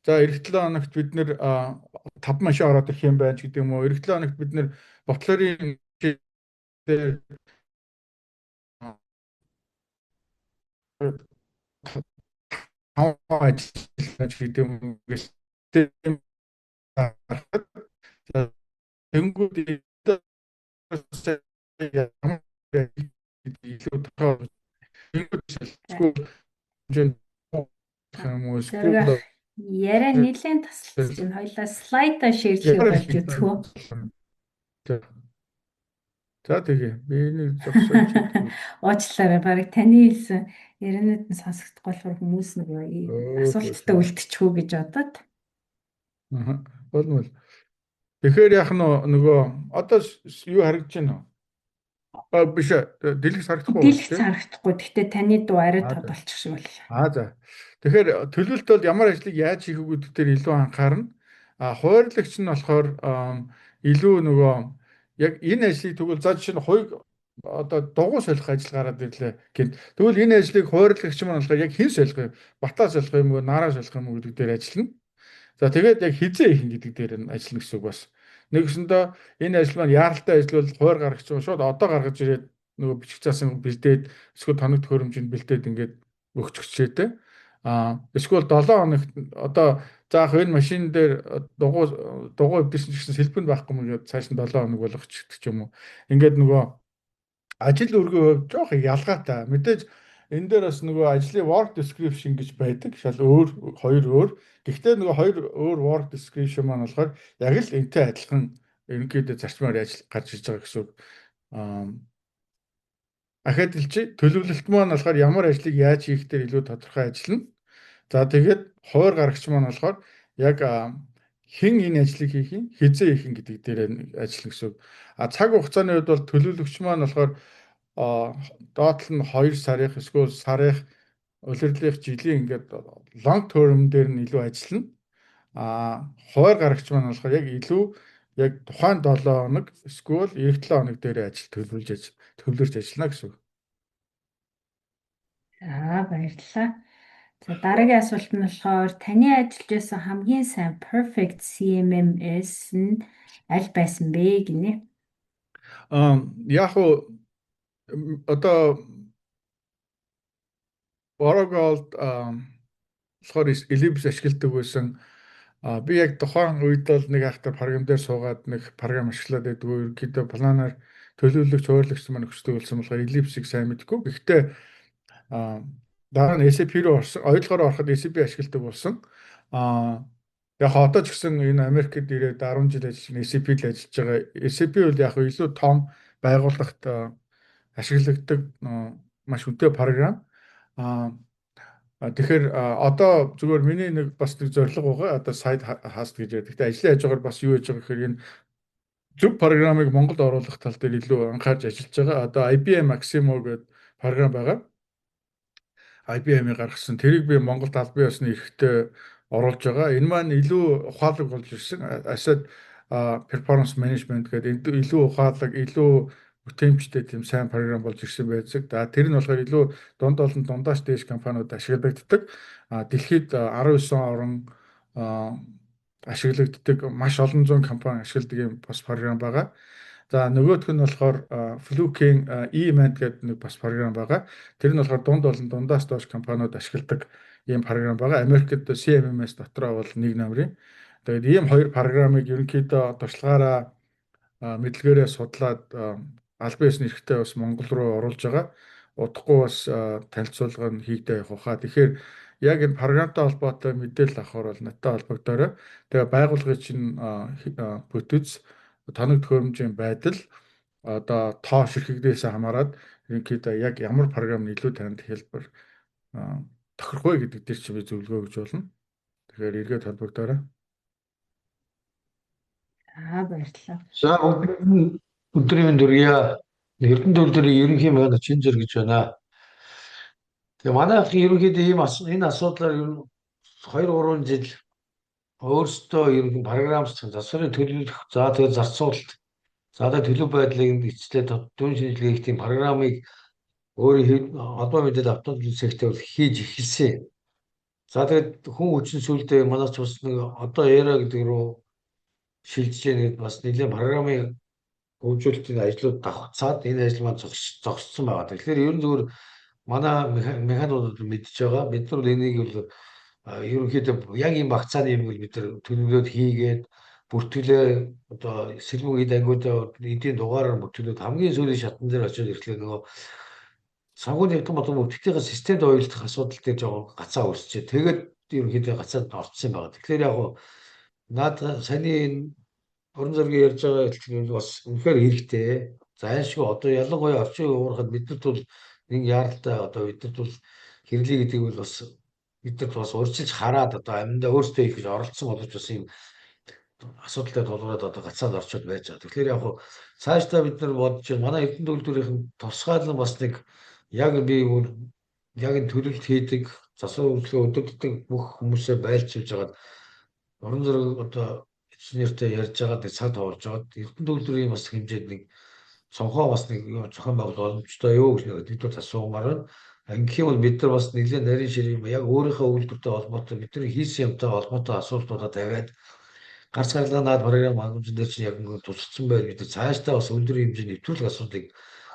за, ирэх 7 хоногт бид нэр 5 машин ороод ирэх юм байна ч гэдэг юм уу. Ирэх 7 хоногт бид нэр ботлорын дээр 5 ажил гэдэг юм систем харахад тэнгууд ямар илүү тодорхой тэнгууд хэмжээнд юм уу эсвэл Яриа нэлээд тасалдаж байна. Хоёлаа слайдаа share лэхээ болж үзэх үү? За, тэгээ. Би энийг зогсоож. Уучлаарай. Бараг таны хэлсэн ярианууд нь сонсогдохгүй болохоор хүмүүс нөгөө асуулттай үлдчихв гэж бодоод. Аа. Болмол. Тэгэхээр яг нөгөө одоо юу харагдаж байна вэ? А, биш, дэлгэц харагдахгүй. Дэлгэц харагдахгүй. Гэхдээ таны дуу арай тод болчих шиг боллоо. Аа, за. Тэгэхээр төлөвлөлт бол ямар ажлыг яаж хийх үү гэдэг дээр илүү анхаарна. А хуурилагч нь болохоор илүү нөгөө яг энэ ажлыг, тэгвэл за, жишээ нь хуйг одоо дугуй солих ажил гараад ирлээ гэд. Тэгвэл энэ ажлыг хуурилагч маань болохоор яг хэн солих юм? Бата солих юм уу, Нараа солих юм уу гэдэг дээр ажиллана. За, тэгээд яг хэзээ хийх гэдэг дээр нь ажиллана гэсэн үг бас. Нэгсэндээ энэ ажил маань яаралтай ажил бол хуваар гаргах чинь шууд одоо гаргаж ирээд нөгөө бичих цаасан бэлдээд, эсвэл тоног төхөөрөмжинд бэлдээд ингээд өгчих жишээтэй. А эсвэл 7 хоногт одоо заах энэ машин дээр дугуй эвдэрсэн ч гэсэн сэлбэнд байхгүй юм гээд цааш нь 7 хоног болгочих ч юм уу. Ингээд нөгөө ажил үүргийн хувьд жоох ялгаатай. Мэдээж энэ дээр бас нөгөө ажлын work description гэж байдаг. Шал өөр, хоёр өөр. Гэхдээ нөгөө хоёр өөр work description маань болохоор яг л энтэй адилхан ерөнхийдөө зарчмаар ажил гарч иж байгаа гэсэн үг. Ахаад хэлчихье. Төлөвлөлт маань болохоор ямар ажлыг яаж хийх дээр илүү тодорхой ажиллана. За, тэгээд хуваар гарагч маань болохоор яг хэн энэ ажлыг хийх юм, хэзээ хийх юм гэдэг дээр ажиллана гэсэн үг. А цаг хугацааны хувьд бол төлөвлөгч маань болохоор доотлол нь 2 сарынх эсвэл сарынх, улирлынх, жилийн, ингээд long term дээр нь илүү ажиллана. А хуваар гарагч маань болохоор яг илүү яг тухайн 7 хоног эсвэл ирэх 7 хоног дээр ажил төлөвлөж төвлөрч ажиллана гэсэн үг. За, баярлалаа. За, дараагийн асуулт нь болохоор таны ажиллаж байсан хамгийн сайн perfect CMMS нь аль байсан бэ гинэ? Аа, яг уу одоо Borogold болохоор Ellipse ашигладаг байсан. Би яг тухайн үед бол нэг ахтай програм дээр суугаад нэг програм ашиглаад байдаг. Ерөнхийдөө планаар төлөвлөгч, хуурилагч маань өгчдөг болсон болохоор Ellipse-ийг сайн мэдэхгүй. Гэхдээ дараа нь SAP руу орсон. Ойлгохоор ороход SAP ашигладаг болсон. Яг одоо ч гэсэн энэ Америкт ирээд 10 жил ажиллаж SAP л ажиллаж байгаа. SAP бол яг илүү том байгууллагт ашиглагддаг маш үнэтэй програм. Тэгэхээр одоо зүгээр миний нэг бас нэг зорилго байгаа. Одоо side hustle гэж байдаг. Гэхдээ ажлын хажуугаар бас юу хийж байгаа гэхээр энэ зөв програмыг Монголд оруулах тал дээр илүү анхаарч ажиллаж байгаа. Одоо IBM Maximo гэдэг програм байгаа. IBM-ийг гаргасан. Тэрийг би Монголд албан ёсны эрхтэй оруулж байгаа. Энэ маань илүү ухаалаг болж ирсэн. Asset performance management гэдэг илүү ухаалаг, илүү бүтээмжтэй тийм сайн програм болж ирсэн байдаг. За, тэр нь болохоор илүү дунд болон дундаас дээш компаниуд ашиглагддаг. Дэлхийд 19 орон ашиглагддаг, маш олон зуун компани ашигладаг юм бас програм байгаа. За, нөгөөх нь болохоор Fluke-ийн eMANT гэдэг нэг бас програм байгаа. Тэр нь болохоор дунд болон дундаас доош компаниуд ашигладаг ийм програм байгаа. Америкт CMMS дотроо бол нэг номерын. Тэгээд ийм хоёр програмыг ерөнхийдөө туршлагаараа, мэдлэгээрээ судлаад албан ёсны эрхтэй бас Монгол руу оруулж байгаа. Удахгүй бас танилцуулга нь хийгдээ явах хаа. Тэгэхээр яг энэ програмтай холбоотой мэдээлэл авахар бол надтай холбогдоорой. Тэгээ байгууллагын чинь бүтэц, тоног төхөөрөмжийн байдал, одоо тоо ширхэгдээс хамаарат ерөнхийдөө яг ямар програм нь илүү танд хэлбэр тохирох вэ гэдэг дээр чи би зөвлөгөө өгч болно. Тэгэхээр эргээд холбогдоорой. За, баярлалаа. За, бүгд өдрийн мэнд хүргье. Эрдэнэ төвлөрийн ерөнхий механик Чинзэр гэж байна. Тэгээ манайх ерөнхийдөө ийм энэ асуудлаар ер нь 2 3 жил өөрсдөө ерөнхий програмчлах, засварын төлөвлөх, за тэгээ зарцуулалт, за тэгээ төлөв байдлыг эцэслээ дүн шинжилгээ хийх тийм програмыг өөрийн холбоо мэдээлэл автомат сектор хийж эхэлсэн. За, тэгээд хүн хүчин сүлдээ манайч бас нэг одоо эра гэдэг рүү шилжиж яах гээд бас нэлээд програмын хөгжүүлэлтийн ажлууд давхцаад энэ ажил маань зогссон байгаа. Тэгэхээр ер нь зүгээр Манай механикууд мэдж байгаа. Бид нар энийг бол ерөнхийдөө яг ийм багцааны юм бол бид нар төлөвлөөд хийгээд бүртгэлээ одоо сэлбэг эд ангиудаа эдийн дугаараар бүртгэлээд хамгийн сүүлийн шатан дээр очиод ирэхлээр нөгөө санхүүний эрдэм бодгон бүртгэлийн системд уялдах асуудал дээр жоохон гацаа үүсчээ. Тэгээд ерөнхийдөө гацаад орцсон юм байна. Тэгэхээр яг наад саяны энэ уран зургийн ярьж байгаа хэлтгэл бас үнэхээр хэрэгтэй. За айлшгүй одоо ялангуяа орчин үеийн уурхад биднэрт бол нэг яаралтай одоо биднэрт бол хэрэглээ гэдэг бол бас биднэрт бас урьдчилж хараад одоо амьдаа өөрсдөө хийх гэж оролцсон боловч бас юм асуудалтай тулгараад одоо гацаанд орчод байж байгаа. Тэгэхээр яг цаашдаа бид нар бодож байна. Манай Эрдэнэ үйлдвэрийн тусгаалan бас нэг яг би яг энэ төлөлт хийдэг, засвар үйлчлэгээ өдөртдөг бүх хүмүүсээ байлцуулж хагаад уран зураг одоо инженертэй ярьж байгаа нэг цаг товолж байгаа. Эрдэнэ үйлдвэрийн бас хэмжээнд нэг цонхоо бас нэг зохион байгуулах боломжтой юу гэж нэг нэгдүгээр асуумаар байна. Ингэх юм бол бид нар бас нэлээд нарийн ширээ юм яг өөрийнхөө үйлдвэртэй холбоотой бидний хийсэн юмтай холбоотой асуултуудаа тавиад гарц гаргалгаа наад програм хангамжин дээр чинь яг ингээд тусалсан байл бид цаашдаа бас өндөр хэмжээний нэвтрүүлэх асуудлыг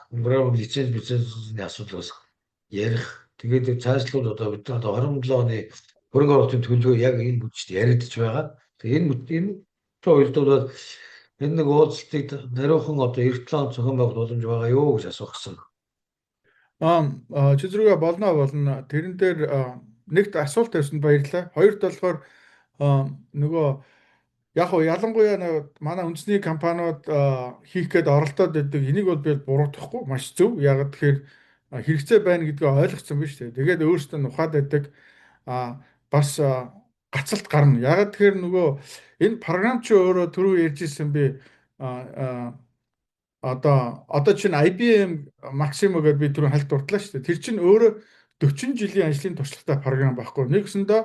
програм лицензний асуудал бас ярих. Тэгээд цаашлуул одоо бид нар одоо 27 оны хөрөнгө оруулалтын төлөвлөгөө яг энэ бүчд яриадж байгаа. Тэгээд энэ уялдуулаад энэ нэг уулзалтыг нариухан одоо эх 7 он зохион байгуулах боломж байгаа юу гэж асуух гэсэн. Аа, чи зүргээ болно болно. Тэрэн дээр нэгт асуулт тавьсанд баярлалаа. Хоёрт болохоор нөгөө яг хоо ялангуяа манай үндэсний компаниуд хийх гээд оролдоод байдаг. Энийг бол би буруутгахгүй, маш зөв. Яг тэгэхээр хэрэгцээ байна гэдгээ ойлгоцсон биз дээ. Тэгээд өөрсдөө нухаад байдаг. Бас гацалт гарна. Яг тэгэхээр нөгөө энэ програм чи өөрөө түрүү ярьж ирсэн би одоо чинь IBM Maximo гэдээ би түрүү хальт дурдлаа шүү дээ. Тэр чинь өөрөө 40 жилийн ажлын туршлагатай програм байхгүй. Нэгсэндээ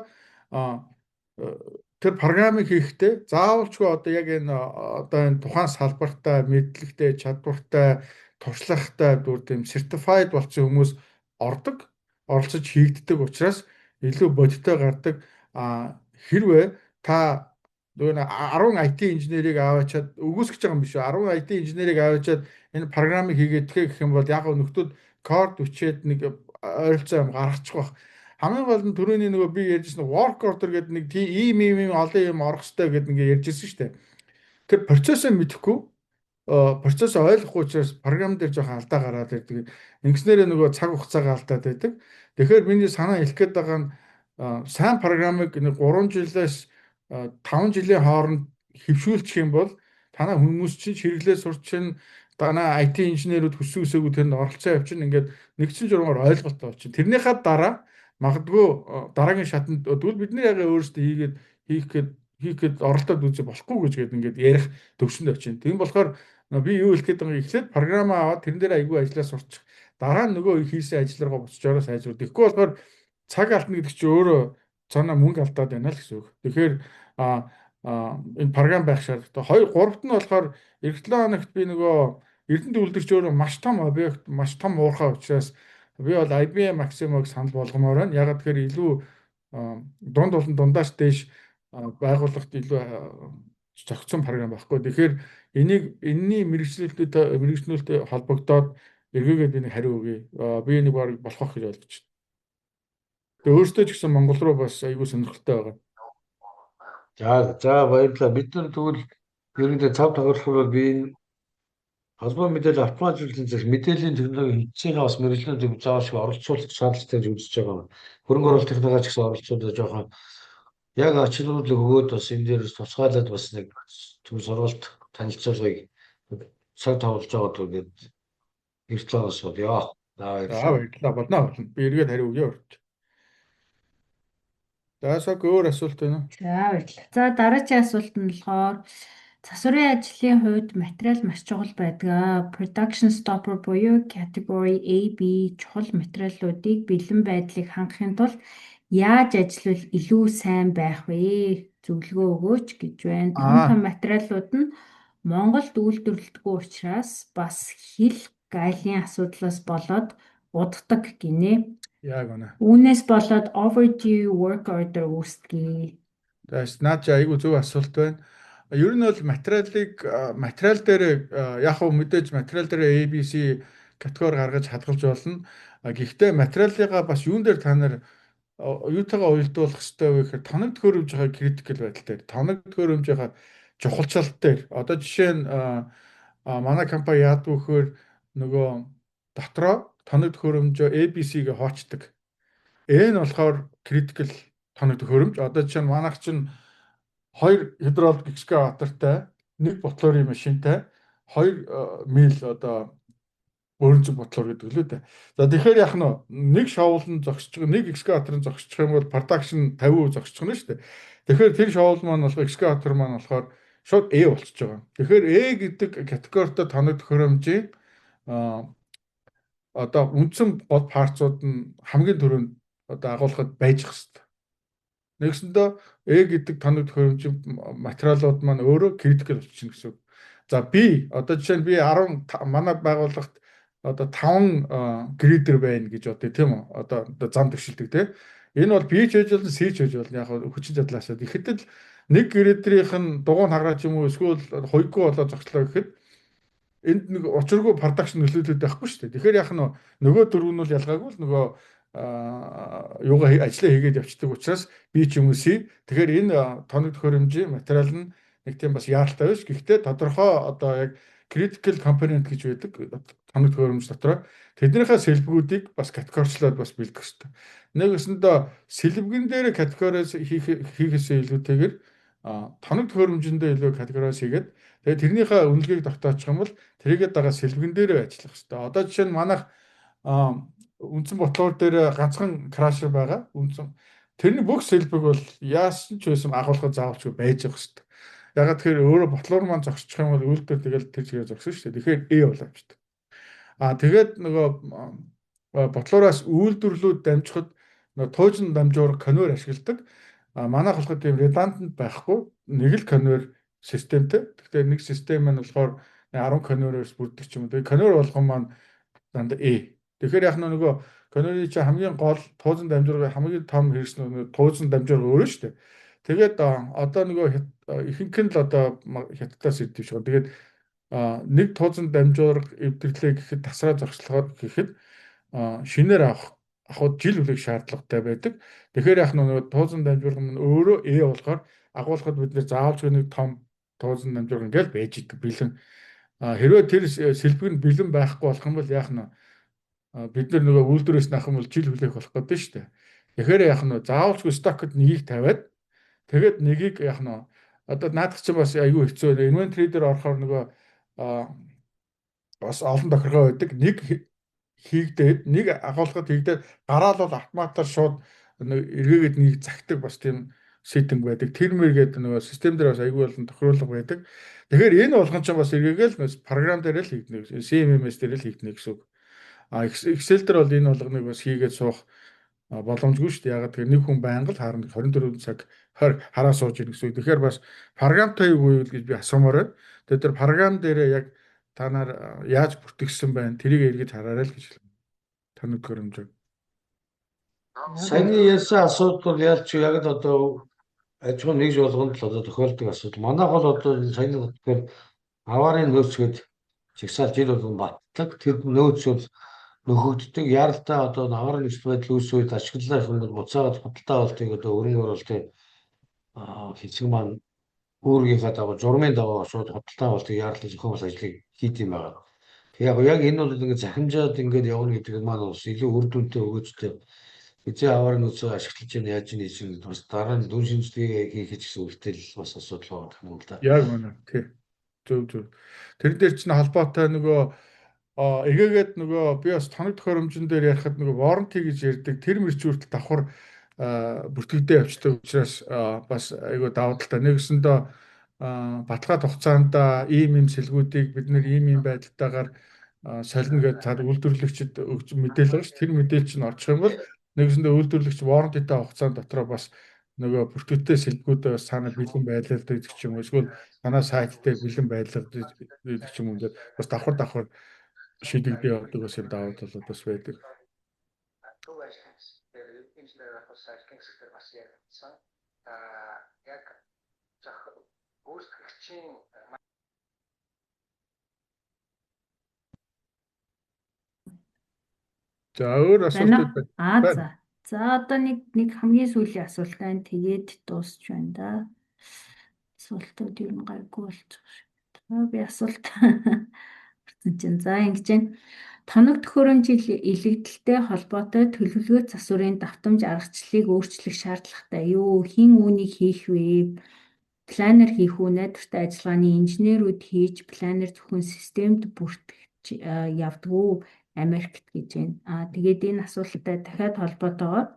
тэр програмыг хийхдээ заавалчгүй одоо яг энэ одоо энэ тухайн салбартаа мэдлэгтэй, чадвартай, туршлагатай бүр тийм certified болсон хүмүүс ордог, оролцож хийгддэг учраас илүү бодиттой гардаг. А хэрвээ та нөгөө 10 IT инженерийг аваачаад үгүйсгэж байгаа юм биш үү? 10 IT инженерийг аваачаад энэ програмыг хийгээд гэх юм бол яг нөхдүүд код өчөөд нэг ойролцоо юм гаргачих бах. Хамгийн гол нь түрүүний нөгөө би ярьжсэн work order гэдэг нэг тийм ийм ийм ийм олон юм орох хэрэгтэй гэдэг ингээ ярьжсэн шүү дээ. Тэр процессыг мэдэхгүй, процессыг ойлгохгүй учраас програм дээр жоохон алдаа гараад ирдэг. Ингэснээрээ нөгөө цаг хугацаагаа алдаад байдаг. Тэгэхээр миний санаа хэлэх гээд байгаа нь сайн програмыг нэг 3 жилээс 5 жилийн хооронд хэвшүүлчих юм бол танай хүмүүс чинь хэрэглээ сурчин, танай IT инженерүүд хүссэн хүсээгүй тэнд оролцоо явчихна, ингээд нэгдсэн журмаар ойлголттой болчих. Тэрнийхээ дараа магадгүй дараагийн шатанд тэгвэл бид нар яг өөрсдөө хийгээд хийх гээд оролдоод үзэх болохгүй гэж гээд ингээд ярих төвшөнд очино. Тийм болохоор би юу хэлэх гээд байгааг эхлээд програм аваад тэрэн дээр айгүй ажиллаа сурчих. Дараа нь нөгөө хийсэн ажил руугаа буцаж ороо сайжруул. Тэгэхгүй болохоор цаг алдна гэдэг чинь өөрөө цаанаа мөнгө алдаад байна л гэсэн үг. Тэгэхээр энэ програм байх шаардлагатай. 2 гуравт нь болохоор эх 7 хоногт би нөгөө Эрдэнэ үйлдвэрч өөрөө маш том объект, маш том уурхай учраас би бол IBM Maximo-г санал болгомоор байна. Ягаад тэгэхээр илүү дунд болон дундаас дээш байгууллагт илүү зохицсон програм байхгүй. Тэгэхээр энийг энэний мэргэжлэлтэй холбогдоод эргээгээд би нэг хариу өгье. Би энийг баг болох гэж ойлгож байна. Тэгээ өөртөө ч гэсэн Монгол руу бас айгүй сонирхолтой байгаа. За баярлалаа. Бид нар тэгвэл ерөнхийдөө цав тохиолдол бол би энэ холбоо мэдээлэл автоматжуулалтын зэрэг мэдээллийн технологи хэмжээний бас мэргэжлүүдийг заавал шиг оролцуулах шаардлагатай гэж үзэж байгаа. Хөрөнгө оруулалт технологич гэсэн оролцуулаад жоохон яг ачааллыг өгөөд бас энэ дээр тусгаалаад бас нэг төв сургалт танилцуулгыг цаг тавуулж байгаа гэдэг эртлээс болёо. За баярлалаа. Болно болно. Би эргээд хариу өгье урт. За сог өөр асуулт байна уу? За баярлалаа. За дараагийн асуулт нь болохоор засварын ажлын хувьд материал маш чухал байдаг. Production stopper буюу category A, B чухал материалуудыг бэлэн байдлыг хангахын тулд яаж ажиллавал илүү сайн байх вэ? Зөвлөгөө өгөөч гэж байна. Том том материалууд нь Монголд үйлдвэрлэдэггүй учраас бас хил гайлын асуудлаас болоод уддаг гинэ. Яг үнэ. Үүнээс болоод overdue work order үүсдэг. За наад чи айгүй зөв асуулт байна. Ер нь бол материалыг материал дээр яг хөө мэдээж материал дээр ABC категори гаргаж хадгалж болно. Гэхдээ материалыгаа бас юун дээр та нар юутайгаа уялдуулах хэрэгтэй вэ гэхээр тоног төхөөрөмжийнхаа critical байдал дээр, тоног төхөөрөмжийнхаа чухалчлалт дээр. Одоо жишээ нь манай компани яадаг вэ гэхээр нөгөө дотроо тоног төхөөрөмжөө ABC-гээ хоочдөг. E нь болохоор critical тоног төхөөрөмж. Одоо жишээ нь манайх чинь хоёр гидравлик экскаватортай, нэг ботлорын машинтай, хоёр mill, одоо өөрөнзөг ботлоор гэдэг лүү дээ. За, тэгэхээр яг нь нэг shovel нь зогсож, нэг экскаватор нь зогсчих юм бол production 50% зогсчих нь шүү дээ. Тэгэхээр тэр shovel маань болохоор, экскаватор маань болохоор шууд E болчихж байгаа. Тэгэхээр E гэдэг категоритой тоног төхөөрөмжийн одоо үндсэн гол parts ууд нь хамгийн түрүүнд одоо агуулгад байж хэвээр. Нэгсэндээ E гэдэг тоног төхөөрөмжийн материалууд маань өөрөө critical болчихно гэсэн үг. За, би одоо жишээ нь би 10, манай байгууллагт одоо 5 grader байна гэж бодъё, тийм үү? Одоо зам дэвшилдэг, тийм. Энэ бол B ч байж болно, C ч байж болно. Яг хүчин чадлаасаа. Тэгэхэд л нэг grader ийнх нь дугуй хагараа ч юм уу, эсвэл хоёргүй болоо зогслоо гэхэд энд нэг учиргүй production нөлөөлөд байхгүй шүү дээ. Тэгэхээр яг нь нөгөө дөрөв нь бол ялгаагүй л нөгөө юугаа ажлаа хийгээд явцдаг учраас B ч юм уу C. Тэгэхээр энэ тоног төхөөрөмжийн материал нь нэг тийм бас яаралтай биш. Гэхдээ тодорхой одоо яг critical component гэж байдаг тоног төхөөрөмж дотор тэднийхээ сэлбэгүүдийг бас категоричлоод бас бэлдэх хэрэгтэй. Нэг өсөндөө сэлбэгэн дээр categorize хийхээсээ илүүтэйгээр тоног төхөөрөмжөндөө илүү categorize хийгээд, тэгээд тэрнийхээ үнэлгээг тогтоочих юм бол тэрийгээ дагаа сэлбэгэн дээрээ ажиллах хэрэгтэй. Одоо жишээ нь манайх үндсэн ботлоор дээр ганцхан crusher байгаа. Үндсэн тэрний бүх сэлбэг бол яасан ч байсан агуулга заавалчгүй байж явах хэрэгтэй. Ягаад тэгэхээр өөрөө ботлоор маань зогсчих юм бол үйлдвэр тэгэл тэр чигээр зогсон шүү дээ. Тэгэхээр E бол авчдаг. Тэгээд нөгөө ботлоораас үйлдвэрлүүд дамжихад нөгөө туужин дамжуур conveyor ашигладаг. Манайх болохоор тийм redundant байхгүй. Нэг л conveyor системтэй. Тэгэхээр нэг систем маань болохоор 10 conveyor оос бүрддэг ч юм уу. Тэгээ conveyor болгон маань дандаа E. Тэгэхээр яг нөгөө conveyor ын чинь хамгийн гол туузан дамжуургын хамгийн том хэрэгс нь туузан дамжуурга өөрөө шүү дээ. Тэгээд одоо нөгөө ихэнх нь л одоо хятадаас ирдэг шиг. Тэгээд нэг туузан дамжуурга эвдэрлээ гэхэд, тасраа зогслохоор гэхэд шинээр авахд жил хүлээх шаардлагатай байдаг. Тэгэхээр яг нөгөө туузан дамжуурга нь өөрөө E болохоор агуулгад бид нэр заавалжгүй нэг том туузан дамжуурга ингээл байж идэг бэлэн. Хэрвээ тэр сэлбэг нь бэлэн байхгүй болох юм бол яах нь, бид нар нөгөө үйлдвэрээс авах юм бол жил хүлээх болох гэдэг шүү дээ. Тэгэхээр яах нь, заавалжгүй stock од нэгийг тавиад, тэгээд нэгийг яах нь, одоо наадах чинь бас айгүй хэцүү. Inventory дээр орохоор нөгөө бас олон тохиргоо байдаг. Нэг хийгдээд, нэг агуулгад хийгдээд гараал бол автоматар шууд эргээгээд нэг захидаг бас тийм setting байдаг. Тэр мэргээд нөгөө систем дээр бас айгүй олон тохируулга байдаг. Тэгэхээр энэ болгон ч бас эргээгээл програм дээр л хийгдэнэ. CMMS дээр л хийгдэнэ гэсэн үг. Excel дээр бол энэ болгоныг бас хийгээд суух боломжгүй шүү дээ. Ягаад тэгэхээр нэг хүн байнга л харна, 24 цаг 20 хараа сууж ирнэ гэсэн үг. Тэгэхээр бас програмтай юу вэ гэж би асуумаар байна. Тэгээд тэр програм дээрээ яг та нар яаж бүртгэсэн байна? Тэрийг эргэж хараарай л гэж хэлнэ. Тоног төхөөрөмжөө. Саяны ярьсан асуудал ялч яг л одоо аж ахуйн нэгж болгонд л одоо тохиолдог асуудал. Манайх бол одоо энэ саяны тэгэхээр аварын нөөц гээд жагсаал жил болгон батдаг. Тэр нөөц бол нөхөгддөг. Яаралтай одоо аварын нөхцөл байдал үүсэх үед ашиглах юм бол буцаагаад худалдаа авалтыг одоо хөрөнгө оруулалтын хэсэг маань үүргийнхаа дагуу, журмын дагуу шууд худалдаа авалтыг яаралтай зохион байгуулах ажлыг хийд юм байна. Тэгээ яг энэ бол ингээд захимжаад ингээд явна гэдэг нь маань бас илүү үр дүнтэй өгөөжтэй, хэзээ аварын нөөцөө ашиглаж яана, яаж ийш бас дараа нь дүн шинжилгээ хийх гэсэн үлдээл бас асуудал байгаа юм л да. Яг үнэ. Тий. Зөв, зөв. Тэр дээр чинь холбоотой нөгөө эргээгээд нөгөө би бас тоног төхөөрөмжөн дээр ярихад нөгөө warranty гэж ярьдаг тэр мэрч хүртэл давхар бүртгэгдээ явцдаг учраас бас айгүй давуу талтай. Нэгсэндээ баталгаа хугацаанд ийм ийм сэлгүүдийг бид нэр ийм ийм байдалтайгаар солино гэж цаад үйлдвэрлэгчид өгч мэдээлэл байгаа ш. Тэр мэдээлэл чинь орчих юм бол нэгсэндээ үйлдвэрлэгч warranty тай хугацаанд дотроо бас нөгөө бүртгэгдээ сэлбгүүдээ бас цаана бэлэн байлгадаг ч юм уу, эсвэл танаа сайт дээр бэлэн байлгадаг ч юм уу, ингээд бас давхар давхар шийдэгдээ явдаг бас юм давуу талууд бас байдаг. Төв ажлын хэсэг дээр, инженер бас ажлын хэсэг дээр бас яригдсан. Яг гүйцэтгэгчийн За, өөр Байна асуултууд уу? Аа байна. за. За, одоо нэг хамгийн сүүлийн асуулт байна. Тэгээд дуусч байна да. Асуултууд ер нь гайгүй болчих шиг. За, би асуулт гарсан чинь. За, ингэж байна. Тоног төхөөрөмж илэгдэлтэй холбоотой төлөвлөгөө засварын давтамж аргачлалыг өөрчлөх шаардлагатай юу? Хэн үүнийг хийх вэ? Planner хийх үү? Найдвартай ажиллагааны инженерүүд хийж, planner зөвхөн системд бүртгэж явдаг уу? Америкт гэж байна. Аа, тэгээд энэ асуулттай дахиад холбоотойгоор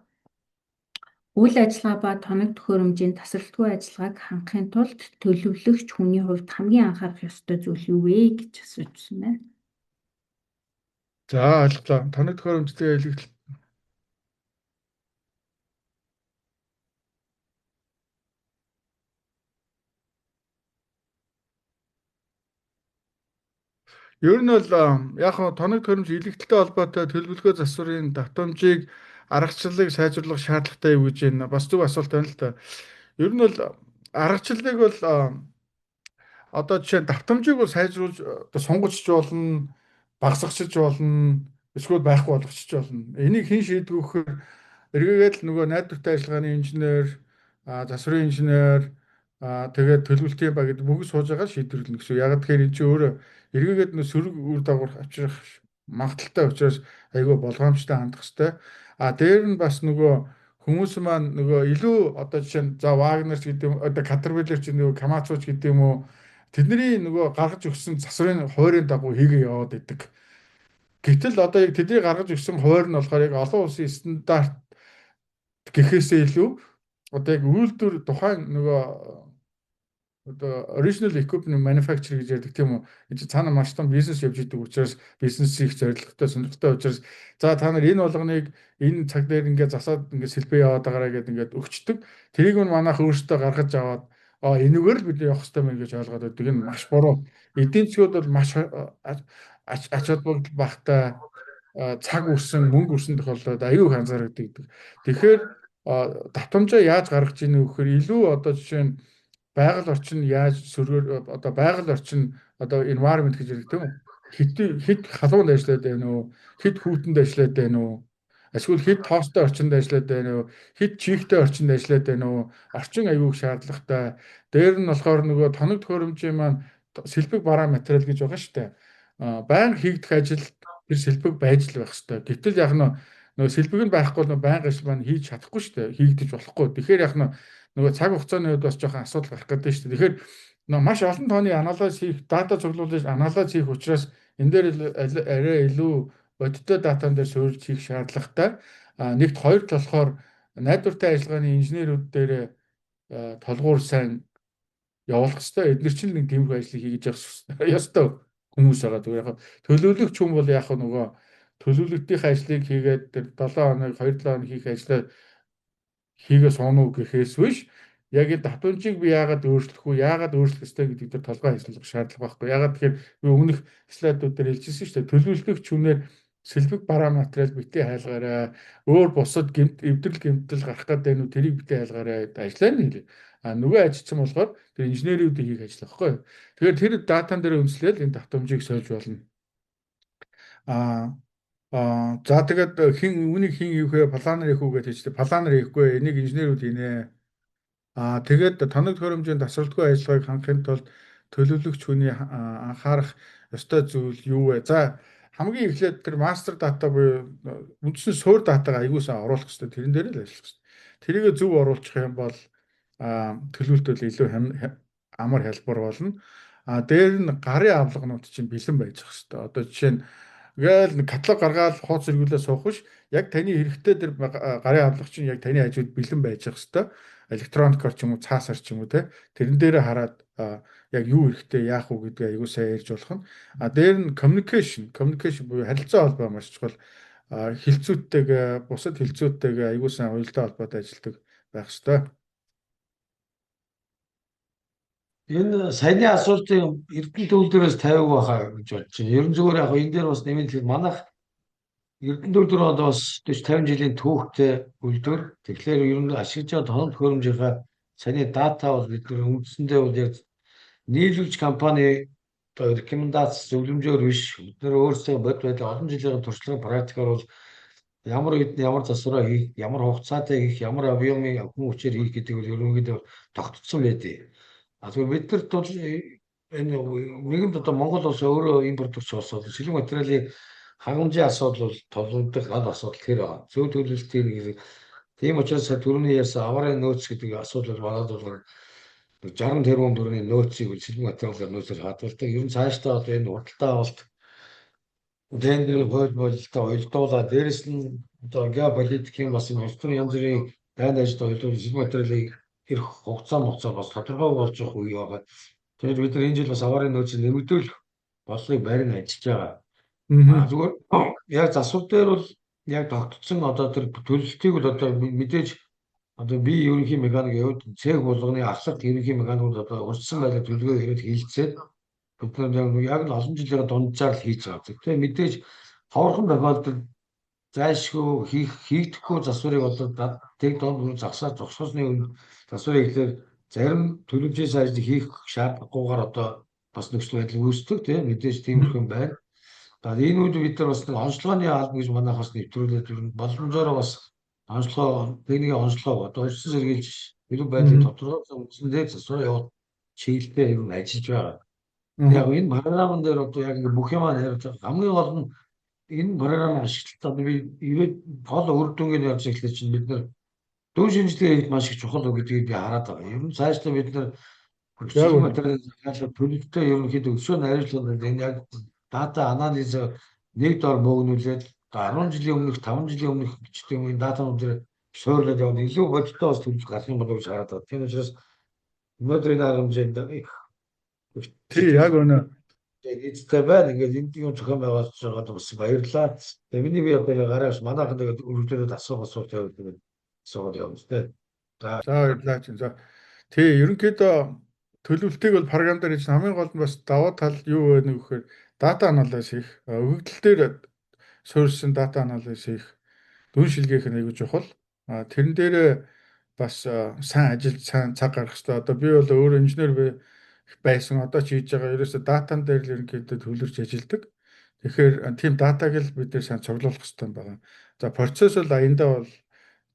үйл ажиллагаа ба тоног төхөөрөмжийн тасралтгүй ажиллагааг хангахын тулд төлөвлөгч хүний хувьд хамгийн анхаарах ёстой зүйл юу вэ гэж асуучихсан байна. За, ойлголоо. Тоног төхөөрөмжтэй илэгдэл. Ер нь бол яг нь тоног төхөөрөмж илэгдэлтэй холбоотой төлөвлөгөө засварын давтамжийг, аргачлалыг сайжруулах шаардлагатай юу гэж байна. Бас зөв асуулт байна л да. Ер нь бол аргачлалыг бол одоо жишээ нь давтамжийг бол сайжруулж одоо сунгаж болно, багасгах болно, эсвэл байхгүй болгочих болно. Энийг хэн шийдэх вэ гэхээр эргээгээд л нөгөө найдвартай ажиллагааны инженер, засварын инженер, тэгээд төлөвлөлтийн баг гэдэг бүгд сууж байгаа шийдвэрлэнэ гэсэн. Яг тэгэхээр энэ чинь өөрөө эргээгээд нөө сөрөг үр дагавар авчрах магадлалтай учраас айгүй болгоомжтой хандах хэрэгтэй. А дээр нь бас нөгөө хүмүүс маань нөгөө илүү одоо жишээ нь за Вагнер ч гэдэг юм, одоо Caterpillar ч нөгөө Komatsu ч гэдэг юм уу, тэдний нөгөө гаргаж өгсөн засварын хуваарийн дагуу хийгээ яваад идэг. Гэтэл одоо яг тэдний гаргаж өгсөн хуваар нь болохоор яг олон улсын стандарт гэхээсээ илүү одоо яг үйлдвэр тухайн нөгөө одоо original equipment manufacturer гэж ярьдаг, тийм үү? Энэ чинь цаана маш том бизнес явж идэг учраас, бизнес их зорилготой, сонирхолтой учраас за, та нар энэ болгоныг энэ цаг дээр ингээд засаад ингээд сэлбэ яваад байгаарай гэдээ ингээд өгчдөг. Тэрийг нь манайх өөрсдөө гаргаж аваад, а, энэгээр л бид явах хэрэгтэй мэн гэж ойлгоод байдаг. Энэ маш буруу. Эдийн засгууд бол маш ач холбогдол багтай, цаг үрсэн, мөнгө үрсэн тохиолдолд аюу их анзаардаг. Тэгэхээр давтамжаа яаж гаргаж ийнэ вэ гэхээр илүү одоо жишээ нь байгаль орчин яаж сөргөөр, одоо байгаль орчин, одоо environment гэж ярьдаг, тийм үү? Хэд хэд халуунд ажиллаад байна уу? Хэд хүүтэнд ажиллаад байна уу? Эсвэл хэд тоостой орчинд ажиллаад байна уу? Хэд чихтэй орчинд ажиллаад байна уу? Орчин аюу их шаардлагатай. Дээр нь болохоор нөгөө тоног төхөөрөмжийн маань сэлбэг бараа материал гэж байгаа шүү дээ. Байнга хийгдэх ажил тэр сэлбэг байж л байх хэрэгтэй. Гэтэл яг нөгөө сэлбэг нь байхгүй бол байнга ажил маань хийж чадахгүй шүү дээ. Хийгдэж болохгүй. Тэгэхээр яг нөгөө цаг хугацааны хувьд бас жоохон асуудал гарах гэдэг шүү дээ. Тэгэхээр нөгөө маш олон тооны анализ хийх, дата цуглуулж анализ хийх учраас энэ дээр арай илүү бодиттой датан дээр суурилж хийх шаардлагатай. А нэгт, хоёрт болохоор найдвартай ажиллагааны инженерүүд дээр толгуур сайн явуулах хэрэгтэй. Эдгээр чинь нэг тиймэрхүү ажлыг хийж явах ёстой хүмүүс байгаа. Зүгээр яг төлөвлөгч хүн бол яг нөгөө төлөвлөлтийн ажлыг хийгээд тэр 7 хоног, 2-7 хоног хийх ажлаа хийгээ сууна уу гэхээс биш, яг энэ давтамжийг би яагаад өөрчлөх үү, яагаад өөрчлөх ёстой гэдэг дээр толгой ажиллах шаардлага байхгүй. Яагаад тэгэхээр би өмнөх слайдууд дээр хэлжсэн шүү дээ. Төлөвлөгч хүнээр сэлбэг бараа материал битгий хайлгаарай. Өөр бусад гэмт, эвдрэл гэмтэл гарах гэдэг байна уу, тэрийг битгий хайлгаарай ажиллаа нэг. А нөгөө ажилчин болохоор тэр инженерүүдийн хийх ажил байхгүй юу. Тэгэхээр тэр датан дээр үндэслэл энэ давтамжийг сольж болно. Аа за, тэгээд хэн үүнийг хэн хийх вэ? Planner хийх үү гэж хэлжээ. Planner хийхгүй, энийг инженерүүд хийнэ. Аа, тэгээд тоног төхөөрөмжийн тасралтгүй ажиллагааг хангахын тулд төлөвлөгч хүний анхаарах ёстой зүйл юу вэ? За, хамгийн эхлээд тэр master data буюу үндсэн суурь датагаа аягүй сайн оруулах хэрэгтэй. Тэрэн дээр л ажиллах хэрэгтэй. Тэрийг зөв оруулчих юм бол төлөвлөлт бол илүү амар хялбар болно. А дээр нь гарын авлагнууд чинь бэлэн байж ах хэрэгтэй. Одоо жишээ нь гээл каталог гаргаад хууц эргүүлээ суух биш. Яг таны хэрэгтэй тэр гарын авлага чинь яг таны хажууд бэлэн байж ах хэрэгтэй. Электроникоор ч юм уу, цаасаар ч юм уу, те. Тэрэн дээрээ хараад яг юу хэрэгтэй, яах уу гэдгээ аягүй сайн ярьж болох нь. А дээр нь communication буюу харилцаа холбоо маш чухал. Хэлцүүдтэйгээ, бусад хэлцүүдтэйгээ аягүй сайн уялдаа холбоотой ажилладаг байх хэрэгтэй. Энэ саяны асуултын Эрдэнэ төвлөрөөс тавиаг байхаа гэж бодож байна. Ерөн зүгээр яг энэ дээр бас нэмэлт манайх Эрдэнэ төвлөр онд бас 40 50 жилийн түүхтэй үйлдвэр. Тэгэхээр ер нь ашиглаж байгаа тоног төхөөрөмжийнхаа саяны дата бол бид нар үндсэндээ бол яг нийлүүлж компани одоо рекомендац зөвлөмжөөр биш. Бид нар өөрсдөө бод байдлаа олон жилийн туршлагын практикаар бол Ямар үед нь ямар засвараа хийх, ямар хугацаатай хийх, ямар объемын хүн хүчээр хийх гэдэг бол ерөнхийдөө тогтцсон байдгийг. А тэгвэл бид нар бол энэ нийгэмд одоо Монгол улс өөрөө импортлогч улс бол сэлбэг материалын хангамжийн асуудал бол тулгамдах гол асуудал тэр байна. Зөв төлөвлөлтийн нэг тийм учраас түрүүний ярьсан аварын нөөц гэдэг асуудал бол манад бол 60 тэрбум төгрөгийн нөөцийг сэлбэг материалаар нөөцөөр хадгалдаг. Ер нь цаашдаа одоо энэ худалдаа авалт тендер хууль бололтой уялдуулаад, дээрэс нь одоо геополитикийн бас энэ улс төрийн янз бүрийн дайнд ажилд уялдуулах сэлбэг материалыг ирэх хугацаа бас тодорхой болж явах үе байгаа. Тэгэхээр бид нар энэ жил бас аварын нөөцийг нэмэгдүүлэх бодлогыг барин ажиллаж байгаа. А зүгээр яг засвар дээр бол яг тогтцсон одоо тэр төлөлтийг бол одоо мэдээж одоо би ерөнхий механик яваад цех болгоны ахлах ерөнхий механикууд одоо урьдчилсан байдлаар төлөвлөгөө хэрэгэд хийлцээд бид нар яг нь олон жилийн дунджаар л хийж байгаа. Тэгэхээр мэдээж ховорхон тохиолдолд зайлшгүй хийх хийгдэхгүй засварыг одоо тэг донд загсаад зогсоосны өмнө засварыг ихлээр зарим төлөвчийн сайжрыг хийх шаардлагагүйгээр одоо бас нөхцөл байдал үүсдэг, тийм, мэдээж тиймэрхүү байна. За, энэ үед бид нар бас нэг онцлогооны алба гэж манайх бас нэвтрүүлээд ер нь боломжоор бас онцлогоо, техникийн онцлогоо одоо урьдчилан сэргийлж илүү байдлыг тодорхойлсон үндсэн дээр засвар явуулах чиглэлээр ер нь ажиллаж байгаа. Яг энэ програмн дээр одоо яг ингээ бүх юм яриад байгаа. Хамгийн гол нь энэ програм ашиглалтаа одоо би ирээд гол үр дүнгийн явж эхлэх чинь бид нар дүн шинжилгээ хийх маш их чухал гэдгийг би хараад байгаа. Ер нь цаашдаа бид нар хүчтэй материалын захиалга төлөлтөө ерөнхийдөө өсөө найруулганд энэ яг дата анализ нэг дор бөөгнүүлээд 10 жилийн өмнөх, 5 жилийн өмнөх гэх юм энэ датанууд дээр суурлаад явна, илүү бодиттой бас төлөв гарах юм болов уу гэж хараад байгаа. Тийм учраас өнөөдрийн арга хэмжээнд их Тий, яг үнэ. Нийтдээ байна. Ингээд энд юм зохион байгуулж байгаад бас баярлалаа. Тэгээ миний би одоо гараас манайхан тэгээд өргөжлөөд асуух асуулт явуулдаг, тэгээд асуугаад явна тээ. За, баярлалаа чинь. За. Тий, ерөнхийдөө төлөвлөлтийг бол програм дээр хийж, хамгийн гол нь бас давуу тал юу вэ гэхээр дата анализ хийх, өгөгдөл дээр суурьсан дата анализ хийх, дүн шилгээх нь аягүй чухал. А тэрэн дээр бас сайн ажиллаж, сайн цаг гаргах хэрэгтэй. Одоо би бол өөрөө инженер байсан, одоо ч хийж байгаа, ерөөсө датан дээр л ерөнхийдөө төвлөрч ажилладаг. Тэгэхээр тийм датаг л бид нэр сайн цуглуулах хэрэгтэй байгаа. За, процесс бол аяндаа бол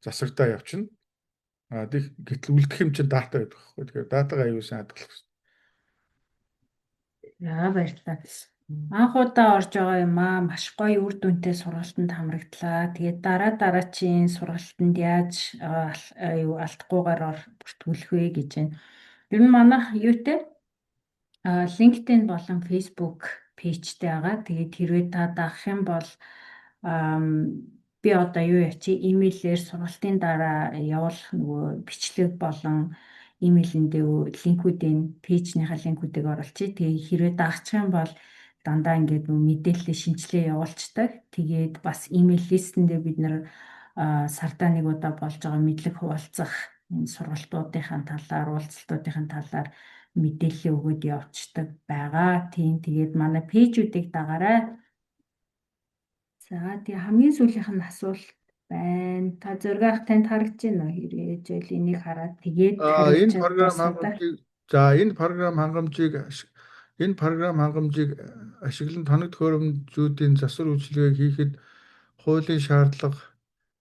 засвардаа явчихна. А гэтэл үлдэх юм чинь дата гэдэг байхгүй. Тэгэхээр датагаа аюу сайн хадгалах хэрэгтэй. За, баярлалаа. Анх удаа орж байгаа юм аа. Маш гоё үр дүнтэй сургалтанд хамрагдлаа. Тэгээд дараа дараачийн сургалтанд яаж юу алдахгүйгээр бүртгүүлэх вэ гэж байна. Ер нь манайх юутай LinkedIn болон Facebook page тэй байгаа. Тэгээд хэрвээ та дагах юм бол би одоо юу ячи имэйлээр сургалтын дараа явуулах нөгөө бичлэг болон имэйлэндээ линкүүдийн page нийхаа линкүүдийг оруулчих. Тэгээ хэрвээ дагчих юм бол дандаа ингээд нөгөө мэдээлэл шинжилгээ явуулцдаг. Тэгээд бас имэйл list эндээ бид нэр сардаа нэг удаа болж байгаа мэдлэг хуваалцах энэ сургалтуудынхаа талаар, уулзалтуудынхаа талаар мэдээлэл өгөөд явцдаг байгаа. Тийм, тэгээд манай page үүдийг дагаарай. За, тэгээ хамгийн сүүлийнх нь асуулт байна. Та зургаах танд харагдаж байна уу? Хэрвээ жил энийг хараад тэгээд Энэ програм хангамжийг, за, энэ програм хангамжийг ашиглан тоног төхөөрөмжүүдийн засвар үйлчилгээг хийхэд хуулийн шаардлага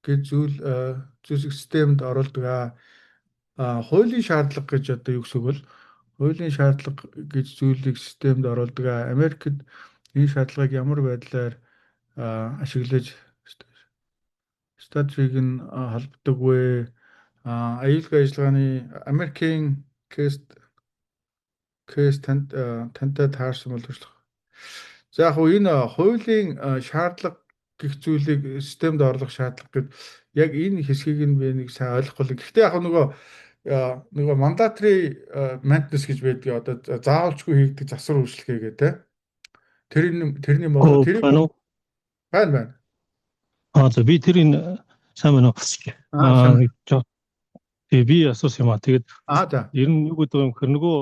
гэж зүйлсийг системд оруулдаг. А хуулийн шаардлага гэж одоо юу гэсэн үг вэ? Хуулийн шаардлага гэж зүйлийг системд оруулдаг. Америкт энэ шаардлагыг ямар байдлаар ашиглаж статусыг нь холбодог вэ? Аюулгүй ажиллагааны Америкийн case тантай таарсан бол туршлага. За, яг хөө энэ хуулийн шаардлага гэх зүйлийг системд оруулах шаардлага гэд яг энэ хэсгийг нь би нэг сайн ойлгохгүй. Гэхдээ яг нөгөө mandatory maintenance гэж байдаг. Одоо заавалчгүй хийгдэг засвар үйлчилгээ гэдэг. Тэрний мөн тэр байна уу? Байна, байна. Аа, за, би тэрийг сайн байна уу? Аа, тэгээ би асуусан юм аа. Тэгээд ер нь юу гэдэг юм гэхээр нөгөө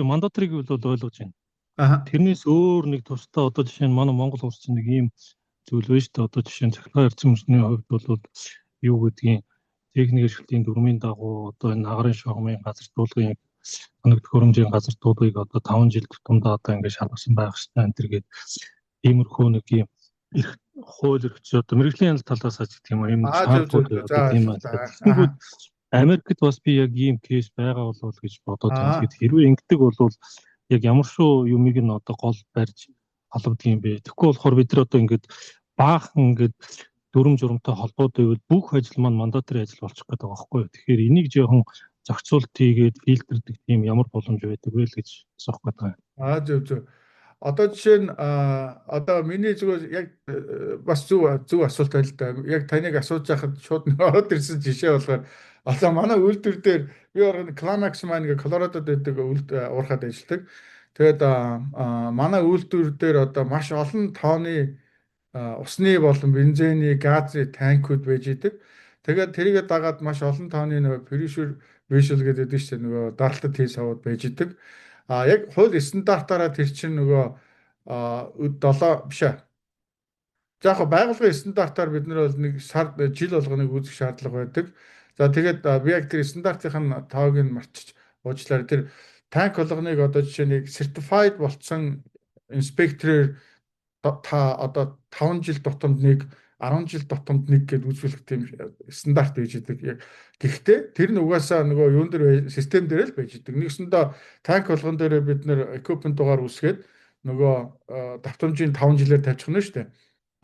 mandatory г бол ойлгож байна. Тэрнээс өөр нэг тусдаа одоо жишээ нь манай Монгол улс чинь нэг ийм зүйл байна шүү дээ. Одоо жишээ нь цахилгаан эрчим хүчний хувьд бол юу гэдгийг техник эрхлэлтийн дүрмийн дагуу одоо энэ агарын шугамын газар дуулгын тоног төхөөрөмжийн газар дуулгыг одоо 5 жил тутамдаа одоо ингээд шалгасан байх хэрэгтэй энэ төр гээд иймэрхүү нэг ийм эрх Хууль эрх зүй одоо мэргэжлийн хяналт талаас ч гэх юм уу юм шаардлагууд тийм байна. Америкт бас би яг ийм case байгаа болов уу гэж бодоод байна. Тэгэхээр хэрвээ ингэдэг бол яг ямар шүү юмыг нь одоо гол барьж холбодог юм бэ? Тэгэхгүй болохоор бид нар одоо ингээд баахан ингээд дүрм журамтай холбоод байвал бүх ажил маань mandatory ажил болчих гээд байгаа байхгүй юу? Тэгэхээр энийг жоохон зохицуулт хийгээд фильтрдэг тийм ямар боломж байдаг вэ л гэж асуух гээд байгаа. Аа, зөв. Одоо жишээ нь одоо миний зүгээр яг бас зөв асуулт байл л да. Яг таныг асууж байхад шууд нэг ороод ирсэн жишээ болохоор одоо манай үйлдвэр дээр би орон Climax Mine гэх Колорадод байдаг уурхад ажилладаг. Тэгээд манай үйлдвэр дээр одоо маш олон тооны усны болон бензиний, газын танкууд байж идэг. Тэгээд тэрийгэ дагаад маш олон тооны нөгөө pressure vessel гэдэг шүү дээ, нөгөө даралтад хий савууд байж идэг. А яг хууль стандартаараа тэр чинь нөгөө 7 биш ээ. За, яг байгууллагын стандартаар бид нар бол нэг сар жил болгоныг үүсгэх шаардлага байдаг. За, тэгээд би яг тэр стандартын тоог нь мартчих уучлаарай. Тэр танк болгоныг одоо жишээ нэг certified болцсон inspector та одоо 5 жил тутамд нэг, 10 жил тутамд нэг гэдээ үзүүлэх тийм стандарт байж идэг. Яг гэхдээ тэр нь угаасаа нөгөө юун дээр, систем дээр л байж идэг. Нэгсэндээ танк болгон дээр бид нэр equipment дугаар үсгээд нөгөө давтамжийн 5 жилээр тавьчих нь шүү дээ.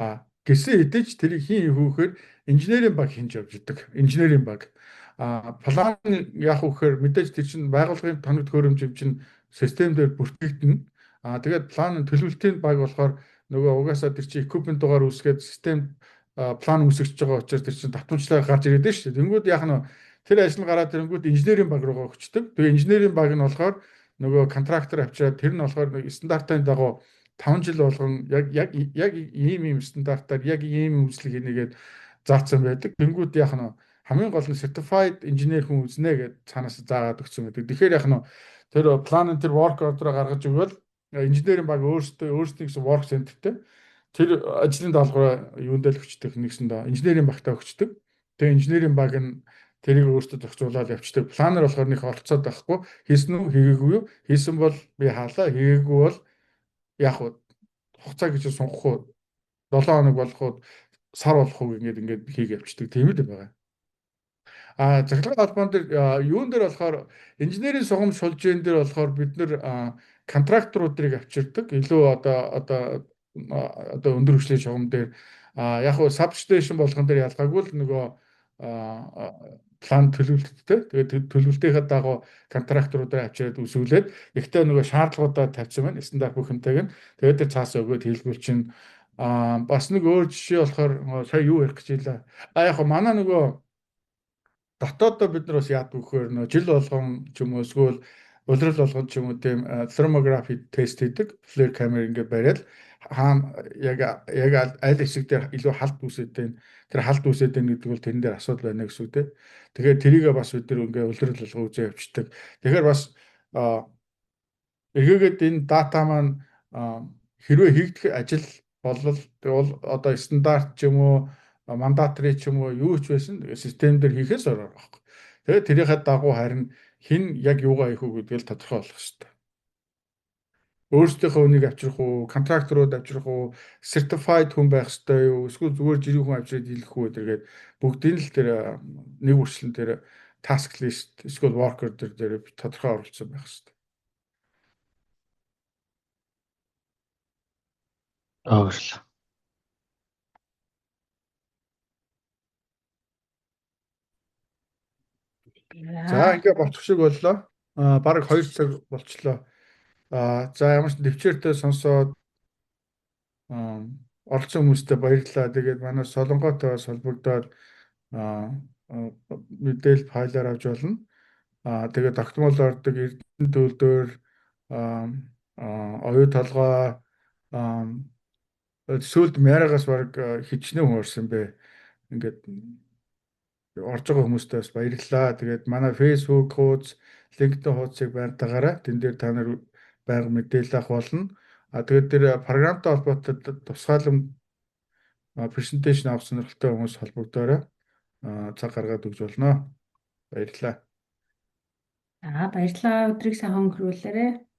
А гэсэн хэдий ч тэрийг хийн хийхээр инженерийн баг хинж явж идэг. Инженерийн баг. А план яах вэ гэхээр мэдээж тэр чинь байгууллагын тоног төхөөрөмж юм чинь систем дээр бүртгэгдэнэ. А тэгээд план төлөвлөлтийн баг болохоор нөгөө угаасаа тэр чинь equipment дугаар үүсгээд систем план үүсгэж байгаа учраас тэр чинь давтамжлаа гарч ирээд байна шүү дээ. Тэнгүүд яах нь, тэр ажил нь гараад тэрэнгүүд инженерийн баг руугаа өгчдөг. Тэгээ инженерийн баг нь болохоор нөгөө contractor авчираад тэр нь болохоор нэг стандартын дагуу 5 жил болгон яг ийм стандартаар яг ийм үйлчлэг хийнэ гээд заасан байдаг. Тэнгүүд яах нь, хамгийн гол нь certified engineer хүн үзнэ гэд цаанаас заагаад өгсөн байдаг. Тэгэхээр яах нь, тэр план, тэр work order гаргаж өгвөл инженерийн баг өөрсдийн гэсэн work center-тэй тэр ажлын даалгавраа юунд л өгчдөг, нэгсэндээ инженерийн багтаа өгчдөг. Тэгээ инженерийн баг нь тэрийг өөртөө зохицуулаад явцдаг. Planner болохоор нэг оролцоод байхгүй. Хийсэн үү, хийгээгүй юу? Хийсэн бол би хаалаа, хийгээгүй бол яг вэ? Хугацаа гэж сунгах уу? 7 хоног болох уу? Сар болох уу, ингээд хийгээ явцдаг. Тийм л байгаа. А цахилгаан холбоон дээр, юун дээр болохоор инженерийн сугам шулжин дээр болохоор бид нэр contractor уудыг авчирдаг. Илүү одоо өндөр хүчлийн шугам дээр, яг хуу substation болгон дээр ялгаагүй л нөгөө план төлөвлөлттэй. Тэгээд төлөвлөлтийнхээ дагуу contractor уудаа авчираад өсвөлээд, ихтэй нөгөө шаардлагуудаа тавьсан байна. Стандарт бүх юмтайг нь. Тэгээд тэр цаасаа өгөөд хийлгүүл чинь. Бас нэг өөр жишээ болохоор сая юу ярих гэж илаа. А яг манай нөгөө дотоодоо бид нар бас яадаг вэхээр нөгөө жил болгон ч юм уу эсвэл улирал болгон ч юм уу тийм thermography тест хийдэг. FLIR камер ингээд бариад хаана яг аль хэсэг дээр илүү халт үүсээд байна. Тэр халт үүсээд байна гэдэг бол тэрэн дээр асуудал байна гэсэн үг те. Тэгэхээр тэрийгээ бас бид нар ингээ улирал болгон үзээ явчихдаг. Тэгэхээр бас эргээгээд энэ дата маань хэрвээ хийгдэх ажил болол бол одоо стандарт ч юм уу, mandatory ч юм уу, юу ч байсан систем дээр хийхээс өөр байхгүй. Тэгээд тэрийнхээ дагуу харин хэн яг юугаа хийх үү гэдгийг л тодорхой болох хэрэгтэй. Өөрсдийнхөө үнийг авчрах уу, contractor ууд авчрах уу, certified хүн байх ёстой юу, эсвэл зүгээр жирийн хүн авчираад хийх үү гэдэргээд бүгдийг л тэр нэг үрчлэн тэр task list эсвэл work order дээр тодорхой оруулсан байх ёстой. Аа, баярлалаа. За, ингээ болчих шиг боллоо. Аа, бараг 2 цаг болчлоо. Аа, за, ямар ч төвчээртэй сонсоод оролцсон хүмүүстээ баярлалаа. Тэгээд манай Солонготой бас холбогдоод мэдээлэл файлаар авч болно. Аа, тэгээд тогтмол ордог Эрдэнэ төлдөр, оюу толгой, сүүлд Мярагаас баг хичнээн хүн орсон бэ. Ингээд орж байгаа хүмүүстээ бас баярлалаа. Тэгээд манай Facebook хуудас, LinkedIn хуудсыг байртаагаарай. Тэн дээр та нар байнга мэдээлэл авах болно. А тэгээд тэр програмтай холбоотой тусгаалan presentation авах сонирхолтой хүмүүс холбогдоорой. Цаг гаргаад өгч болно. Баярлалаа. За, баярлалаа. Өдрийг сайхан өнгөрүүлээрэй.